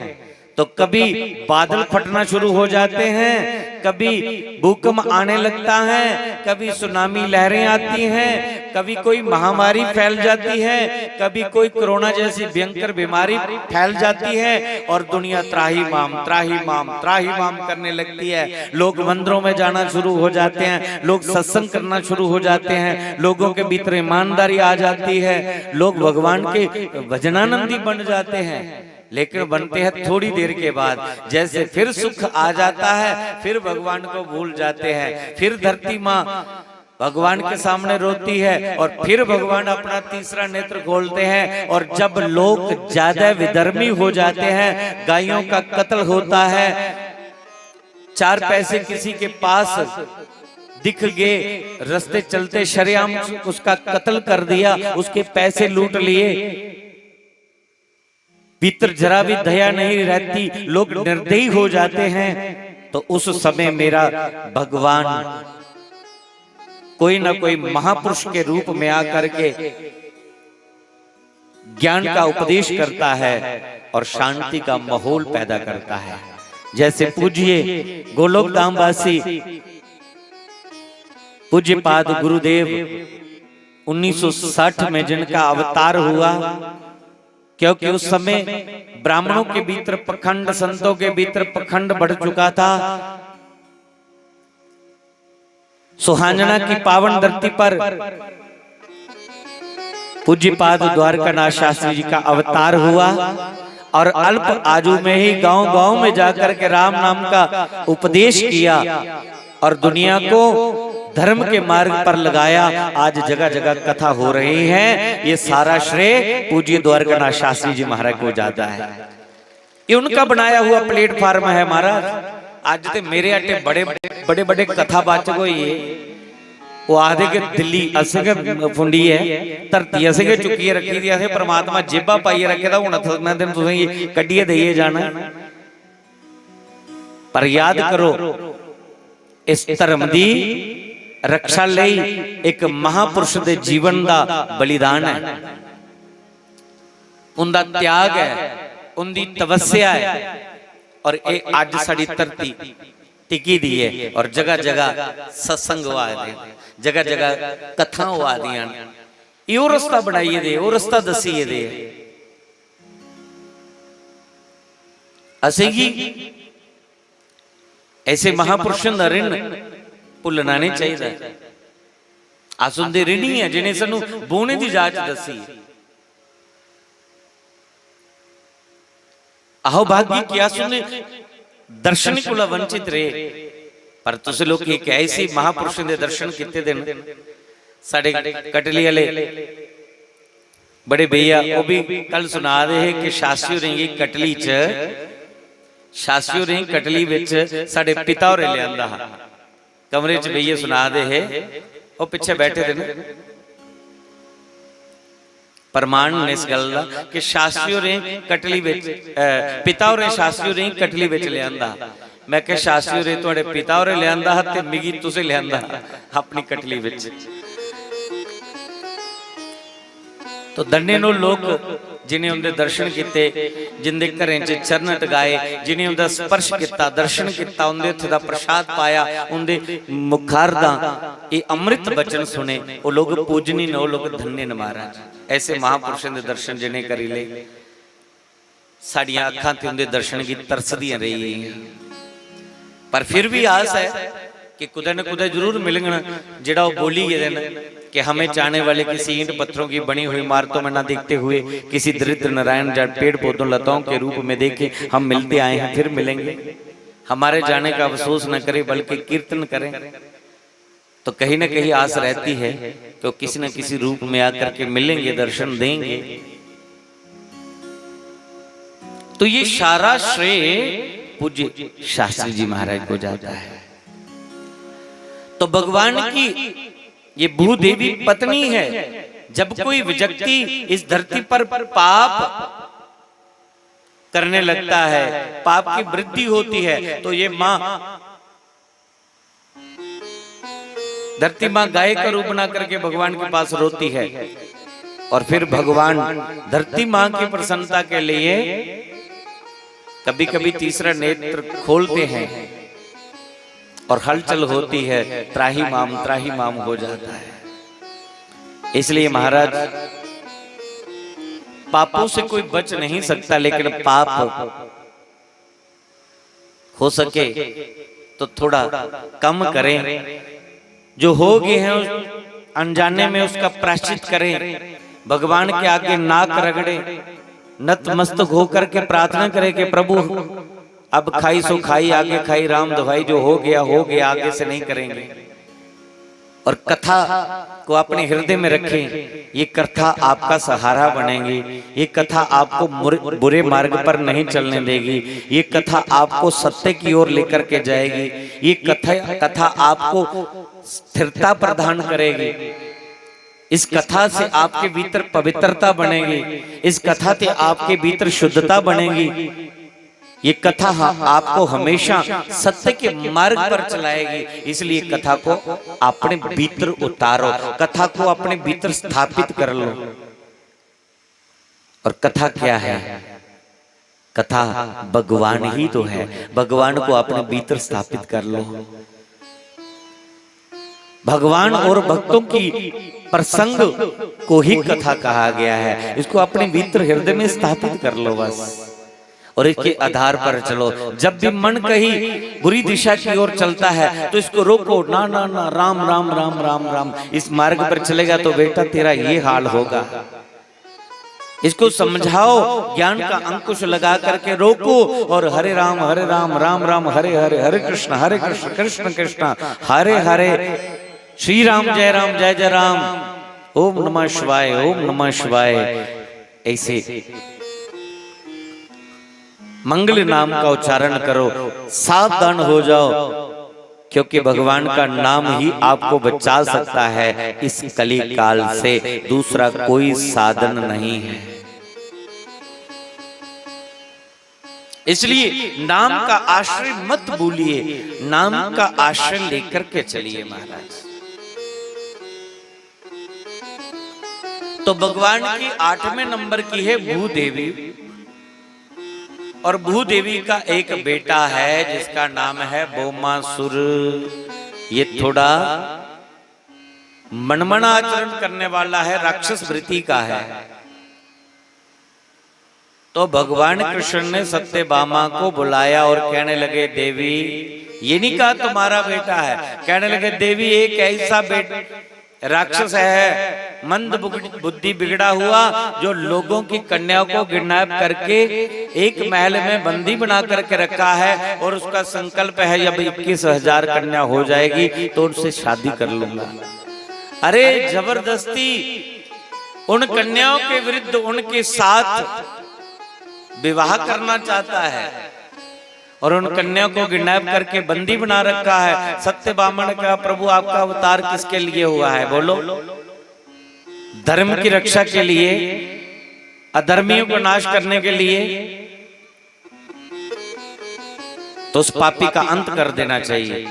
तो कभी बादल फटना शुरू हो जाते हैं, कभी भूकंप आने लगता है, कभी सुनामी लहरें आती हैं, कभी कोई महामारी फैल जाती है, कभी कोई कोरोना जैसी भयंकर बीमारी फैल जाती है और दुनिया त्राही माम, त्राही माम, त्राही माम करने लगती है। लोग मंदिरों में जाना शुरू हो जाते हैं, लोग सत्संग करना शुरू हो जाते हैं, लोगों के भीतर ईमानदारी आ जाती है, लोग भगवान के भजनानंदी बन जाते हैं। लेकिन बनते हैं थोड़ी देर के बाद, जैसे फिर सुख आ जाता है, फिर भगवान को भूल जाते हैं, फिर धरती माँ भगवान के सामने रोती है और फिर भगवान अपना तीसरा नेत्र खोलते हैं। और जब लोग ज्यादा विधर्मी हो जाते हैं, गायों का कत्ल होता है, चार पैसे किसी के पास दिख गए, रस्ते चलते शरेआम उसका कत्ल कर दिया, उसके पैसे लूट लिए। भीतर जरा भी दया नहीं रहती, लोग निर्दयी हो जाते हैं। तो उस समय मेरा भगवान कोई ना कोई महापुरुष के रूप में आकर के ज्ञान का उपदेश करता है और शांति का माहौल पैदा करता है। जैसे पूज्य गोलोक धामवासी पूज्यपाद गुरुदेव उन्नीस सौ साठ में जिनका अवतार हुआ, क्योंकि उस समय ब्राह्मणों के भीतर पखंड, संतों के भीतर पखंड बढ़ चुका था। सुहांजना की पावन धरती पर पूज्यपाद द्वारकानाथ शास्त्री जी का अवतार हुआ और अल्प आयु में ही गांव गांव में जाकर के राम नाम का उपदेश किया और दुनिया को धर्म के मार्ग पर लगाया। आज जगह जगह कथा हो रही है। ये सारा श्रेय पूज्य द्वारकानाथ शास्त्री जी महाराज को जाता है। ये उनका बनाया हुआ प्लेटफार्म है महाराज। आज ते मेरे आटे बड़े बड़े बड़े कथावाचक होइए। वो आखदे कि दिल्ली असें गै फुंडी ऐ, धरती असें गै चुक्कियै रक्खी दी, असें परमात्मा जेबा पाइयै रक्खे दा, हुन असें दिन तुसेंगी कड्ढियै देइयै जाना। पर याद करो, इस धर्म दी रक्षा लेई इक महापुरुष दे जीवन दा बलिदान है, उंदा त्याग है, उंदी तपस्या है। और ये अज साडी धरती टिकी दी है और जगह जगह सत्संग होआ दे, जगह जगह कथा होआ दियां न। ये ओह् रस्ता बनाइयै दे, ओह् रस्ता दस्सियै दे। असेंगी ऐसे महापुरुषों दा ऋण भुल्लना नहीं चाहिदा। अस उंदे ऋणी आं जिनें सानू बौहने दी जाच दस्सी। अहो भागी, क्या सुने दर्शन कोला वंचित रहे, पर तुस लोकें इक ऐसे महापुरुषों दे दर्शन कीते दे न। साढ़े कटली वाले बड़े भैया, ओह् भी कल सुना दे हे कि शास्त्री होरें गी कटली च, शास्त्री होरें गी कटली बिच साढ़े पिता होरें लिआंदा हा। कमरे च बेहियै सुना दे हे, ओह् पिच्छे बैठे दे न। प्रमाण न इस गल्ल दा कि शास्त्री होरें कटली बिच, अ, पिता होरें शास्त्री होरें गी कटली बिच लिआंदा। मैं आखेआ, "शास्त्री होरें थुआढ़े पिता होरें लिआंदा हा ते मिगी तुसें लिआंदा हा अपनी कटली बिच।" तो धन्य न ओह् लोक जिनें उंदे दर्शन कीते, जिंदे घरें च चरण टकाए, जिनें उंदा स्पर्श कीता, दर्शन कीता, उंदे हत्थ दा प्रसाद पाया, उंदे मुखारदां एह् अमृत वचन सुने, ओह् लोक पूजनी न, ओह् लोक धन्य न महाराज। ऐसे महापुरुषों दे दर्शन जिनें करी ले। साड़ियां अक्खां ते उंदे दर्शन गी तरसदियां रेही गेइयां। पर फिर भी आस है कि कुतै न कुतै जरूर मिलङन। जेह्ड़ा ओह् बोली गेदे न कि "हमें चाहने वाले किसी ईंट पत्थरों की बनी हुई इमारतों में ना देखते हुए किसी दरिद्र नारायण या पेड़ पौधों लताओं के रूप में देखें, हम मिलते आए हैं, फिर मिलेंगे।" हमारे जाने का अफसोस न करें, बल्कि कीर्तन करें। तो कहीं ना कहीं आस रहती है कि वो किसी न किसी रूप में आकर के मिलेंगे, दर्शन देंगे। तो ये सारा श्रेय पूज्य शास्त्री जी महाराज को जाता है। तो भगवान की ये भूदेवी पत्नी है। जब कोई व्यक्ति इस धरती पर पाप करने लगता है, पाप की वृद्धि होती है, तो ये माँ धरती माँ गाय का रूप बना करके भगवान के पास रोती है और फिर भगवान धरती माँ की प्रसन्नता के लिए कभी कभी तीसरा नेत्र खोलते हैं और हलचल होती है, त्राही माम, त्राही माम हो जाता है। इसलिए महाराज, पापों से कोई बच नहीं सकता, लेकिन पाप हो सके तो थोड़ा कम करें, जो हो गए हैं अनजाने में उसका प्रायश्चित करें, भगवान के आगे नाक रगड़े, नतमस्तक होकर के प्रार्थना करें कि प्रभु अब खाई सो खाई, आगे खाई राम दुहाई, जो हो गया हो गया, आगे से नहीं करेंगे। और कथा को अपने हृदय में रखें। ये कथा आपका सहारा बनेगी, ये कथा आपको मुर-, बुरे मार्ग पर नहीं चलने देगी, ये कथा आपको सत्य की ओर लेकर के जाएगी, ये कथा, कथा आपको स्थिरता प्रदान करेगी। इस कथा से आपके भीतर पवित्रता बनेगी, इस कथा से आपके भीतर शुद्धता बनेगी। ये कथा हा-, आपको हमेशा सत्य के मार्ग पर चलाएगी, इसलिए कथा को अपने भीतर उतारो, कथा को अपने भीतर स्थापित कर लो। और कथा क्या है? कथा भगवान ही तो है। भगवान को अपने भीतर स्थापित कर लो। भगवान और भक्तों की प्रसंग को ही कथा कहा गया है। इसको अपने भीतर हृदय में स्थापित कर लो बस, और इसके आधार पर चलो। जब भी मन कहीं बुरी दिशा की ओर चलता है तो इसको रोको, ना ना ना, राम राम राम राम राम, इस मार्ग पर चलेगा तो बेटा तेरा ये हाल होगा। इसको समझाओ, ज्ञान का अंकुश लगा करके रोको, और हरे राम हरे राम, राम राम हरे हरे, हरे कृष्ण हरे कृष्ण, कृष्ण कृष्ण हरे हरे, श्री राम जय राम जय जय राम, ओम नमः शिवाय, ओम नमः शिवाय। ऐसे मंगल नाम का उच्चारण करो, सावधान हो जाओ, क्योंकि भगवान का नाम ही आपको बचा सकता है इस कली काल से, दूसरा कोई साधन नहीं है। इसलिए नाम का आश्रय मत भूलिए, नाम का आश्रय लेकर के चलिए महाराज। तो भगवान की आठवें नंबर की है भूदेवी, और भूदेवी का एक बेटा है जिसका नाम है बोमासुर। ये थोड़ा मनमना आचरण करने वाला है, राक्षस वृत्ति का है। तो भगवान कृष्ण ने सत्यभामा को बुलाया और कहने लगे, देवी, ये नहीं कहा तुम्हारा बेटा है, कहने लगे, देवी, एक ऐसा बेटा राक्षस है, मंद बुग-, बुद्धि बिगड़ा हुआ, जो लोगों की कन्याओं को किडनैप करके एक महल में बंदी बना करके रखा है और उसका संकल्प है, जब इक्कीस हजार कन्या हो जाएगी तो उनसे शादी कर लूंगा। अरे, जबरदस्ती उन कन्याओं के विरुद्ध उनके साथ विवाह करना चाहता है और उन कन्याओं को किडनैप करके बंदी बना रखा है। सत्यभामा ने कहा, प्रभु, आपका अवतार किसके लिए हुआ है? बोलो, धर्म की रक्षा के लिए, अधर्मियों को नाश करने के लिए, तो उस पापी का अंत कर देना चाहिए।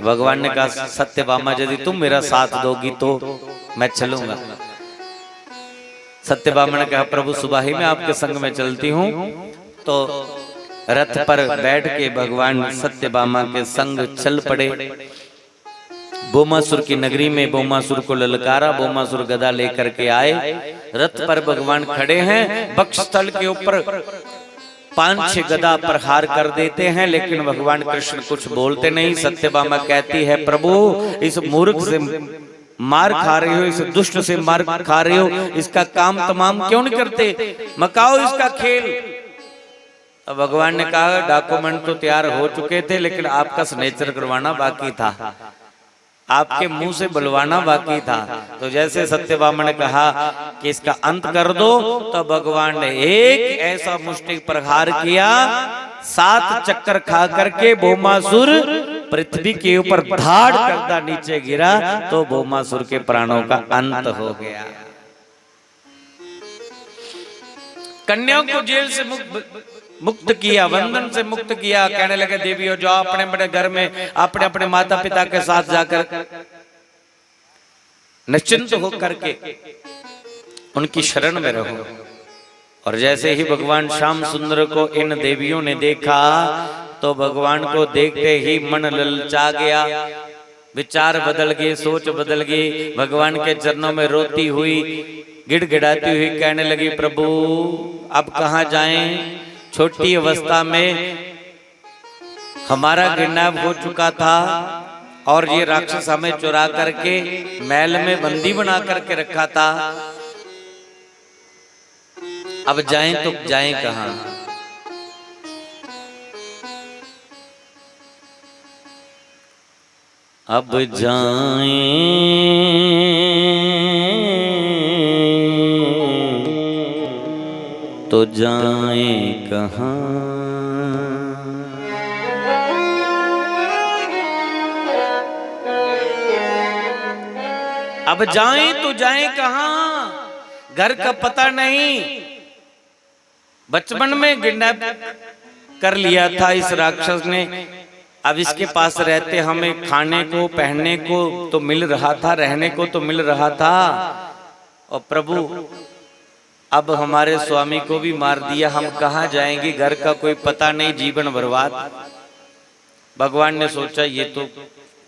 भगवान ने कहा, सत्यभामा, यदि तुम मेरा साथ दोगी तो मैं चलूंगा। सत्यभामा ने कहा, प्रभु, सुबह ही मैं आपके संग में चलती हूँ। तो रथ पर बैठ के भगवान सत्यभामा के संग चल पड़े। बोमासुर की नगरी में बोमासुर को ललकारा, बोमासुर गदा लेकर के आए, रथ पर भगवान खड़े हैं, वक्षस्थल के ऊपर पांच छह गदा प्रहार कर देते हैं, लेकिन भगवान कृष्ण कुछ बोलते नहीं। सत्यभामा कहती है, प्रभु, इस मूर्ख से मार खा रहे हो, इस दुष्ट से मार खा रहे हो, इसका काम तमाम क्यों नहीं करते, मकाओ इसका खेल। अब भगवान ने कहा, डॉक्यूमेंट तो तैयार हो चुके थे, लेकिन आपका सिग्नेचर करवाना बाकी था, आपके मुंह से बुलवाना बाकी था। तो जैसे सत्यभामा ने कहा कि इसका अंत कर दो, तो भगवान ने एक ऐसा मुष्टि प्रहार किया, सात चक्कर खा करके बोमासुर पृथ्वी के ऊपर धाड़ करता नीचे गिरा। तो बोमासुर के प्राणों का अंत हो गया। कन्याओं को जेल से मुक्त, मुक्त किया, बंधन से मुक्त किया। कहने लगे, देवी हो, जाओ अपने अपने घर में, अपने अपने माता पिता के साथ जाकर निश्चिंत होकर के उनकी शरण में रहो। और जैसे ही भगवान श्याम सुंदर को इन देवियों ने देखा, तो भगवान को देखते ही मन ललचा गया, विचार बदल गए, सोच बदल गई। भगवान के चरणों में रोती हुई, गिड़गिड़ाती हुई कहने लगी, प्रभु, अब कहाँ जाएं? छोटी अवस्था में हमारा किडनैप हो चुका था और ये राक्षस हमें चुरा करके महल में बंदी बना करके रखा था। अब जाएं तो जाएं कहाँ? अब जाएं तो जाएं कहाँ? अब जाएं तो जाएं कहाँ? घर का पता नहीं। बचपन में किडनैप कर लिया था इस राक्षस ने। अब इसके पास रहते हमें खाने को, पहनने को तो मिल रहा था, रहने को तो मिल रहा था। और प्रभु, अब हमारे स्वामी को भी मार दिया, हम कहाँ जाएंगे? घर का कोई पता नहीं, जीवन बर्बाद। भगवान ने सोचा, ये तो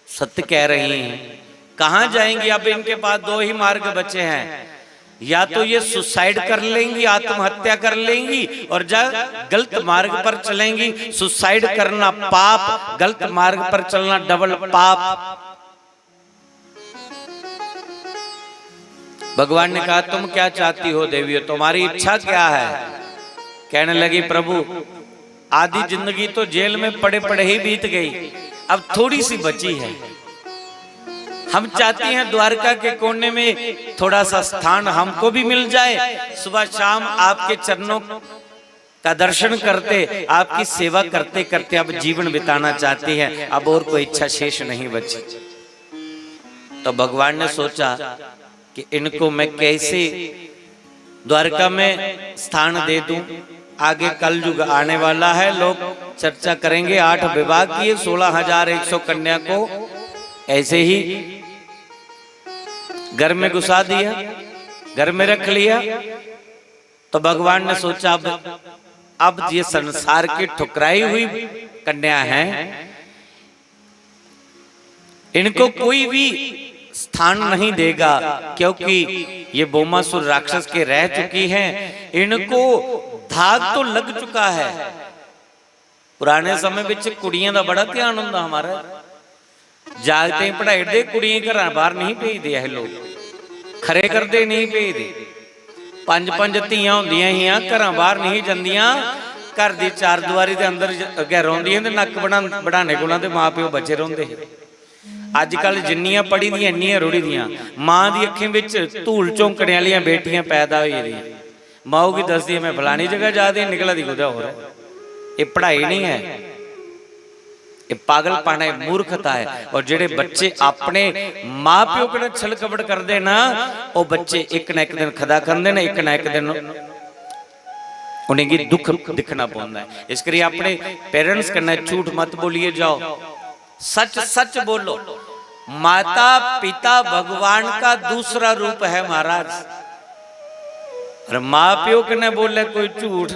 सत्य कह रही हैं, कहाँ जाएंगी? अब इनके पास दो ही मार्ग बचे हैं, या तो ये सुसाइड कर लेंगी, आत्महत्या कर लेंगी, और या गलत मार्ग पर चलेंगी। सुसाइड करना पाप, गलत मार्ग पर चलना डबल पाप। भगवान ने कहा, तुम क्या चाहती हो देवियों, तुम्हारी इच्छा क्या है? कहने लगी, प्रभु, आधी जिंदगी तो जेल में पड़े पड़े ही बीत गई, अब थोड़ी सी बची है। हम चाहते हैं द्वारका के कोने में थोड़ा सा स्थान हमको भी मिल जाए, सुबह शाम आपके चरणों का दर्शन करते, आपकी सेवा करते करते अब जीवन बिताना चाहते हैं, अब और कोई इच्छा शेष नहीं बची। तो भगवान ने सोचा कि इनको मैं कैसे द्वारका में स्थान दे दूं। आगे कलयुग आने वाला है, लोग चर्चा करेंगे। आठ विवाह किए, सोलह हजार एक सौ कन्या को ऐसे ही घर में घुसा दिया, घर में रख लिया। तो भगवान ने सोचा, अब अब ये संसार की ठुकराई हुई कन्या है, इनको कोई भी स्थान नहीं देगा, क्योंकि ये बोमासुर राक्षस के रह चुकी हैं, इनको धाग तो लग चुका है। पुराने समय ਵਿੱਚ ਕੁੜੀਆਂ ਦਾ ਬੜਾ ਧਿਆਨ ਹੁੰਦਾ ਹਮਾਰਾ। जागतें पढ़ाई दे, कुड़ियां घरां बाहर नहीं भेजदे। ਇਹ लोग खरे करदे, नहीं भेजदे। पंज पंज धियां ਹੁੰਦੀਆਂ ਹੀਆਂ, ਘਰਾਂ ਬਾਹਰ ਨਹੀਂ ਜਾਂਦੀਆਂ। ਘਰ ਦੀ ਚਾਰ ਦੀਵਾਰੀ ਦੇ ਅੰਦਰ ਜ- ਅੱਗੇ ਰੋਂਦੀਆਂ ਤੇ ਨੱਕ ਬਣਾ- ਵਡਾਣੇ ਕੋਲਾਂ ਤੇ ਮਾਂ ਪਿਓ ਬਚੇ ਰਹਿੰਦੇ। ਅੱਜ ਕੱਲ ਜਿੰਨੀਆਂ ਪੜ੍ਹੀ ਦੀਆਂ, ਇੰਨੀਆਂ ਰੁੜੀ ਦੀਆਂ। ਮਾਂ ਦੀ ਅੱਖੀਂ ਵਿੱਚ ਧੂਲ ਝੋਂਕਣੇ ਵਾਲੀਆਂ ਬੇਟੀਆਂ ਪੈਦਾ ਹੋਈ ਰਹੀਆਂ। ਮਾਂ ਉਹ ਕੀ ਦੱਸਦੀ ਹੈ, ਮੈਂ ਫਲਾਣੀ ਜਗ੍ਹਾ ਜਾ ਦੀ, ਨਿਕਲਾ ਦੀ ਕੁਦਾ ਹੋ ਰਿਹਾ। ਇਹ ਪੜ੍ਹਾਈ ਨਹੀਂ ਹੈ, ਇਹ ਪਾਗਲਪਣ ਹੈ, ਮੂਰਖਤਾ ਹੈ। ਔਰ ਜਿਹੜੇ ਬੱਚੇ ਆਪਣੇ ਮਾਂ ਪਿਓ ਕਨੇ ਛਲਕਪਟ ਕਰਦੇ ਨਾ, ਉਹ ਬੱਚੇ ਇੱਕ ਨਾ ਇੱਕ ਦਿਨ ਖਦਾ ਖਾਂਦੇ ਨੇ, ਇੱਕ ਨਾ ਇੱਕ ਦਿਨ उन्हेंगी दुख दिखना पौंदा है। इस करियै अपने पेरेंट्स कन्नै झूठ मत बोलिए जाओ, सच सच बोलो। माता पिता भगवान का दूसरा रूप है महाराज। और मां प्यो कन्नै बोले कोई झूठ,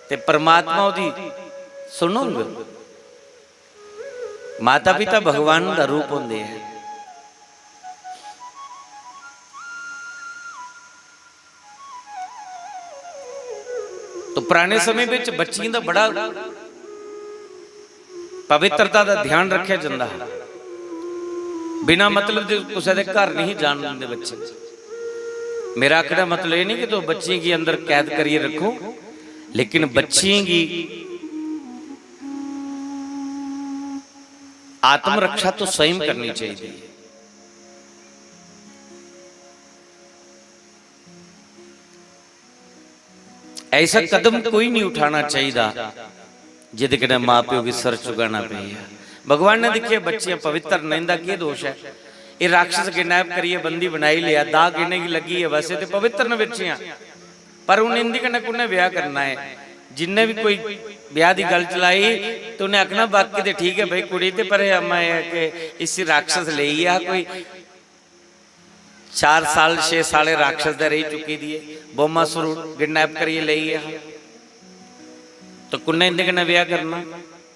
ते परमात्मा ओदी सुनोगे? माता पिता भगवान दा रूप होंदे हैं। तो पुराने समय ਵਿੱਚ ਬੱਚਿਆਂ ਦਾ ਬੜਾ ਪਵਿੱਤਰਤਾ ਦਾ ਧਿਆਨ ਰੱਖਿਆ ਜਾਂਦਾ ਹੈ। ਬਿਨਾ ਮਤਲਬ ਦੇ ਕਿਸੇ ਦੇ ਘਰ ਨਹੀਂ ਜਾਣ ਦਿੰਦੇ ਬੱਚੇ। मेरा आखने का मतलब ये नहीं कि तो बच्चियों के अंदर कैद करिए रखो, लेकिन बच्चियों की आत्मरक्षा तो स्वयं करनी चाहिए। ऐसा कदम कोई नहीं उठाना चाहिए ਜਿਹਦੇ ਕਨੇ ਮਾਂ ਪਿਓ ਕੀ ਸਰ ਝੁਕਾਣਾ ਪਏ। भगवान ने देखिए, बच्चियां पवित्र नहीं, इनका की दोष है? ये राक्षस किडनैप करिए बंदी बनाई लिया, दाग इन्हें की लगी है, वैसे तो पवित्र न बच्चियां, पर उन्हें इंदी कन्नै कुन्नै ब्याह करना है? जिन्ने भी कोई ब्याह दी गल चलाई तो उन्हें आखना, बाकी तो ठीक है भाई, कुड़ी ते पर अम्मा, इसी राक्षस लेई आ कोई। चार साल, छे साल राक्षस दा रही चुकी दी है, बोमासुर किडनैप करिए लेई आ, तो कुन्नै इंदे कन्नै ब्याह करना?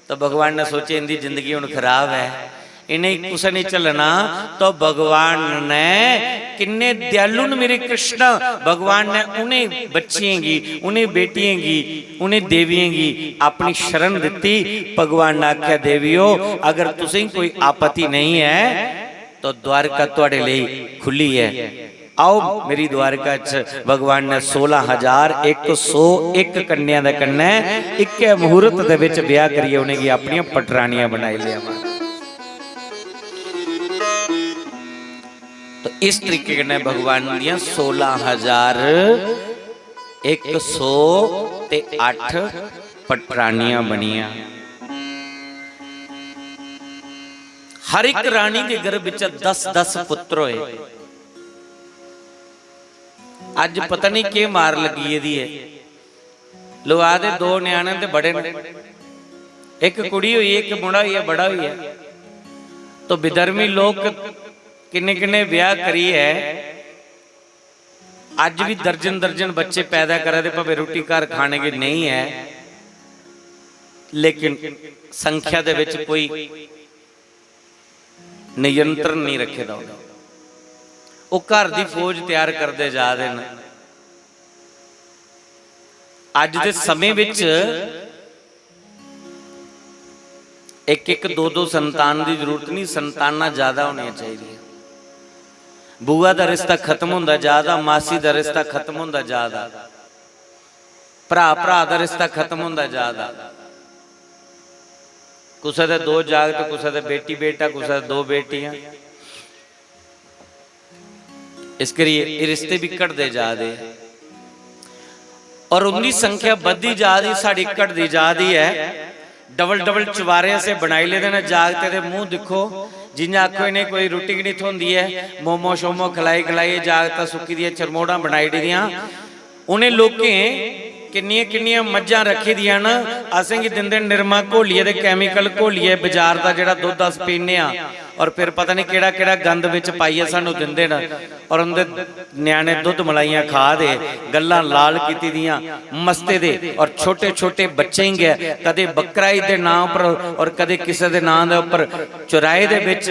तो भगवान ने सोचे, इंदी जिंदगी हुन खराब है, इन्हें कुसै नहीं झल्लना। तो भगवान ने, किन्ने दयालु न मेरे कृष्ण, भगवान ने उन्हें बच्चियें गी, उन्हें बेटियें गी, उन्हें देवियें गी अपनी शरण दित्ती। भगवान ने आख्या, देवियो, अगर तुसें कोई आपत्ति नहीं है तो द्वारका तुहाड़े लेई खुली है। आओ मेरी द्वारका च। भगवान ने सोलह हजार एक सौ एक कन्या दे कन्नै इक्कै मुहूर्त दे विच ब्याह करियै उनेंगी अपनियां पटरानियां बनाई लिया। तो इस तरीके कन्नै भगवान दियां सोलां हजार इक सौ ते अट्ठ पटरानियां बनियां। हर इक रानी दे गर्भ बिच दस दस पुत्र होए। अज्ज पता नहीं केह् मार लग्गी गेदी ऐ। लोक आखदे दो ञ्याणे ते बड़े न, इक कुड़ी होई, इक मुड़ा होई, बड़ा होई। तो विधर्मी लोक किन्ने किन्ने ब्याह करियै अज्ज भी दर्जन दर्जन बच्चे पैदा करा दे, भावें रुट्टी घर खाने गी नेईं ऐ, लेकिन संख्या दे विच कोई नियंत्रण नहीं रखे दा। ओह घर दी फौज तैयार करदे जा दे न। अज्ज दे समय विच इक इक दो दो संतान दी जरूरत नहीं, संतानां ज्यादा होनियां चाहिदियां। बुआ दा रिश्ता खत्म होंदा जा दा, मासी दा रिश्ता खत्म होंदा जा दा, भरा भरा दा रिश्ता खत्म होंदा जा दा। कुसै दे दो जागत, कुसै दे बेटी बेटा, कुसै दे दो बेटियां। इस करियै एह् रिश्ते भी घटदे जा दे और उंदी संख्या बधदी जा दी, साढ़ी घटदी जा दी ऐ। डबल डबल चुबारे असें बनाई लेदे न। जागतें दे मूंह दिक्खो, जि'यां आखो इ'नें कोई रुट्टी गै निं थ्होंदी ऐ, मोमो शोमो खलाई खलाइयै जागतां सुक्की दियां चरमोड़ां बनाई ओड़ी दियां। उ'नें लोकें किन्नियां किन्नियां मज्झां रक्खी दियां न, असेंगी दिंदे न निरमा घोलियै ते कैमिकल घोलियै, बजार दा जेह्ड़ा दुद्ध अस पीन्ने आं, और फिर पता नहीं केह्ड़ा केह्ड़ा गंद बिच पाइयै सानूं दिंदे न। और उं'दे ञ्याणे दुद्ध मलाइयां खा दे, गल्लां लाल कीती दियां, मस्ते दे। और छोटे छोटे बच्चें गी गै कदें बकराई दे नांऽ पर और कदें किसे दे नांऽ दे उप्पर चौराहे दे बिच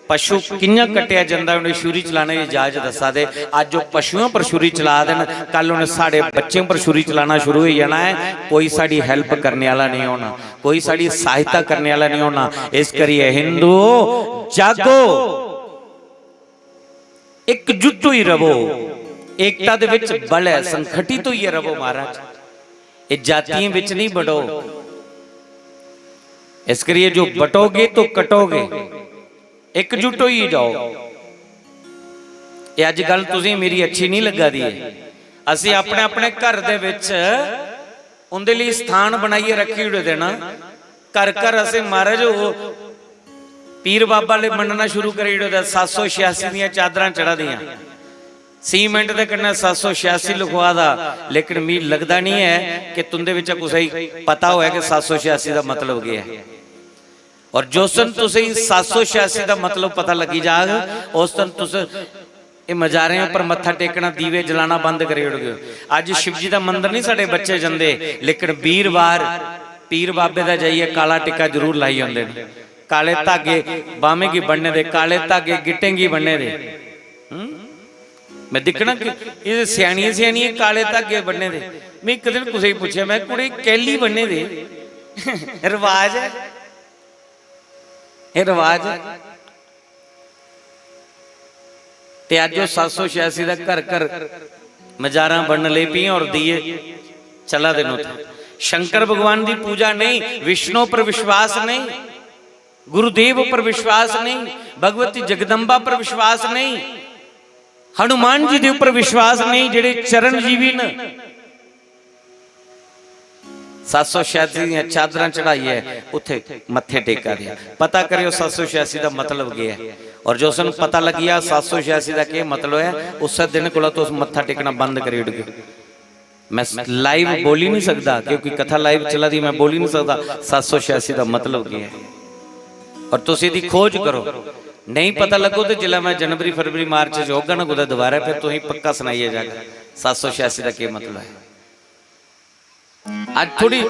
पशु कि'यां कट्टेआ जंदा, उ'नें छुरी चलाने दी जाच दस्सा दे। अज्ज ओह् पशुएं पर छुरी चला दे न, कल उ'नें साढ़े बच्चें पर छुरी चलाना शुरू होई जाना ऐ। कोई साढ़ी हेल्प करने आह्ला नहीं होना, कोई साढ़ी सहायता करने आह्ला नहीं होना। इस करियै हिंदुओ, जागो, इकजुट होई रवो, एकता दे विच बल ऐ, संगठित होइयै रवो महाराज। एह् जातियें विच नहीं बंडो। इस करियै जो बटोगे तो कटोगे। इकजुट होइयै जाओ। एह् अज्ज गल्ल तुसें मेरी अच्छी नहीं लग्गा दी ऐ। असें अपने अपने घर दे विच उंदे लेई स्थान बनाइयै रक्खी ओड़े दे ना। घर घर असें महाराज ओह् पीर बाबा ले मन्नना शुरू करी ओड़े दा। सत्त सौ छियासी दियां चादरां चढ़ा दियां, सीमेंट दे कन्नै सत्त सौ छियासी लिखवा दा, लेकिन मिगी लगदा नहीं ऐ कि तुंदे बिच्चा कुसै गी पता होऐ कि सत्त सौ छियासी दा मतलब केह् ऐ। और जिस दिन तुसें गी सत्त सौ छियासी दा मतलब पता लगी जाग, उस दिन तुस एह् मजारें उप्पर मत्था टेकना, दीवे जलाना बंद करी ओड़गे। अज्ज शिव जी दा मंदर नहीं साढ़े बच्चे जंदे, लेकिन वीरवार पीर बाबे दा जाइयै काला टिक्का जरूर लाई औंदे न। काले धागे बाह्में गी बन्ने दे, काले धागे गिट्टें गी बन्ने दे। हम्म? मैं दिक्खना कि एह् स्यानियें स्यानियें काले धागे बन्ने दे। मैं इक दिन कुसै गी पुच्छेआ, मैं, "कुड़े, कैल्ली बन्ने दे?" रवाज ऐ, एह् रवाज ऐ। ते अज्ज ओह् सत्त सौ छियासी दा घर घर मजारां बनन लगी पेइयां और दिए चला दे न उत्थै। शंकर भगवान दी पूजा नहीं, विष्णु पर विश्वास नहीं, गुरुदेव पर विश्वास नहीं, भगवती जगदम्बा पर विश्वास नहीं, हनुमान जी दे उपर विश्वास नहीं, जेह्ड़े चरणजीवी न। सत्त सौ छियासी दियां चादरां चढ़ाइयै उत्थे मत्थे टेका दे। पता करेओ सत्त सौ छियासी दा मतलब केह् ऐ। और जिस दिन पता लग्गी जा सत्त सौ छियासी दा केह् मतलब ऐ, उस्सै दिन कोला तुस मत्था टेकना बंद करी ओड़गे। मैं लाइव बोली नहीं सकदा, क्योंकि कथा लाइव चला दी, मैं बोली नहीं सकदा सत्त सौ छियासी दा मतलब केह् ऐ। और तुस एह्दी खोज करो, नहीं पता लगो ते जिसलै मैं जनवरी, फरवरी, मार्च च होगा ना कुतै दोबारा, फिर तुसें पक्का सनाइयै जागा सत्त सौ छियासी दा केह् मतलब ऐ। अज्ज थोड़ी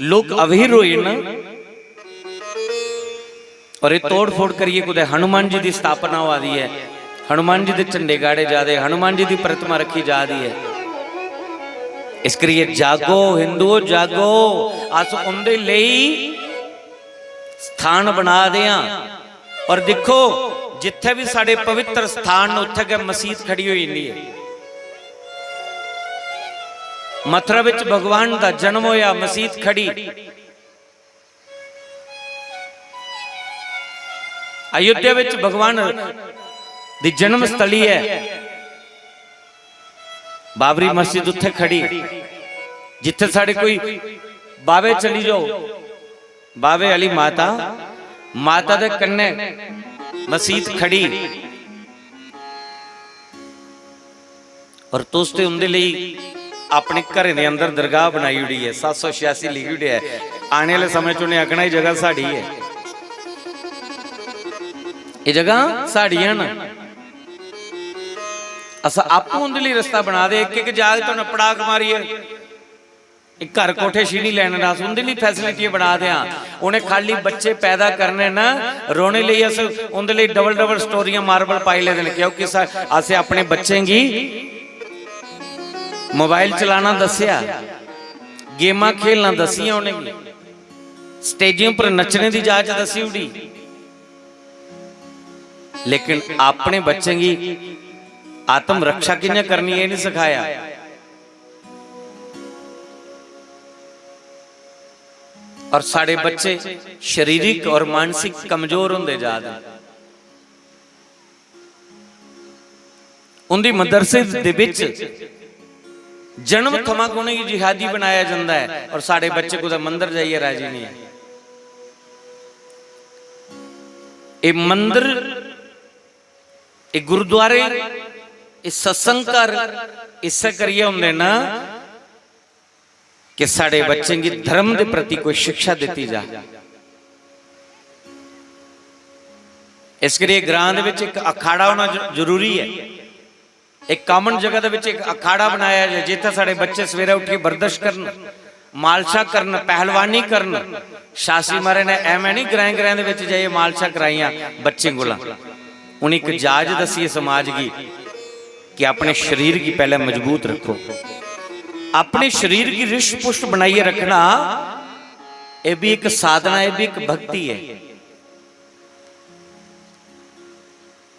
लोक अवेयर होए ना, और एह् तोड़ फोड़ करियै कुतै हनुमान जी दी स्थापना होआ दी ऐ, हनुमान जी दे झंडे गाड़े जा दे, हनुमान जी दी प्रतिमा रखी जा दी ऐ। इस करियै जागो हिंदुओ, जागो, अस उंदे लेई स्थान बना दे आं। और दिक्खो, जित्थै बी साढ़े पवित्र स्थान न, उत्थै गै मसीत खड़ी होई जंदी ऐ। मथुरा बिच भगवान दा जन्म होया, मसीत खड़ी। अयोध्या बिच भगवान दी जन्म स्थली ऐ। बाबरी मस्जिद उत्थे खड़ी, जित्थे साढ़े कोई बावे चली जाओ, बावे आह्ली माता, माता दे कन्नै मसीत खड़ी। और तुस ते उंदे लेई अपने घरें दे अंदर दरगाह बनाई ओड़ी ऐ, सत्त सौ छियासी लिखी ओड़ेआ ऐ। आने आह्ले समें च उ'नें आखना, "एह् जगह साढ़ी ऐ, एह् जगह साढ़ियां न।" अस आपूं उंदे लेई रस्ता बना दे, इक इक जागत उ'नें पड़ाक मारियै, इक घर कोठे छीनी लैने दा, अस उंदे लेई फैसिलिटी बना दे हां। उ'नें खाली बच्चे पैदा करने न, रोने लेई अस उंदे लेई डबल डबल स्टोरियां मार्बल पाई लेदे न, क्योंकि सा-, असें अपने बच्चें गी मोबाइल चलाना दस्सेआ, गेमां खेलना दस्सियां उ'नेंगी, स्टेजें पर नच्चने दी जाच दस्सी ओड़ी, लेकिन अपने बच्चें गी आत्म रक्षा कि'यां करनी, एह् नहीं सखाया। और साढ़े बच्चे शारीरिक और मानसिक कमजोर होंदे जा रहे हैं। उंदी मदरसे दे विच जन्म थमां गै उ'नेंगी जिहादी बनाया जंदा ऐ और साढ़े बच्चे कुतै मंदर जाइयै राजी नहीं है। एह् मंदर, एह् गुरुद्वारे, एह् सत्संग घर इस्सै करियै होंदे न कि साढ़े बच्चें गी धर्म दे प्रति कोई शिक्षा दित्ती जा। इस करियै ग्रां दे विच इक अखाड़ा होना ज-, जरूरी ऐ। इक कामन जगह दे विच इक अखाड़ा बनाया जाए, जित्थै साढ़े बच्चे सवेरे उठियै बर्दश करन, मालशा करन, पहलवानी करन। शास्त्री महाराज ने ऐवें नहीं ग्राएं ग्राएं दे विच जाइयै मालशा कराइयां बच्चें कोला। उ'नें इक जाच दस्सी समाज गी कि अपने शरीर गी पैह्ले मजबूत रखो, अपने शरीर गी रिश्ट पुष्ट बनाइयै रखना, एह् भी इक साधना, एह् भी इक भक्ति ऐ।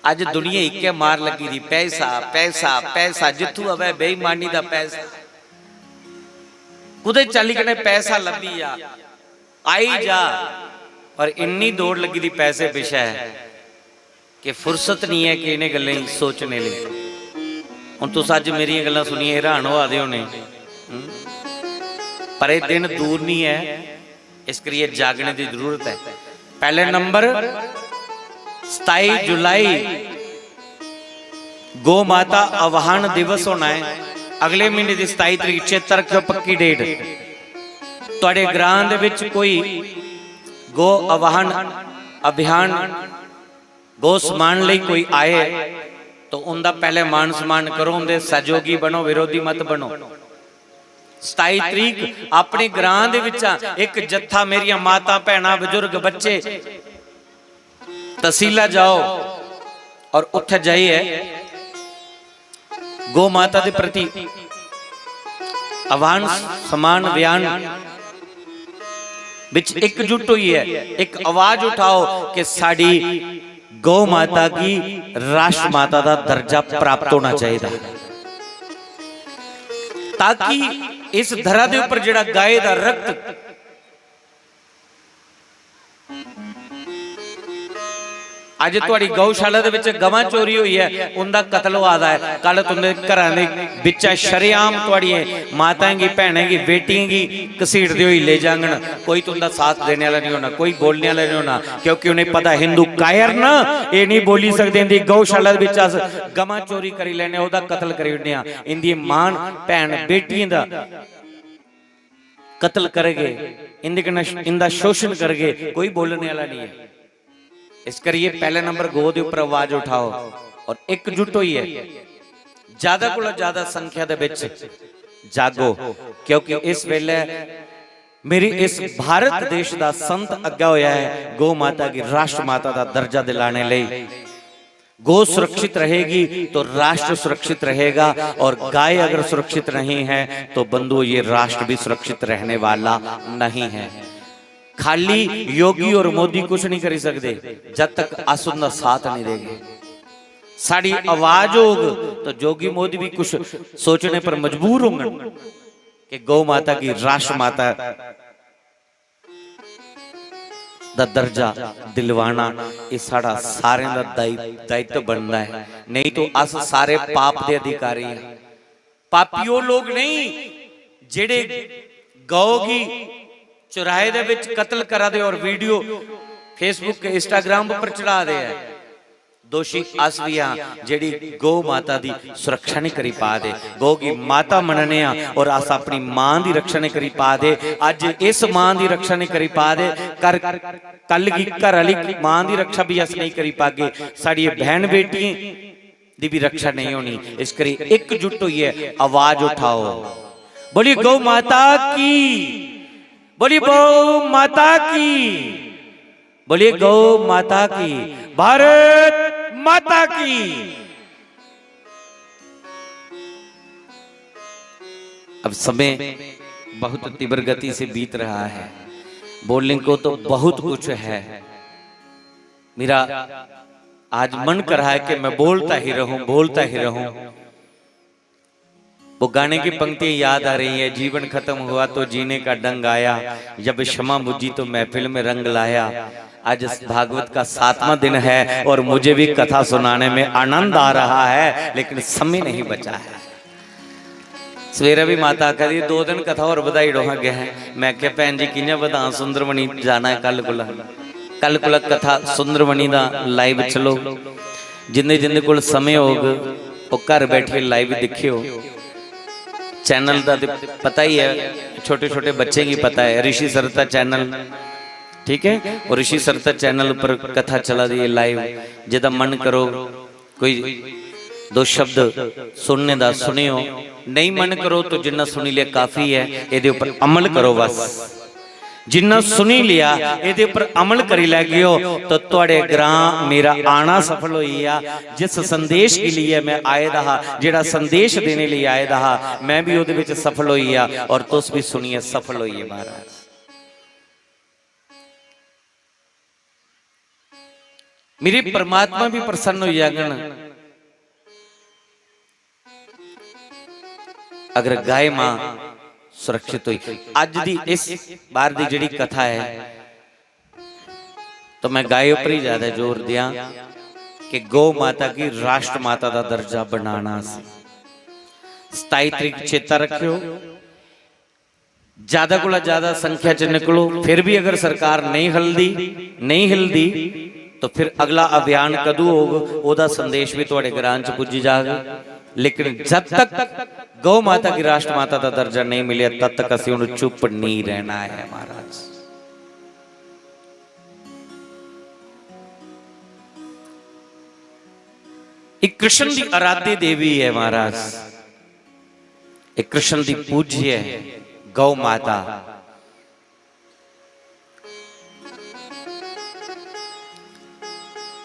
अज दुनिया इक्कै मार लगी दी, पैसा, पैसा, पैसा, जित्थू आवै बेईमानी दा पैसा। कुदै चाल्ली कन्नै पैसा लब्भी जा, आई जा, पर इन्नी दौड़ लगी दी पैसे पिच्छै कि फुर्सत नहीं है कि इ'नें गल्लें गी सोचने लेई। हुन तुस अज्ज मेरियां गल्लां सुनियै हैरान होआ दे होने, हं? पर एह् दिन दूर नहीं ऐ, इस करियै जागने दी जरूरत ऐ। पैह्ले नंबर, सताई जुलाई गौ माता आह्वान दिवस होना ऐ। अगले म्हीने दी सताई तरीक, चेता रक्खेओ, पक्की डेट। तुआढ़े ग्रां दे विच कोई गौ आह्वान अभियान, गौ सम्मान लेई कोई आए, तो उंदा पैह्ले मान सम्मान करो, उंदे सहयोगी बनो, विरोधी मत बनो। सताई तरीक अपने ग्रां दे विचा इक जत्था, मेरियां मातां, भैणां, बजुर्ग, बच्चे, तसीला जाओ और उत्थे जाइयै गौ माता दे प्रति आह्वान, सम्मान, बयान विच इकजुट होइयै इक आवाज उठाओ कि साडी गौ माता गी राष्ट्र माता दा दर्जा प्राप्त होना चाहिदा, ताकि इस धरा दे उपर जेहड़ा गाए दा रक्त, अज्ज तुहाड़ी गौशाला दे विच गवां चोरी होई ऐ, उंदा कत्ल होआ दा ऐ, कल तुंदे घरां दे बिच्चा शरेआम तुहाड़ियें माताएं गी, भैनें गी, बेटियें गी घसीटदे होई ले जांगन। कोई तुंदा साथ देने आह्ला निं होना, कोई बोलने आह्ला निं होना, क्योंकि उ'नें पता हिंदू कायर न, एह् निं बोली सकदे। इंदी गौशाला दे बिच अस गवां चोरी करी लैने, ओह्दा कत्ल करी ओड़ने आं। इंदी मां, भैन, बेटियें दा कत्ल करगे, इंदे कन्नै श-, इंदा शोषण करगे, कोई बोलने आह्ला निं ऐ। इस करियै पैह्ले नंबर गौ दे उप्पर आवाज उठाओ और इकजुट होइयै ज्यादा कोला ज्यादा संख्या दे विच जागो, क्योंकि इस वेले मेरी इस भारत देश दा संत अग्गै होया ऐ गौ माता गी राष्ट्र माता दा दर्जा दिलाने लेई। गौ सुरक्षित रहेगी तो राष्ट्र सुरक्षित रहेगा, और गाय अगर सुरक्षित नहीं है तो बंधुओ, ये राष्ट्र भी सुरक्षित रहने वाला नहीं है। खाली योगी और मोदी कुछ नहीं करी सकते जब तक अस उनका साथ नहीं देंगे। साड़ी आवाज होग तो योगी मोदी भी कुछ सोचने पर मजबूर होंगे कि गौ माता की राष्ट्र माता दा दर्जा दिलवाना, एह् साढ़ा सारें दा दायि-, दायित्व बनदा ऐ। नेईं तो अस सारे पाप दे अधिकारी आं। पापी ओह् लोक नेईं जेह्ड़े गौ गी चौराहे दे बिच कत्ल करा दे और वीडियो Facebook, Instagram पर चढ़ा दे ऐ। दोषी अस भी हां, जेह्ड़ी गौ माता दी सुरक्षा नहीं करी पा दे। गौ गी माता मनने आं और अस अपनी मां दी रक्षा नहीं करी पा दे। अज्ज इस मां दी रक्षा नहीं करी पा दे, कर, कल गी घर आह्ली मां दी रक्षा भी अस नहीं करी पागे। साढ़िये बहन बेटियें दी भी रक्षा नहीं होनी। इस करी इकजुट होइयै आवाज उठाओ, बोलिए गौ माता की, बोलिए गौ माता की, बोलिए गौ माता की, भारत माता की। अब समय बहुत तीव्र गति से बीत रहा है, बोलने को तो बहुत कुछ है। मेरा आज मन कर रहा है कि मैं बोलता ही रहूं, बोलता ही रहूं। वो गाने की पंक्तियां याद आ रही है, जीवन खत्म हुआ तो जीने का ढंग आया, जब क्षमा बुझी तो महफिल में रंग लाया। आज इस भागवत का सातवां दिन है और मुझे भी कथा सुनाने में आनंद आ रहा है, लेकिन समय नहीं बचा है। सवेरे भी माता आखा दी, "दो दिन कथा होर बधाई ओड़ो हां अग्गें।" मैं आखेआ, "भैन जी, कि'यां बधां, सुंदरमणि जाना ऐ कल कोला, कल कोला कथा सुंदरमणि दा live चलो।" जिंदे जिंदे कोल समें होग, ओह् घर बैठियै live दिक्खेओ। Channel दा ते पता ही ऐ, छोटे छोटे बच्चें गी पता ऐ, ऋषि सरता channel, ठीक ऐ? और ऋषि सरता channel उप्पर कथा चला दी ऐ live, जेह्दा मन करो कोई दो शब्द सुनने दा सुनेओ, नेईं मन करो तो जिन्ना सुनी लिया काफी ऐ, एह्दे उप्पर अमल करो बस। जिन्ना सुनी लिया, एह्दे उप्पर अमल करी लैगेओ तो तुआड़े ग्रां मेरा आना सफल होई गेआ। जिस संदेश के लिए मैं आए दा हा, जेह्ड़ा संदेश देने लेई आए दा हा, मैं भी ओह्दे बिच सफल होई गेआ और तुस भी सुनियै सफल होई गे महाराज। मेरे परमात्मा भी प्रसन्न होई जाङन अगर गाय मां सुरक्षित होई। अज्ज दी इस बार दी जेह्ड़ी कथा ऐ, तो मैं गाय उप्पर ही ज्यादा जोर दियां कि गौ माता गी राष्ट्र माता दा दर्जा बनाना सी। सताई तरीक चेता रखेओ, ज्यादा कोला ज्यादा संख्या च निकलो। फिर भी अगर सरकार नहीं हलदी, नहीं हिलदी, तो फिर अगला अभियान कदू होग, ओह्दा संदेश भी तुआड़े ग्रां च पुज्जी जाग। लेकिन जब तक गौ माता गी राष्ट्र माता दा दर्जा नहीं मिलेआ, तद तक असीं हुण चुप नहीं रहना है महाराज। एक कृष्ण दी आराध्य देवी है महाराज, एक कृष्ण दी पूज्य है गौ माता।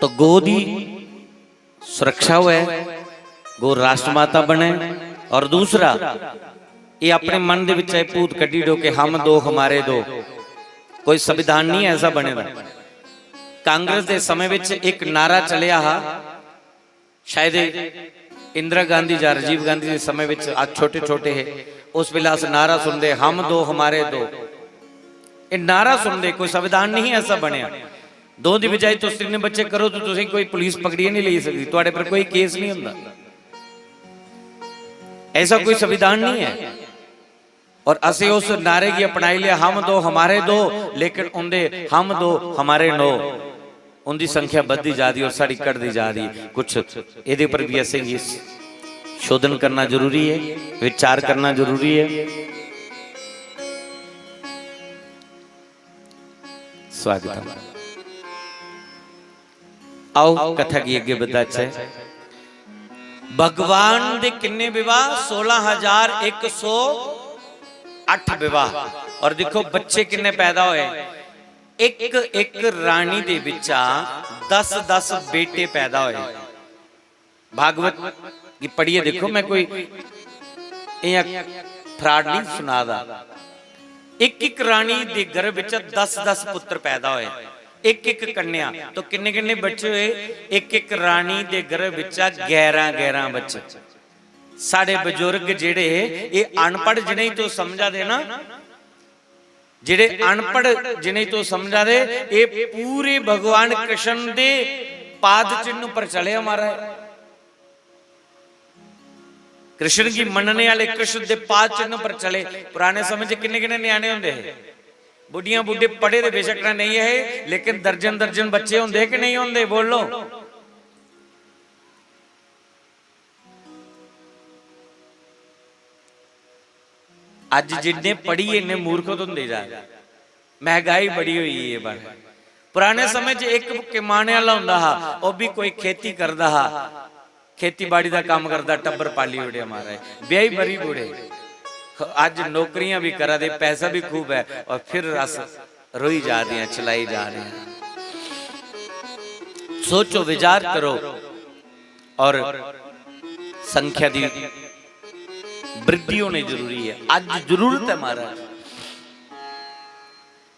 तो गौ दी सुरक्षा होऐ, गौ राष्ट्रमाता बने। और दूसरा, ये अपने मन दे विच एह् भूत कड्ढी डो कि हम दो हमारे दो, कोई संविधान नहीं ऐसा बने दा। कांग्रेस दे समय विच एक नारा चलिया हा, शायद इंदिरा गांधी या राजीव गांधी दे समय विच, अस छोटे छोटे हे, उस वेले अस नारा सुनदे, हम दो हमारे दो। ये नारा सुनदे, कोई संविधान नहीं ऐसा बनया। दो दी बजाय तुस तिन्न बच्चे करो तो तुसें कोई पुलिस पकड़ियै नहीं लेई सकदी, तुआड़े पर कोई केस नहीं होंदा। ऐसा कोई संविधान नहीं है। और असें उस नारे गी अपनाई लिया, हम दो हमारे दो, लेकिन उंदे हम दो हमारे नौ, उंदी संख्या बधदी जा दी और साढ़ी घटदी जा दी। कुछ एह्दे पर भी असेंगी शोधन करना जरूरी है, विचार करना जरूरी है। स्वागतम। आओ कथा गी अग्गे बधाचै। भगवान दे किन्ने विवाह? सोलह हजार एक सौ अट्ठ विवाह। और दिक्खो बच्चे किन्ने पैदा होए, एक एक रानी दे बिच्चा दस दस बेटे पैदा होए। भागवत गी पढ़ियै दिक्खो, मैं कोई इयां fraud नहीं सुना दा। एक एक रानी दे गर्भ बिच्चा दस दस पुत्र पैदा होए, एक एक कन्या। तो किन्ने किन्ने बच्चे होए? एक एक रानी दे गर्भ बिच्चा ग्यारह ग्यारह बच्चे। साढ़े बजुर्ग जेह्ड़े, एह् अनपढ़ जिनेंगी तुस समझा दे ना, जेह्ड़े अनपढ़, जिनें तुस समझा दे, एह् पूरे भगवान कृष्ण दे पाद चिन्ह पर चले, महाराज। कृष्ण गी मन्नने आह्ले कृष्ण दे पाद चिन्ह पर चले। पुराने समें च किन्ने किन्ने ञ्याणे होंदे हे? बुड्ढियां बुड्ढे पढ़े दे बेशक ना नेईं हे, लेकिन दर्जन दर्जन बच्चे होंदे हे कि नेईं होंदे? बोलो। अज्ज जिन्ने पढ़ियै इन्ने मूर्ख होंदे जा दे। मैहगाई बड़ी होई गेई ऐ बड़। पुराने समें च इक कमाने आह्ला होंदा हा, ओह् बी कोई खेती करदा हा, खेतीबाड़ी दा कम्म करदा, टब्बर पाली ओड़ेआ महाराज, ब्याही बरी बूढ़े। अज्ज नौकरियां बी करा दे, पैसा बी खूब ऐ, और फिर अस रोई जा दे हैं, चलाई जा रहे हैं। सोचो, विचार करो, और संख्या दी वृद्धि होनी जरूरी है। अज्ज जरूरत है महाराज।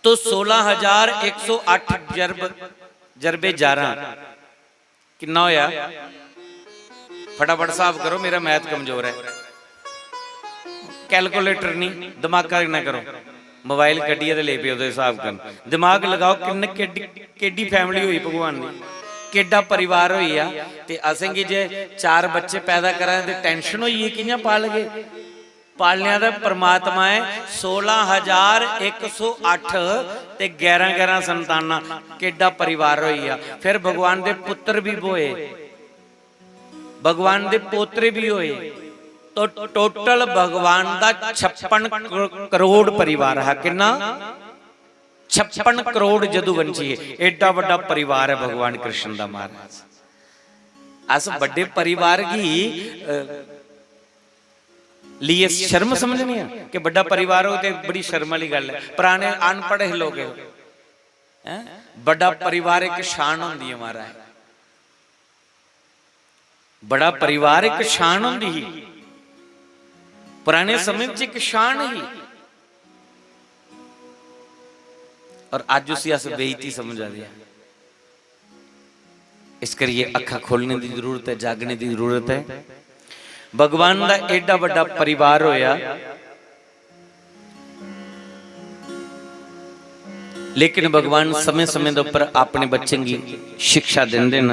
तो सोलह हजार एक सौ अट्ठ जरब, जरबे ग्यारह किन्ना होया? फटाफट हिसाब करो, मेरा मैथ कमजोर है। कैलकुलेटर नहीं, दिमागा कन्नै करो। मोबाइल कड्ढियै ते लेई पेओ ते हिसाब करन। दिमाग लगाओ, किन्ने, केड्डी, केड्डी फैमिली होई भगवान दी, केड्डा परिवार होई गेआ। ते असेंगी जे चार बच्चे पैदा करा दे ते टैंशन होई गेई, कि'यां पालगे? पालने दा परमात्मा ऐ। सोलां हजार इक सौ अट्ठ ते ग्यारह ग्यारह संतानां, केड्डा परिवार होई गेआ। फिर भगवान दे पुत्तर भी ब्होए, भगवान दे पोतरे भी होए। तो टोटल भगवान दा छप्पन करो-, करोड़ परिवार हा। किन्ना? छप्पन करोड़ यदुवंशी है। एड्डा बड्डा परिवार है भगवान कृष्ण दा, महाराज। अस बड्डे परिवार गी, अ, लिए शर्म समझने आं कि बड्डा परिवार हो ते बड़ी शर्म वाली गल्ल है। पुराने अनपढ़ हे लोग, हैं? बड्डा परिवार इक शान होंदी है, महाराज। बड़ा परिवार इक शान होंदी ही। पुराने समय च इक शान ही, और अज्ज उसी अस बेइज्जती समझा दे आं। इस करियै अक्खां खोलने दी जरूरत है, जागने दी जरूरत है। भगवान दा एडा बड्डा परिवार होया, लेकिन भगवान समय-समय दे उप्पर अपने बच्चें गी शिक्षा दिंदे न,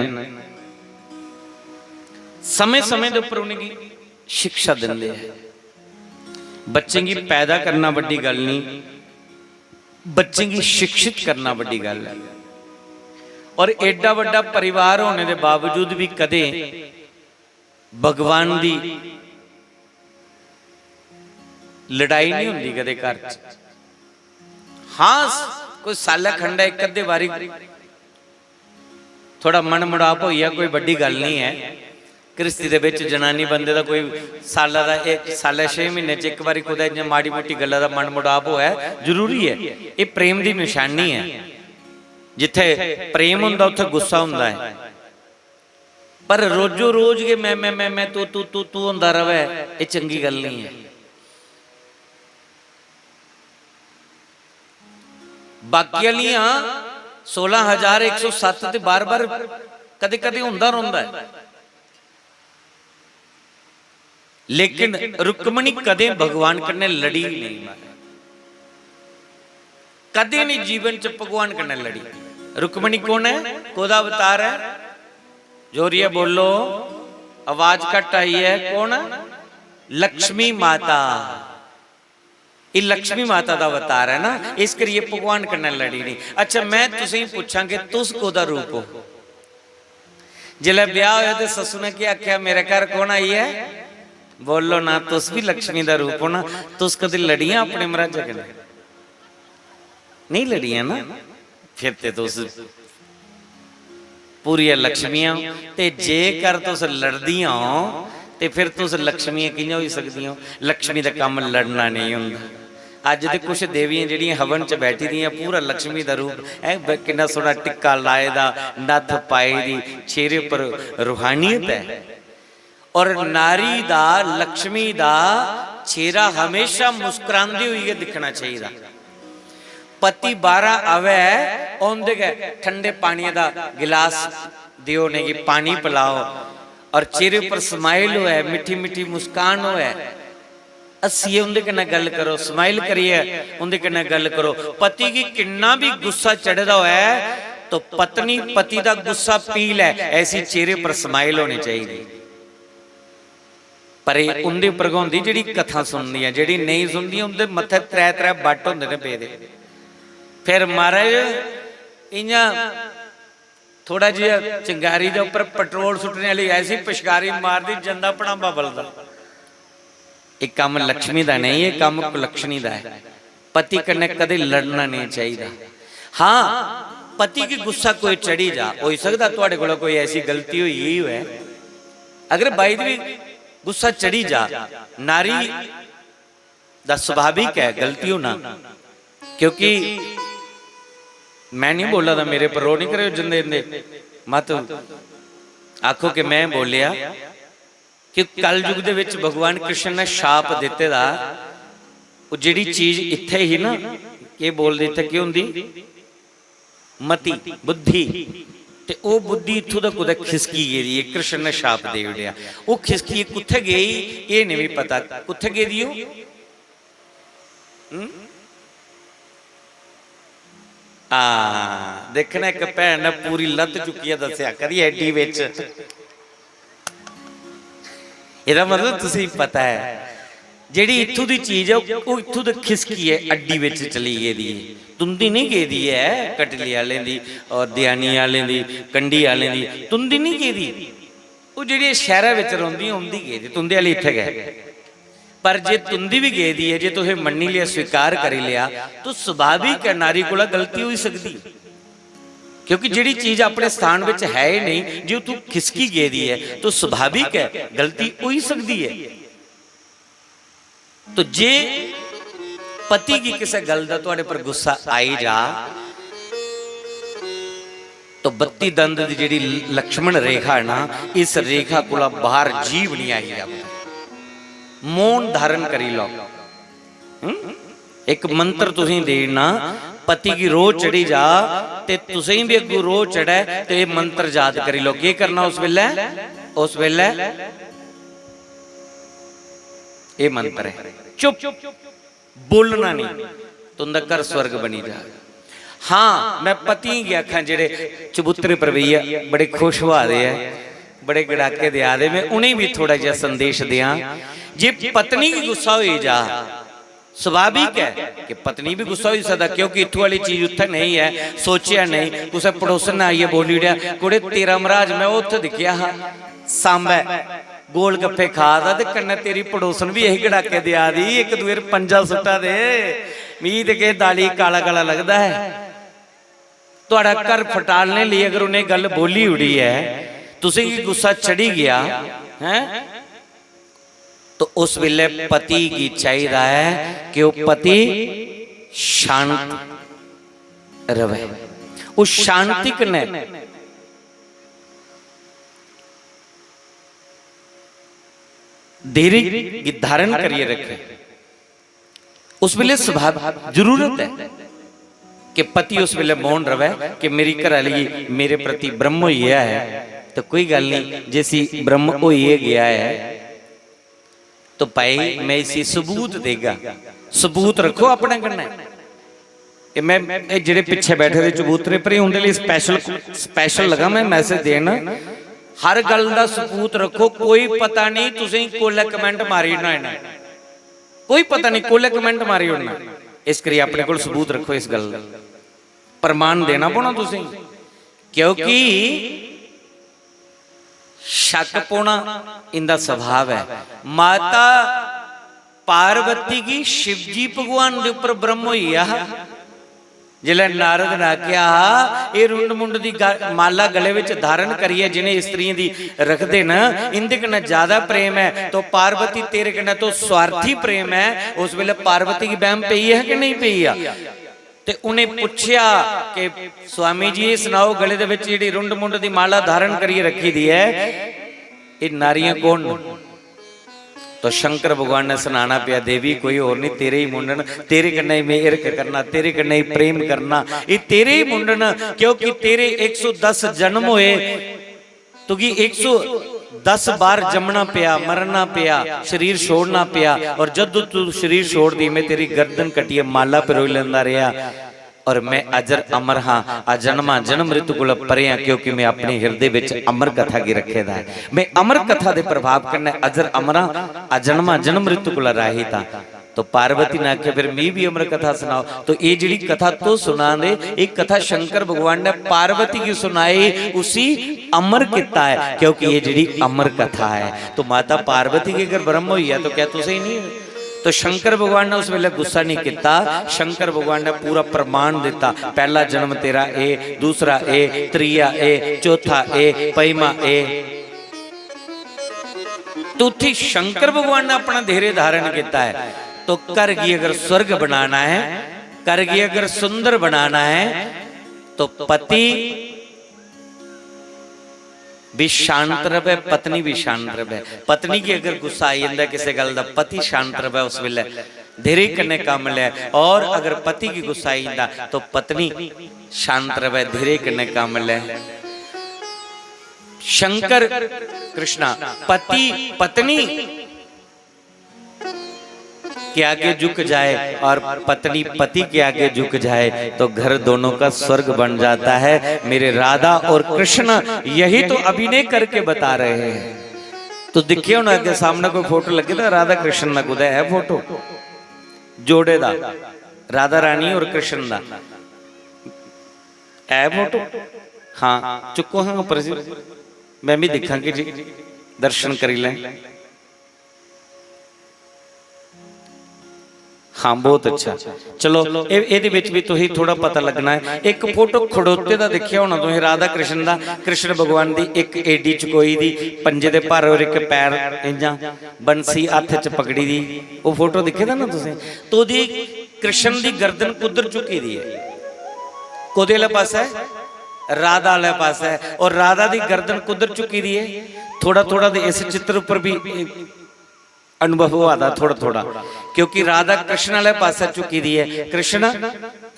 समय-समय दे उप्पर उ'नेंगी शिक्षा दिंदे हैं। बच्चें गी पैदा करना बड्डी गल्ल नहीं, बच्चें गी शिक्षित करना बड्डी गल्ल है। और एडा बड्डा परिवार होने दे बावजूद भी कदें भगवान दी लड़ाई नहीं होंदी कदे घर च। हाँ, कोई सालै खंडै इक अद्धे बारी थोड़ा मन मुड़ाप होई जा, कोई बड्डी गल्ल नहीं है। गृहस्थी दे बिच जनानी बंदे दा कोई सालै दा, इक सालै छे म्हीने च इक बारी कुतै इ'यां माड़ी मुट्टी गल्ला दा मन मुड़ाप होऐ, जरूरी ऐ। एह् प्रेम दी निशानी ऐ। जित्थै प्रेम होंदा, उत्थै गुस्सा होंदा ऐ। पर रोजो रोज गै मैं, मैं, मैं, मैं, तू, तू, तू, तू होंदा रवै, एह् चंगी गल्ल नहीं ऐ। बाकी आह्लियां सोलां हजार इक सौ सत्त ते बार-बार, कदें-कदें होंदा रौंह्दा ऐ। लेकिन रुक्मणी कदें भगवान कन्नै लड़ी नेईं, महाराज। कदें नहीं जीवन च भगवान कन्नै लड़ी। रुक्मणी कौन ऐ? कोह्दा अवतार ऐ? जोरियै बोलो, आवाज घट आई है। कौन? लक्ष्मी माता। ये लक्ष्मी माता दा अवतार है ना, इस करियै भगवान कन्नै लड़ी नहीं। अच्छा, मैं तुसेंगी पूछां कि तुस कोह्दा रूप हो? जिसलै ब्याह होया ते सस्सू ने केह् आखेआ, "मेरे घर कौन आई है?" बोलो ना, तुस भी लक्ष्मी दा रूप हो ना। तुस कदें लड़ियां अपने मराजै कन्नै? नहीं लड़ियां ना। फिर ते तुस पूरियां लक्ष्मियां ओ। ते जेकर तुस लड़दियां ओ, ते फिर तुस लक्ष्मियां कि'यां होई सकदियां ओ? लक्ष्मी दा कम्म लड़ना नेईं होंदा। अज्ज ते कुछ देवियां जेह्ड़ियां हवन च बैठी दियां, पूरा लक्ष्मी दा रूप ऐ, ब-, किन्ना सोह्ना टिक्का लाए दा, नत्थ पाई दी, चेहरे पर रूहानियत ऐ। और नारी दा, लक्ष्मी दा चेहरा हमेशा मुस्कुरांदे होई गै दिक्खना चाहिदा। पति बाहरा आवै, औंदे गै ठंडे पानियै दा गिलास देओ, उ'नेंगी पानी पिलाओ, और चेहरे पर smile होऐ, मिट्ठी मिट्ठी मुस्कान होऐ। हस्सियै उं'दे कन्नै गल्ल करो, स्माइल करियै उं'दे कन्नै गल्ल करो। पति गी किन्ना बी गुस्सा चढ़े दा होऐ, तो पत्नी पति दा गुस्सा पी लै, ऐसी चेहरे पर स्माइल होनी चाहिदी। पर एह् उं'दे उप्पर गै होंदी, जेह्ड़ी कथा सुनदी ऐ। जेह्ड़ी नेईं सुनदी, उं'दे मत्थे त्रै त्रै बट्ट होंदे न पेदे। फिर महाराज, इ'यां थोड़ा जिहा चिंगारी दे उप्पर पेट्रोल सुट्टने आह्ली ऐसी पिशकारी मारदी, जंदा भड़ांबा बलदा। एह् कम्म लक्ष्मी दा नेईं, एह् कम्म कुलक्ष्णी दा ऐ। पति कन्नै कदें लड़ना नेईं चाहिदा। हां, पति गी गुस्सा कोई चढ़ी जा, होई सकदा थुआड़े कोला कोई ऐसी गलती होई गेई होऐ, अगर बाई दी गुस्सा चढ़ी जा, नारी दा स्वाभाविक ऐ गलती होना, क्योंकि मैं नहीं बोला दा, मेरे पर रोह नहीं करेओ जंदे जंदे, मत आखो कि मैं बोलेआ। कि कलयुग दे विच भगवान कृष्ण ने शाप दित्ते दा, ओह् जेह्ड़ी चीज इत्थै ही ना, केह् बोलदे इत्थै केह् होंदी? मति, बुद्धि। ते ओह् बुद्धि इत्थूं दा कुतै खिसकी गेदी ऐ, कृष्ण ने शाप देई ओड़ेआ। ओह् खिसकी कुत्थै गेई, एह् नेईं मी पता, कुत्थै गेदी ओह्? हं? हां, दिक्खना, इक भैन ने पूरी लत्त चुक्कियै दस्सेआ, कदी एडी बिच। एह्दा मतलब तुसेंगी पता ऐ, जेह्ड़ी इत्थूं दी चीज ऐ, ओह् इत्थूं दी खिसकियै अड्डी बिच चली गेदी ऐ। तुं'दी निं गेदी ऐ, कटली आह्लें दी और देआनी आह्लें दी, कंढी आह्लें दी, तुं'दी निं गेदी। ओह् जेह्ड़ी शैह्रा बिच रौंह्दी, उं'दी गेदी, तुं'दे आह्ली इत्थै गै। पर जे तुं'दी बी गेदी ऐ, जे तुसें मन्नी लेआ, स्वीकार करी लेआ, तो स्वाभाविक ऐ, नारी कोला गलती होई सकदी ऐ। क्योंकि जेह्ड़ी चीज अपने स्थान बिच है ही नेईं, जे उत्थूं खिसकी गेदी ऐ, तो स्वाभाविक ऐ, गलती होई सकदी ऐ। तो जे पति गी किसे गल्ल दा तुआढ़े पर गुस्सा आई जा, तो बत्ती दंद दी जेह्ड़ी लक्ष्मण रेखा है ना, इस रेखा कोला बाहर जीव नहीं आई जाता। मौन धारण करी लो। हम्म? एक मंत्र तुसें देना, पति गी रोह चढ़ी जा ते तुसें भी अग्गू रोह चढ़े, ते ये मंत्र याद करी लो। केह् करना उस बेल्लै? उस बेल्लै ये मंत्र है, चुप, बोलना नहीं, तुंदा घर स्वर्ग बनी जाग। हां, मैं पतियें गी आखां, जेह्ड़े चबूतरे पर बेहियै बड़े खुश होआ दे ऐ, बड़े गड़ाके देआ दे, मैं उ'नेंगी भी थोड़ा जेहा संदेश देआं जे पत्नी गी गुस्सा होई जा, स्वाभाविक ऐ कि पत्नी भी गुस्सा होई सकदा, क्योंकि इत्थूं आह्ली चीज उत्थै नेईं ऐ, सोचेआ नेईं, कुसै पड़ोसन ने आइयै बोली ओड़ेआ, "कुड़े, तेरा मराज मैं उत्थै दिक्खेआ हा सांबै, गोल गप्फे खा दा ते कन्नै तेरी पड़ोसन भी यही गड़ाके देआ दी, इक दूए पर पंजा सुट्टा दे, मिगी ते केह् दाली काला काला लगदा ऐ।" तुआढ़ा घर फटालने लेई अगर उ'नें गल्ल बोली ओड़ी ऐ, तुसेंगी गुस्सा चढ़ी गेआ, हैं? तो उस बेल्लै पति गी चाहिदा ऐ कि ओह् पति शांत रवै, ओह् शांति कन्नै धीरज गी धारण करियै रखे। उस बेल्लै स्वाभाविक जरूरत ऐ कि पति उस बेल्लै मौन रवै कि मेरी घरैआह्ली गी मेरे प्रति भ्रम होई गेआ ऐ, ते कोई गल्ल नहीं, जिसी भ्रम होई गै गेआ ऐ, तो भाई, मैं इसी सबूत देगा। सबूत रखो अपने कन्नै। एह् मैं, एह् जेह्ड़े पिच्छे बैठे दे चबूतरे पर, उं'दे लेई special, special लगा मैं message देन। हर गल्ल दा सबूत रखो, कोई पता नहीं तुसेंगी कोल्लै comment मारी ओड़ना इ'नें, कोई पता नहीं कोल्लै comment मारी ओड़ना। इस करियै अपने कोल सबूत रखो इस गल्ल दा, प्रमाण देना पौना तुसेंगी, क्योंकि शक पौना इंदा स्वभाव ऐ। माता पार्वती गी शिवजी भगवान दे उप्पर ब्रह्म होई गेआ हा। जिसलै नारद ने आखेआ हा, "एह् रुंड मुंड दी ग-, माला गले विच धारण करियै जिनें स्त्रियें दी रखदे न, इंदे कन्नै ज्यादा प्रेम ऐ, तो पार्वती तेरे कन्नै तो स्वार्थी प्रेम ऐ।" उस वेले पार्वती गी बैम पेई ऐ कि नेईं पेई ऐ? ते उ'नें पुच्छेआ कि "स्वामी जी, एह् सनाओ, गले दे विच जेह्ड़ी रुंड मुंड दी माला धारण करियै रखी दी ऐ, एह् नारियां कौन न?" तो शंकर भगवान ने सनाना पेआ, "देवी, कोई होर नहीं, तेरे ही मुंडन, तेरे कन्नै ही मैं हिरख करना, तेरे कन्नै ही प्रेम करना, एह् तेरे ही मुंडन, क्योंकि तेरे इक सौ दस जन्म होए, तुगी इक सौ दस बार जमना पिया, मरना पिया, शरीर छोड़ना पिया, और जदू तू शरीर छोड़ दी, मैं तेरी गर्दन कटिए माला पिरोई लेंदा रहा। और मैं अजर अमर हाँ, अजन्मा जन्म मृत्यु कोला परे हाँ, क्योंकि मैं अपने हृदय विच अमर कथा गी रखे दा है। मैं अमर कथा दे प्रभाव कन्नै अजर अमर हाँ, अजन्मा जन्म मृत्यु कोला राहित हाँ। तो पार्वती ने आख्या, फिर मी भी अमर कथा सुनाओ। तो ये जेड़ी कथा तू सुना दे, एक कथा शंकर भगवान ने पार्वती की सुनाई, उसी अमर किता है, क्योंकि ये जेड़ी अमर कथा है। तो माता पार्वती के अगर ब्रह्म हुई है, तो क्या तुसे ही नहीं है? तो शंकर भगवान ने उस वेले गुस्सा नहीं किता। शंकर भगवान ने पूरा प्रमाण दिता, पहला जन्म तेरा ए, दूसरा ए, त्रीया ए, चौथा ए, पैमा ए। तो उत्थे शंकर भगवान ने अपना धैर्य धारण किता है। तो घर की अगर स्वर्ग बनाना है, घर की अगर सुंदर बनाना है, तो पति भी शांत रवे, पत्नी भी शांत रवे। पत्नी की अगर गुस्सा आई जाता किसी गल का, पति शांत रवे, उस वेले धीरे कन्ने काम ले। और अगर पति की गुस्सा आई जाता, तो पत्नी शांत रवे, धीरे कन्ने काम ले। शंकर कृष्णा, पति पत्नी के आगे झुक जाए और पत्नी पति के आगे झुक जाए, तो घर दोनों का स्वर्ग बन जाता है। मेरे राधा और कृष्ण यही तो अभिनय करके बता रहे हैं। तो दिखे होना अगे सामने कोई फोटो लगे, तो राधा कृष्ण ना कुदे है फोटो जोड़े दा, राधा रानी और कृष्ण दा है फोटो। हाँ, चुको हाँ ऊपर जी, मैं भी देखा कि जी दर्शन करी लें। हाँ, बहुत अच्छा। चलो, ए- एदे विच भी तुही थोड़ा पता लगना है। एक फोटो खड़ोते दा देखिया होना तुही, राधा कृष्ण दा, कृष्ण भगवान दी एक एडी चुकोई दी, पंजे दे भार और एक पैर इंजा, बंसी हत्थ च पकड़ी दी, वो फोटो दिखे दा ना तुसी? तो ओदी कृष्ण दी गर्दन कुद्धर झुकी दी है? कोदे आले पासै? राधा आले पासै। और राधा दी गर्दन कुद्धर झुकी दी है? थोड़ा थोड़ा ते इस चित्र उपर भी अनुभव होआ दा थोड़ा थोड़ा, क्योंकि राधा कृष्ण आले पासै झुकी दी है, कृष्ण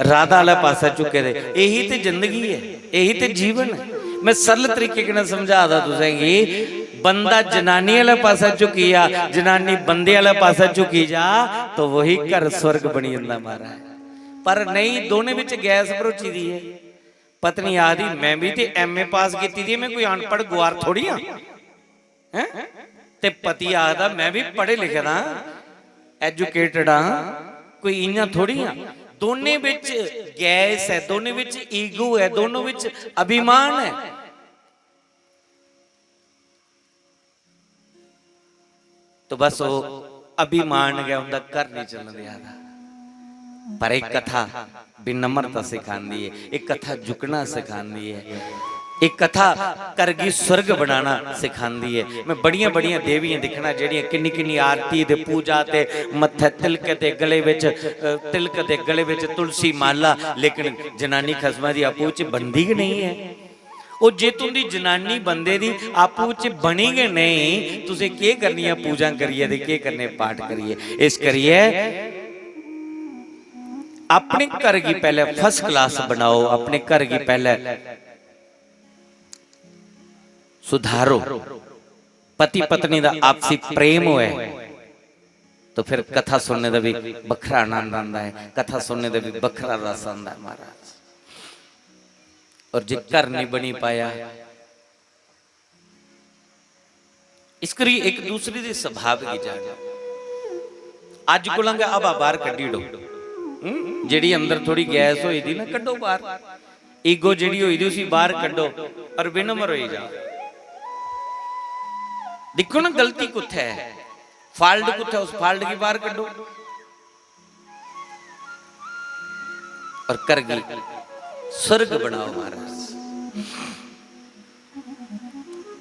राधा आले पासै झुके दे। यही ते जिंदगी है, यही ते जीवन है। मैं सरल तरीके कन्नै समझा दा तुसें गी, बंदा जनानी आले पासै झुकी जा, जनानी बंदे आले पासै झुकी जा, तो वही घर स्वर्ग बनी जंदा महाराज। पर नहीं, दोने विच गैस भरोची दी है। पत्नी आखदी, मैं भी ते एमए पास कीती दी है, मैं कोई अनपढ़ गुआर थोड़ी हाँ। हैं? ते पति आखदा, मैं भी पढ़े लिखे दा, एजुकेटेड हाँ, कोई इयां थोड़ी हाँ। दोने विच गैस है, दोने विच ईगो है, दोनों विच अभिमान है। तो बस वो अभिमान गै उंदा घर नहीं चलन देआ दा। पर एक कथा विनम्रता सिखांदी है, एक कथा झुकना सिखांदी है, एक कथा घर गी स्वर्ग बनाना सिखांदी है। मैं बड़ियां बड़ियां देवियां दिखना, जेड़ियां किन्नी किन्नी आरती ते पूजा ते मत्थे तिलक ते गले विच, अ, तिलक ते गले विच तुलसी माला, लेकिन जनानी खसमा दी आपूं च बनदी गै नहीं है। ओ जे तुंदी जनानी बंदे दी आपूं च बनी गै नहीं, तुसें केह् करनी ऐ पूजा करियै ते केह् करने पाठ करियै? इस करियै अपने घर गी पैह्ले फर्स्ट क्लास बनाओ, अपने घर गी पैह्ले सुधारो, पति पत्नी दा आपसी प्रेम होऐ, तो फिर कथा सुनने दा भी बखरा आनंद आंदा है, कथा सुनने दा भी बखरा रस आंदा है महाराज। और जे घर नहीं बनी पाया, इस करी एक दूसरे दे स्वभाव गी जानो। अज कोला गै हवा बाहर कड्ढी ओड़ो। हम्म? जेड़ी अंदर थोड़ी गैस होई दी ना, कड्ढो बाहर। ईगो जेड़ी होई दी, उसी बाहर कड्ढो और विनम्र होई जाओ। दिक्खो ना, गलती कुत्थै है, फाल्ट कुत्थै, उस फाल्ट गी बाहर कड्ढो। और घर गी स्वर्ग बनाओ महाराज।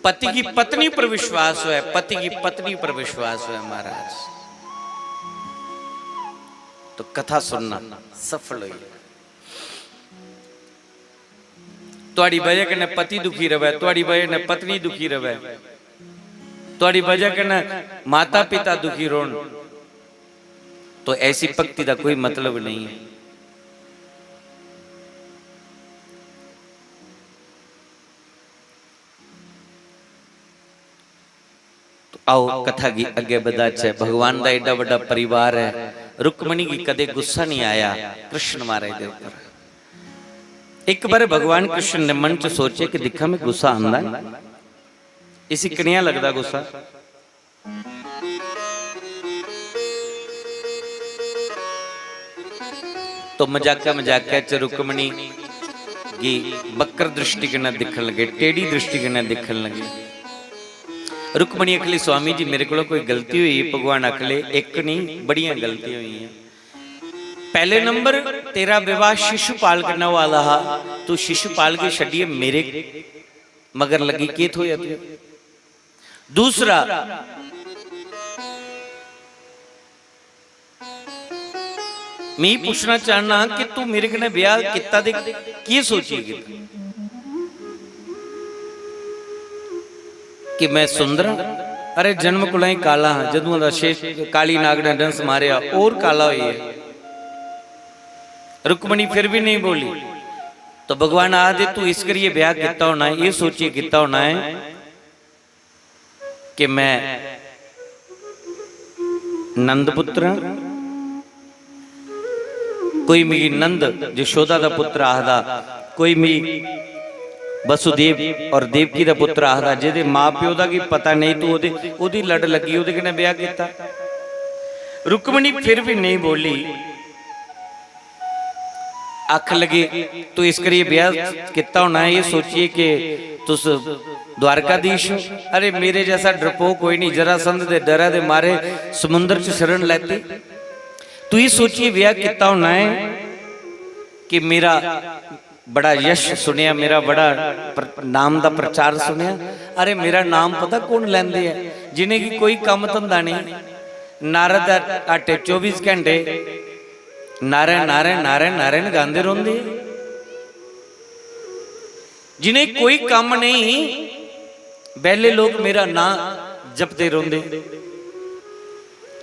पति की पत्नी पर विश्वास होए, पति की पत्नी पर विश्वास होए महाराज, तो कथा सुनना सफल होई। तुहाड़ी वजह कन्नै पति दुखी रवै, तुहाड़ी वजह कन्नै पत्नी दुखी रवै, तुहाड़ी वजह कन्नै माता पिता दुखी रौहन, तो ऐसी भक्ति का कोई मतलब नहीं है। आओ, कथा गी अग्गें बधाचै। भगवान दा एड्डा बड्डा परिवार ऐ, रुक्मणी गी कदें गुस्सा नहीं आया कृष्ण महाराज दे उप्पर। एक बार भगवान कृष्ण ने मन च सोचे कि दिक्खां, मैं गुस्सा आंदा ऐ, इसी कनेहा लगदा गुस्सा। तो मजाकै मजाकै च रुक्मणी गी बक्कर दृष्टि कन्नै दिक्खन लगे, टेढ़ी दृष्टि कन्नै दिक्खन लगे। रुक्मणी आखली, "स्वामी जी, मेरे कोला कोई गलती होई।" भगवान आखले, "इक नहीं, बड़ियां गलतियां होइयां। पैह्ले नंबर, तेरा विवाह शिशुपाल कन्नै होआ दा हा, तू शिशुपाल गी छड्डियै मेरे मगर लग्गी, केह् थ्होएआ तुगी? दूसरा, मी पुच्छना चाहना कि तू मेरे कन्नै ब्याह कीता ते केह् सोचियै कीता? कि मैं सुंदर आं? अरे, जन्म कोला ही काला हां, जदुआं दा शेष काली नाग ने डंस मारेआ, होर काला होई गेआ।" रुक्मणी फिर भी नहीं बोली। तो भगवान आखदे, "तू इस करियै ब्याह कीता होना ऐ, एह् सोचियै कीता होना ऐ कि मैं नंद पुत्र आं, कोई मिगी नंद, यशोदा दा पुत्र आखदा, कोई मिगी वसुदेव और देवकी दा पुत्र आखदा, जेह्दे मां प्यो दा गी पता नेईं, तू ओह्दे, ओह्दी लड़ लग्गी, ओह्दे कन्नै ब्याह कीता।" रुक्मणी फिर भी नेईं बोली। आख लगे, "तू इस करियै ब्याह कीता होना, एह् सोचियै कि तुस द्वारकाधीश हो?" "अरे, मेरे जैसा डरपोक कोई नहीं, जरासंध दे डरै दे मारे समुंदर च शरण लैती। तू एह् सोचियै ब्याह कीता होना ऐ कि मेरा बड़ा यश सुनेआ, मेरा बड़ा प्र-, नाम दा प्रचार सुनेआ। अरे, मेरा नाम पता कौन लैंदे ऐ? जिनेंगी कोई कम्म धंधा नहीं, नारद दा आटे चौबीस घंटे नारायण, नारायण, नारायण, नारायण गांदे रौंह्दे। जिनें कोई कम्म नहीं, बेह्ले लोक मेरा नां जपदे रौंह्दे।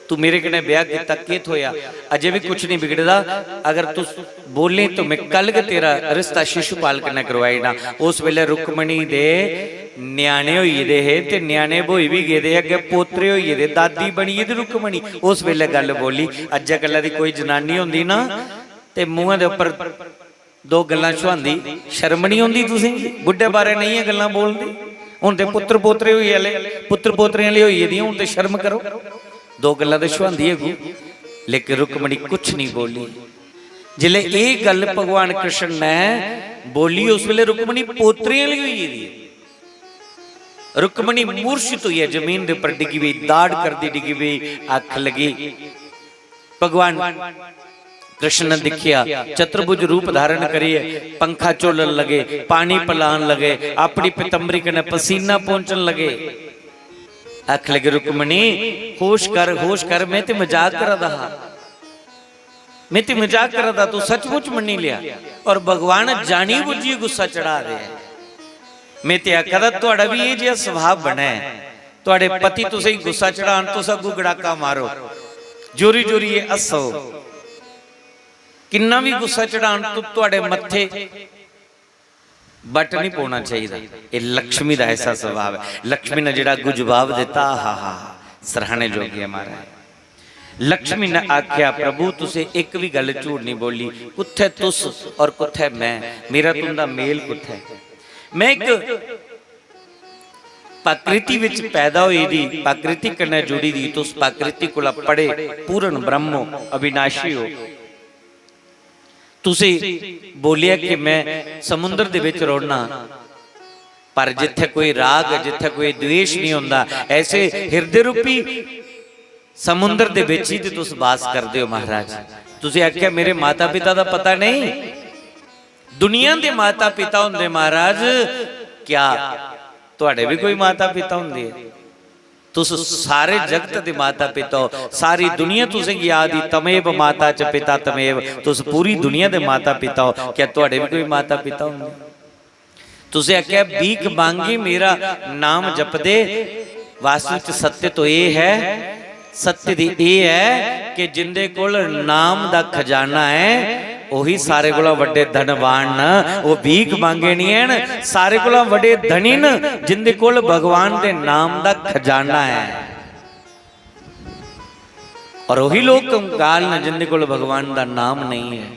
तू मेरे कन्नै ब्याह कीता, केह् थ्होएआ? अजें बी कुछ नहीं बिगड़दा। अगर तू बोलें तो मैं कल गै तेरा रिश्ता शिशुपाल कन्नै करवाई ना।" उस बेल्लै रुक्मणी दे ञ्याणे होई गेदे हे ते ञ्याणे ब्होई बी गेदे हे, अग्गें पोतरे होई गेदे, दादी बनी गेदी रुक्मणी। उस बेल्लै गल्ल बोली। अज्जै कल्लै दी कोई जनानी होंदी ना ते मुंहै दे उप्पर दो गल्लां छुहांदी, शर्म निं औंदी तुसेंगी? बुड्ढे बारै नेहियां गल्लां बोलदे। हुन ते पुत्तर पोतरे होई आह्ले, पुत्तर पोतरें आह्ले होई गेदियां, हुन ते शर्म करो। दो गल्लां ते छुहांदी अग्गू, लेकिन रुक्मणी कुछ निं बोली। जिसलै एह् गल्ल भगवान कृष्ण ने बोली, उस बेल्लै रुक्मणी पोतरें आह्ली होई गेदी ऐ। रुक्मणी मूर्छित होइयै जमीन दे उप्पर डिग्गी पेई, दाड़ करदी डिग्गी पेई, आख लगी, भगवान कृष्ण ने दिक्खेआ, चतुर्भुज रूप धारण करियै पंखा झोलन लगे, पानी पलान लगे, अपनी पीतम्बरी कन्नै पसीना पौंचन लगे। आख लगे, "रुक्मणी, होश कर, होश कर, मैं ते मजाक करा दा हा, मैं ते मजाक करा दा, तू सचमुच मन्नी लेआ।" और भगवान जानी बुज्झियै गुस्सा चढ़ा दे ऐ। मैं ते आखा दा, थुआड़ा भी एह् जेहा सुभाऽ बनै, थुआड़े पति तुसेंगी गुस्सा चढ़ान, तुस अग्गू गड़ाका मारो, जोरी जोरियै हस्सो, किन्ना भी गुस्सा चढ़ान, तु-, थुआड़े मत्थे बट नहीं पौना चाहिदा। एह् लक्ष्मी दा ऐसा सुभाऽ ऐ। लक्ष्मी ने जेह्ड़ा अग्गू जवाब दित्ता, आहा हा, सराहने जोगी ऐ महाराज। लक्ष्मी ने आख्या, "प्रभु, तुसें इक भी गल्ल झूठ नहीं बोली। कुत्थै तुस और कुत्थै मैं? मेरा तुंदा मेल कुत्थै? मैं इक प्रकृति विच पैदा होई दी, प्रकृति कन्नै जुड़ी दी, तुस प्रकृति कोला परे पूर्ण ब्रह्म हो, अविनाशी हो। तुसें बोलेआ कि मैं समुंदर दे विच रौह्ना, पर जित्थै कोई राग, जित्थै कोई द्वेष नहीं होंदा, ऐसे हिरदे रूपी समुंदर दे विच ही ते तुस वास करदे हो महाराज। तुसें आखेआ मेरे माता पिता दा पता नहीं, दुनिया दे माता पिता होंदे महाराज, क्या थुआड़े भी कोई माता पिता होंदे? तुस सारे जगत दे माता पिता हो, सारी दुनिया तुसेंगी आखदी तमेव माता च पिता तमेव, तुस पूरी दुनिया दे माता पिता हो, क्या थुआड़े भी कोई माता पिता होंदे?" तुसें आखेआ, "भीख मांगी मेरा नाम जपदे।" वास्तव च सत्य तो एह् ऐ, सत्य दी एह् ऐ कि जिंदे कोल नाम दा खजाना ऐ, ओही सारे कोला बड्डे धनवान न। ओह् भीख मांगे निं हैन, सारे कोला बड्डे धनी न, जिंदे कोल भगवान दे नाम दा खजाना ऐ। और वही लोग कंगाल न जिंदे कोल भगवान दा नाम नहीं है।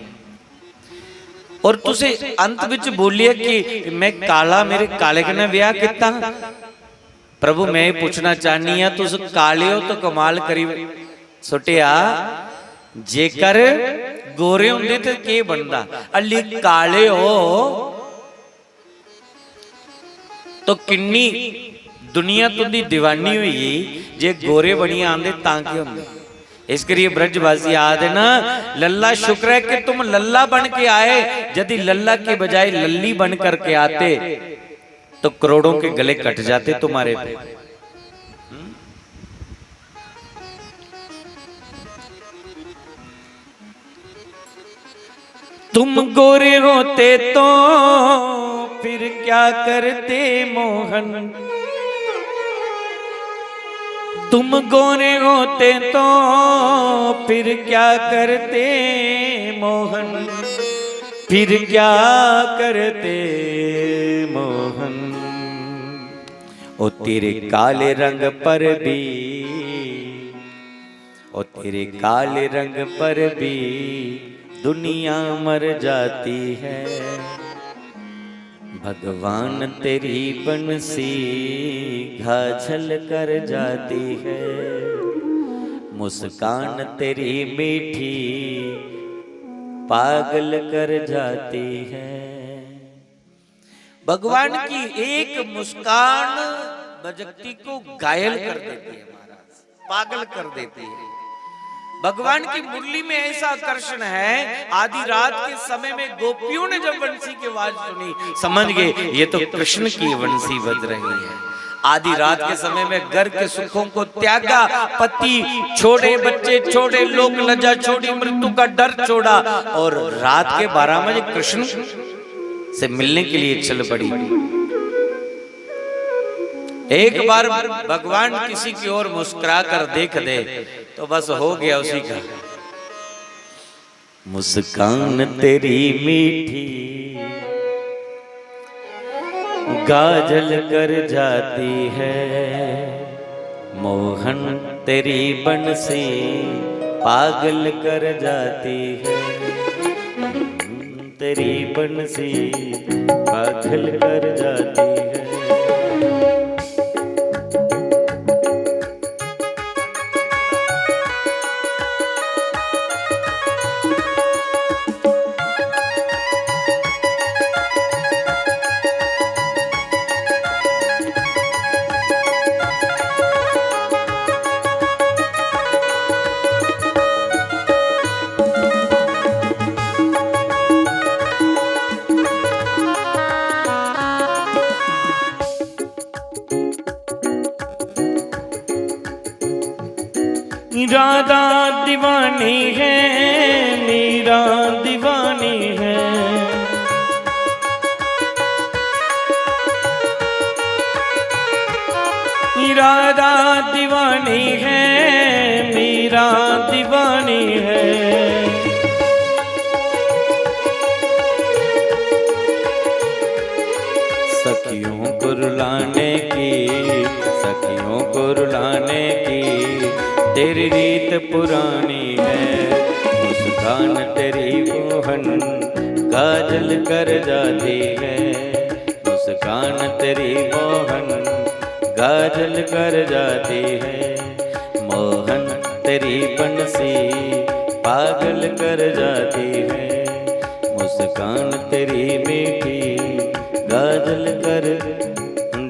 और तुसे अंत विच बोलिया कि मैं काला, मेरे काले कन्नै ब्याह किता। प्रभु, मैं ये पूछना चाहनी हां, तुस काले हो तो कमाल करी सुटिया, जेकर गोरे होंदे ते केह बनदा? अली काले हो तो किन्नी दुनिया तुंदी दीवानी हुई गेई, जे गोरे बनियै आंदे तां केह होंदे? इस करिए ब्रजवासी आखदे ना, "लल्ला शुक्र है कि तुम लल्ला बन के आए, यदि लल्ला के बजाय लल्ली बन करके आते तो करोड़ों के गले कट जाते तुम्हारे।" तुम गोरे होते तो फिर क्या करते मोहन? तुम गोरे होते तो फिर क्या करते मोहन? फिर क्या करते मोहन? ओ तेरे काले रंग पर भी, ओ तेरे काले रंग पर भी दुनिया मर जाती है। भगवान, तेरी बंसी घायल कर जाती है, मुस्कान तेरी मीठी पागल कर जाती है। भगवान की एक मुस्कान भजक्ति को घायल कर देती है महाराज, पागल कर देती है। भगवान की मुरली में ऐसा आकर्षण है, आधी रात के समय में गोपियों ने जब बंसी की आवाज सुनी, समझ गए ये तो कृष्ण की बंसी बज रही है। आधी रात के समय में घर के सुखों को त्यागा, पति छोड़े, बच्चे छोड़े, लोक लज्जा छोड़ी, मृत्यु का डर छोड़ा और रात के बारह बजे कृष्ण से मिलने के लिए चल पड़ी। एक बार भगवान किसी की ओर मुस्कुरा कर देख दे तो बस हो गया उसी का। मुस्कान तेरी मीठी घायल कर जाती है, मोहन तेरी बंसी पागल कर जाती है। तेरी बंसी पागल कर जाती है। राधा दीवानी है, मीरा दीवानी है। राधा दीवानी है, मीरा दीवानी है। सखियों को रुलाने की, सखियों को रुलाने की तेरी रीत पुरानी है। मुस्कान तेरी मोहन काजल कर जाती है, मुस्कान तेरी मोहन काजल कर जाती है। मोहन तेरी बंसी पागल कर जाती है, मुस्कान तेरी मीठी काजल कर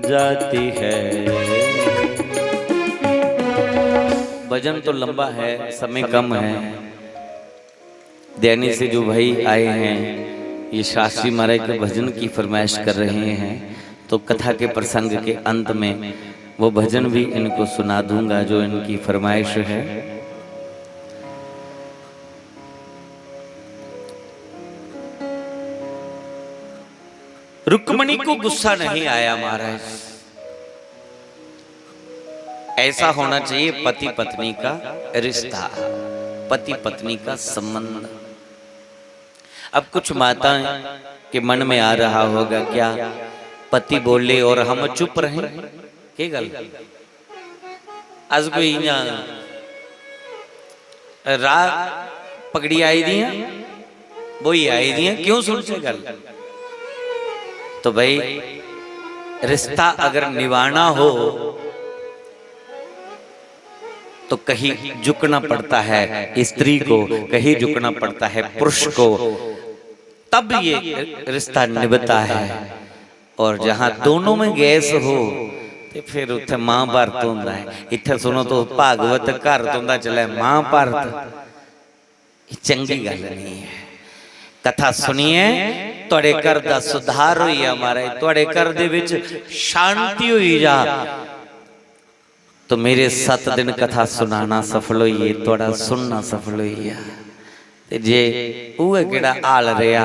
जाती है। भजन तो लंबा है, समय कम है। दैनी से जो भाई आए हैं, ये शास्त्री महाराज के भजन की फरमाइश कर रहे हैं, तो कथा के प्रसंग के अंत में वो भजन भी इनको सुना दूंगा जो इनकी फरमाइश है। रुक्मणी को गुस्सा नहीं आया महाराज। ऐसा होना चाहिए पति पत्नी का रिश्ता, पति पत्नी का संबंध। अब कुछ माताएं के मन में आ रहा होगा क्या, पति बोले और हम चुप रहें? के गल? अस कोई इयां राह पकड़ी आई दियां, बोही आई दियां, क्यों सुनचे गल? तो भाई, रिश्ता अगर निभाना हो तो कहीं झुकना पड़ता है स्त्री को, कहीं झुकना पड़ता है पुरुष को, तब ये रिश्ता निभता है। और जहां दोनों में गैस हो, तो फिर उत्थे महाभारत होंदा है। इत्थे सुनो तो भागवत, घर तुंदा चले महाभारत। ये चंगी गल नहीं है। कथा सुनिए, ਤੁਹਾਡੇ ਘਰ ਦਾ ਸੁਧਾਰ ਹੋਈ ਆ ਮਹਾਰਾਜ, ਤੁਹਾਡੇ ਘਰ ਦੇ ਵਿੱਚ ਸ਼ਾਂਤੀ ਹੋਈ ਆ। तो मेरे सत्त दिन कथा सुनाना सफल होई है, ਤੁਹਾਡਾ सुनना सफल होई ਆ। ਤੇ ਜੇ ਉਹ ਕਿਹੜਾ ਹਾਲ ਰਿਹਾ,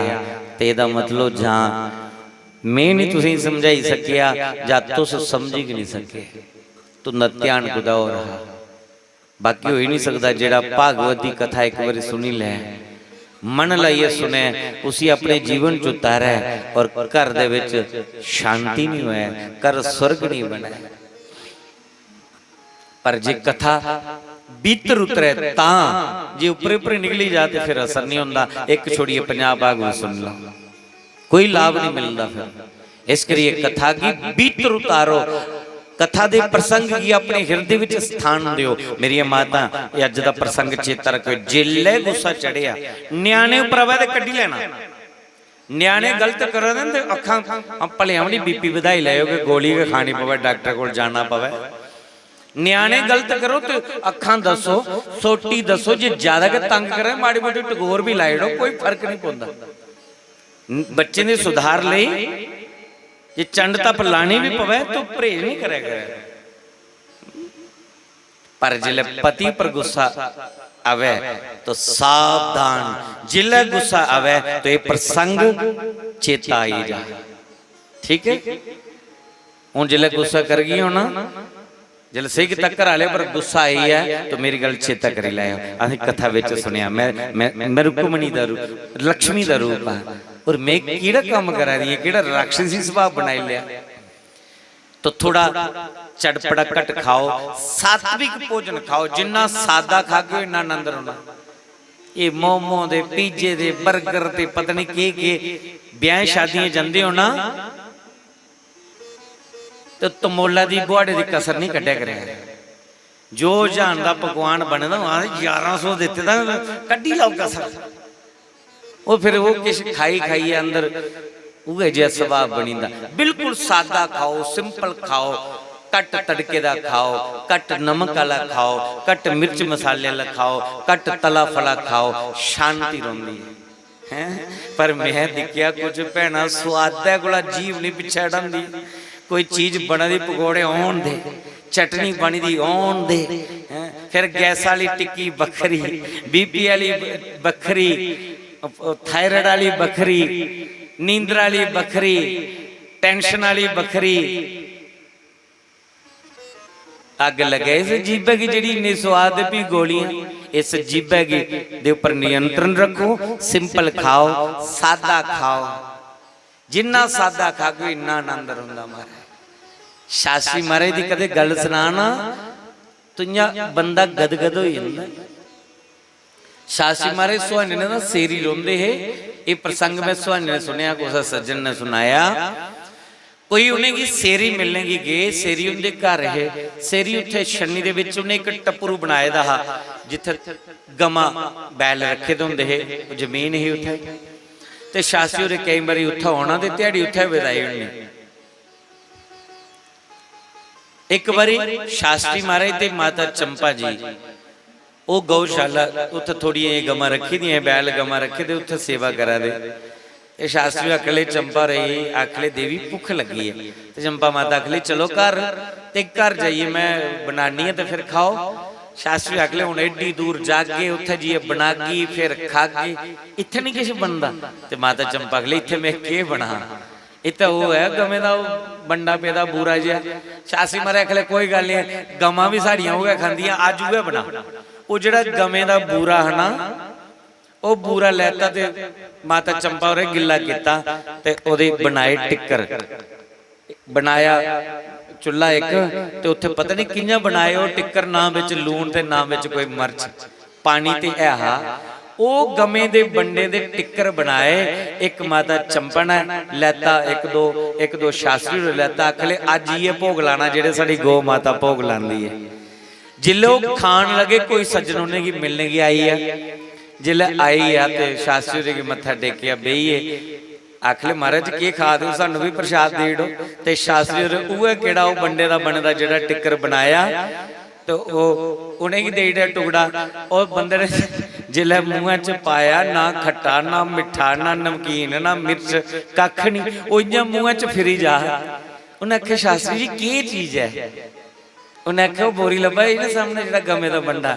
ਤੇ ਇਹਦਾ ਮਤਲਬ ਜਾਂ ਮੈਂ ਨਹੀਂ ਤੁਸੀਂ ਸਮਝਾਈ ਸਕਿਆ, ਜਾਂ ਤੁਸੀਂ ਸਮਝ ਹੀ ਨਹੀਂ ਸਕੇ। तुंदा ध्यान कुदा होर हा। बाकी हो ही नहीं सकदा। जेड़ा भागवत दी कथा एक बारी सुनी लै, मन लाइयै सुने, उसी अपने जीवन च उतारै, और घर दे विच शांति नहीं होए, घर स्वर्ग नहीं बने। पर जे कथा भीतर उतरे तां, जे उपरे उपरे निकली जा ते फिर असर नहीं होंदा। एक छोड़िए, पंजाह भागवत सुन लो, कोई लाभ नहीं मिलदा फिर। इस करिए कथा की भीतर उतारो, कथा दे प्रसंग की अपने हिरदे विच स्थान दियो। मेरिया माता, ये अज दा प्रसंग चेता रखो, जिल्लै गुस्सा चढ़िया, न्याणे उपर आवै ते कड्ढी लेना। न्याणे गलत करा दे न ते अखां, हां, भलेआं भी बीपी बधाई लैओ कि गोली गै खानी पवै, डॉक्टर कोल जाना पवै। न्याणे गलत करो ते अखां दसो, सोटी दसो, जे ज्यादा गै तंग करे, माड़ी मोटी टगोर भी लाई ओड़ो, कोई फर्क नहीं पौंदा। बच्चें दे सुधार लेई जे चंड तप लानी भी पवै तो परहेज नहीं करै करै। पर जिसलै पति पर गुस्सा आवै तो सावधान, जिसलै गुस्सा आवै तो ये प्रसंग चेता आई जा। ठीक है, हूं जिसलै गुस्सा करगी हो ना, जिसलै सेही कीता घर आह्ले पर गुस्सा आई ऐ, तो मेरी गल्ल चेता करी लैओ। असें कथा बिच सुनेआ, मैं, मैं, मैं रुक्मणी दा रूप, लक्ष्मी दा रूप हां, और मैं केह्ड़ा कम्म करा दी आं, केह्ड़ा राक्षसी सुभाऽ बनाई लेआ। तो थोड़ा चटपटा घट खाओ, सात्विक भोजन खाओ, जिन्ना सादा खागे, इन्ना आनंद रौह्ना। एह् मोमो दे, पिज्जे दे, बर्गर ते पता नहीं केह् केह्, ब्याहें शादियें जंदे हो ना, ते तमोला दी बुहाड़े दी कसर नहीं कड्ढेआ करें। जो ज्हान दा पकवान बने दा होना, ञारां सौ दित्ते दा, कड्ढी लैओ कसर। ओह् फिर ओह् किश खाई खाइयै अंदर उ'ऐ जेहा सुभाऽ बनी जंदा। बिल्कुल सादा खाओ, सिंपल खाओ, घट्ट तड़के दा खाओ, घट्ट नमक आह्ला खाओ, घट्ट मिर्च मसाले आह्ला खाओ, घट्ट तला फला खाओ, शांति रौंह्दी ऐ। हैं? पर मैं दिक्खेआ कुछ भैनां सोआदै कोला जीभ निं पिच्छें हटांदी। कोई चीज बना दी, पकौड़े औन दे, चटनी बनी दी औन दे, हैं? फिर गैस आह्ली टिक्की बक्खरी, बीपी आह्ली बक्खरी, थायराइड आह्ली बक्खरी, नींदर आह्ली बक्खरी, टेंशन आह्ली बक्खरी। अग्ग लगे इस जीभै गी जेह्ड़ी इन्नी सोआद, ते फ्ही गोलियां। इस जीभै गी दे उप्पर नियंत्रण रक्खो, सिंपल खाओ, सादा खाओ। जिन्ना सादा खागे इन्ना आनंद रौंह्दा महाराज। शास्त्री महाराज दी कदें गल्ल सनाना तो इ'यां बंदा गदगद होई जंदा। शास्त्री महाराज सुहाने ने ना सेरी रौंह्दे हे। एह् प्रसंग में सुहाने ने सुनेआ, कुसै सज्जन ने सुनाया। कोई उ'नेंगी सेरी मिलने गी गे, सेरी उं'दे घर हे। सेरी उत्थै छन्नी दे बिच उ'नें इक टप्परू बनाए दा हा, जित्थै गमां, बैल रक्खे दे होंदे हे, ओह् जमीन ही उत्थै। ते शास्त्री होरें केईं बारी उत्थै औना ते ध्याड़ी उत्थै बिताई ओड़नी। इक बारी शास्त्री महाराज ते माता चंपा जी, ओह् गौशाला, उत्थै थोड़ियां जेहियां गमां रक्खी दियां, बैल गमां रक्खे दे, उत्थै सेवा करा दे। ते शास्त्री आखले, चंपा रही आखले, "देवी, भुक्ख लग्गी ऐ।" ते चंपा माता आखले, "चलो घर, ते घर जाइयै में बनानी ऐ ते फिर खाओ।" शास्त्री आखले, "हुन एड्डी दूर जागे, उत्थै जाइयै बनागी, फिर खागे, इत्थै निं किश बनदा।" ते माता चंपा आखले, "इत्थै में केह् बनां? इत्थै ओह् ऐ गमें दा ओह् बंडा पेदा बूरा जेहा।" शास्त्री महाराज आखले, "कोई गल्ल निं, गमां बी साढ़ियां उ'ऐ खंदियां, अज्ज उ'ऐ बना।" ओह् जेह्ड़ा गमें दा बूरा हा ना, ओह् बूरा लैता ते माता चंपा होरें गिल्ला कीता ते ओह्दे बनाए टिक्कर, बनाया चुल्हा इक, ते उत्थै पता निं कि'यां बनाए ओह् टिक्कर, ना बिच लून ते ना बिच कोई मर्च। पानी ते ऐ हा, ओह् गमें दे बंडें दे टिक्कर बनाए। इक माता चंपा ने लैता, इक दो इक दो शास्त्री होरें लैता। आखले, अज्ज इ'यै भोग लाना जेह्ड़े साढ़ी गौ माता भोग लांदी ऐ। जिल्लै ओह् खान लगे, कोई सज्जन उ'नेंगी मिलने गी आई गेआ। जिल्लै आई गेआ ते शास्त्री होरें गी मत्था टेकेआ, बेही गे। आखले, "महाराज, केह् खा दे ओ? सानू बी प्रसाद देई ओड़ो।" ते शास्त्री होरें उ'ऐ केह्ड़ा ओह् बंडे दा बने दा जेह्ड़ा टिक्कर बनाया, ते ओह् उ'नेंगी देई ओड़ेआ टुकड़ा। ओह् बंदे ने जिसलै मुंहै च पाया, ना खट्टा, ना मिट्ठा, ना नमकीन, ना मिर्च, कक्ख निं। ओह् इ'यां मुंहै च फिरी जा। उ'नें आखेआ, "शास्त्री जी, केह् चीज ऐ?" उ'नें आखेआ, "ओह् बोरी लब्भा दी ना सामनै, जेह्ड़ा गमें दा बंडा,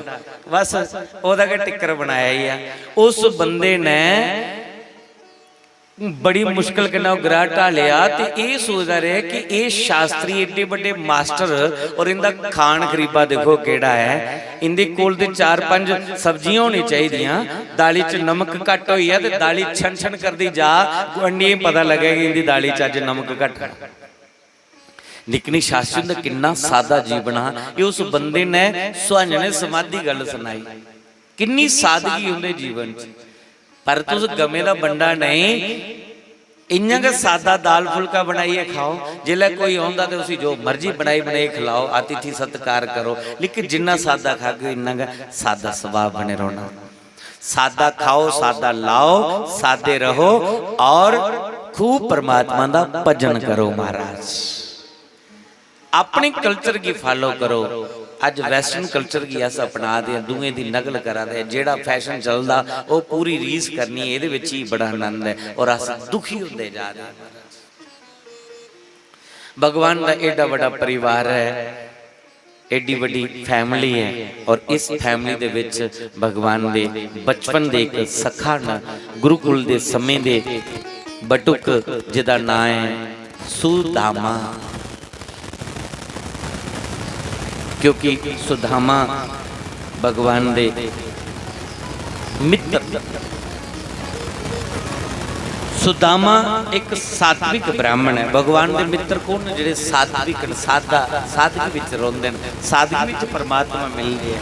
बस ओह्दा गै टिक्कर बनाया ही ऐ।" उस बंदे ने बड़ी मुश्कल कन्नै ओह् ग्राह ढालेआ ते एह् सोचदा रेहा कि एह् शास्त्री एड्डे बड्डे मास्टर और इंदा खान खरीबा दिक्खो केह्ड़ा ऐ। इंदे कोल ते चार पंज सब्जियां होनी चाहिदियां, दाली च नमक घट्ट होई गेआ ते दाली छन छन करदी जा, गुआंढियें गी पता लग्गै कि इंदी दाली च अज्ज नमक घट्ट ऐ। लेकिन एह् शास्त्री हुंदा किन्ना सादा जीवन हा। एह् उस बंदे ने सुहाने ने समाधि गल्ल सनाई, किन्नी सादगी उंदे जीवन च। पर तुस गमें दा बंडा नेईं, इ'यां गै सादा दाल फुल्का बनाइयै खाओ। जिसलै कोई औंदा ते उसी जो मर्जी बनाई बनाई खलाओ, अतिथि सत्कार करो, लेकिन जिन्ना सादा खागे इन्ना गै सादा सुभाऽ बने रौह्ना। सादा खाओ, सादा लाओ, सादे रहो और खूब परमात्मा दा भजन करो महाराज। अपने कल्चर गी फॉलो करो। अज्ज वैस्टर्न कल्चर गी अस अपना दे आं, दूएं दी नकल करा दे आं। जेह्ड़ा फैशन चलदा, ओह् पूरी रीस करनी, एह्दे बिच ही बड़ा आनंद ऐ। और अस दुखी होंदे जा दे आं। भगवान दा एड्डा बड्डा परिवार ऐ, एड्डी बड्डी फैमिली ऐ, और इस फैमिली दे बिच भगवान दे बचपन दे इक सखा न, गुरुकुल दे समें दे बटुक, जेह्दा नांऽ ऐ सुदामा। क्योंकि सुदामा भगवान दे मित्र, सुदामा एक सात्विक ब्राह्मण ऐ। भगवान दे मित्र कौन न? जेह्ड़े सात्विक न, सादा, सादगी बिच रौंह्दे न, सादगी बिच परमात्मा मिलदे ऐ।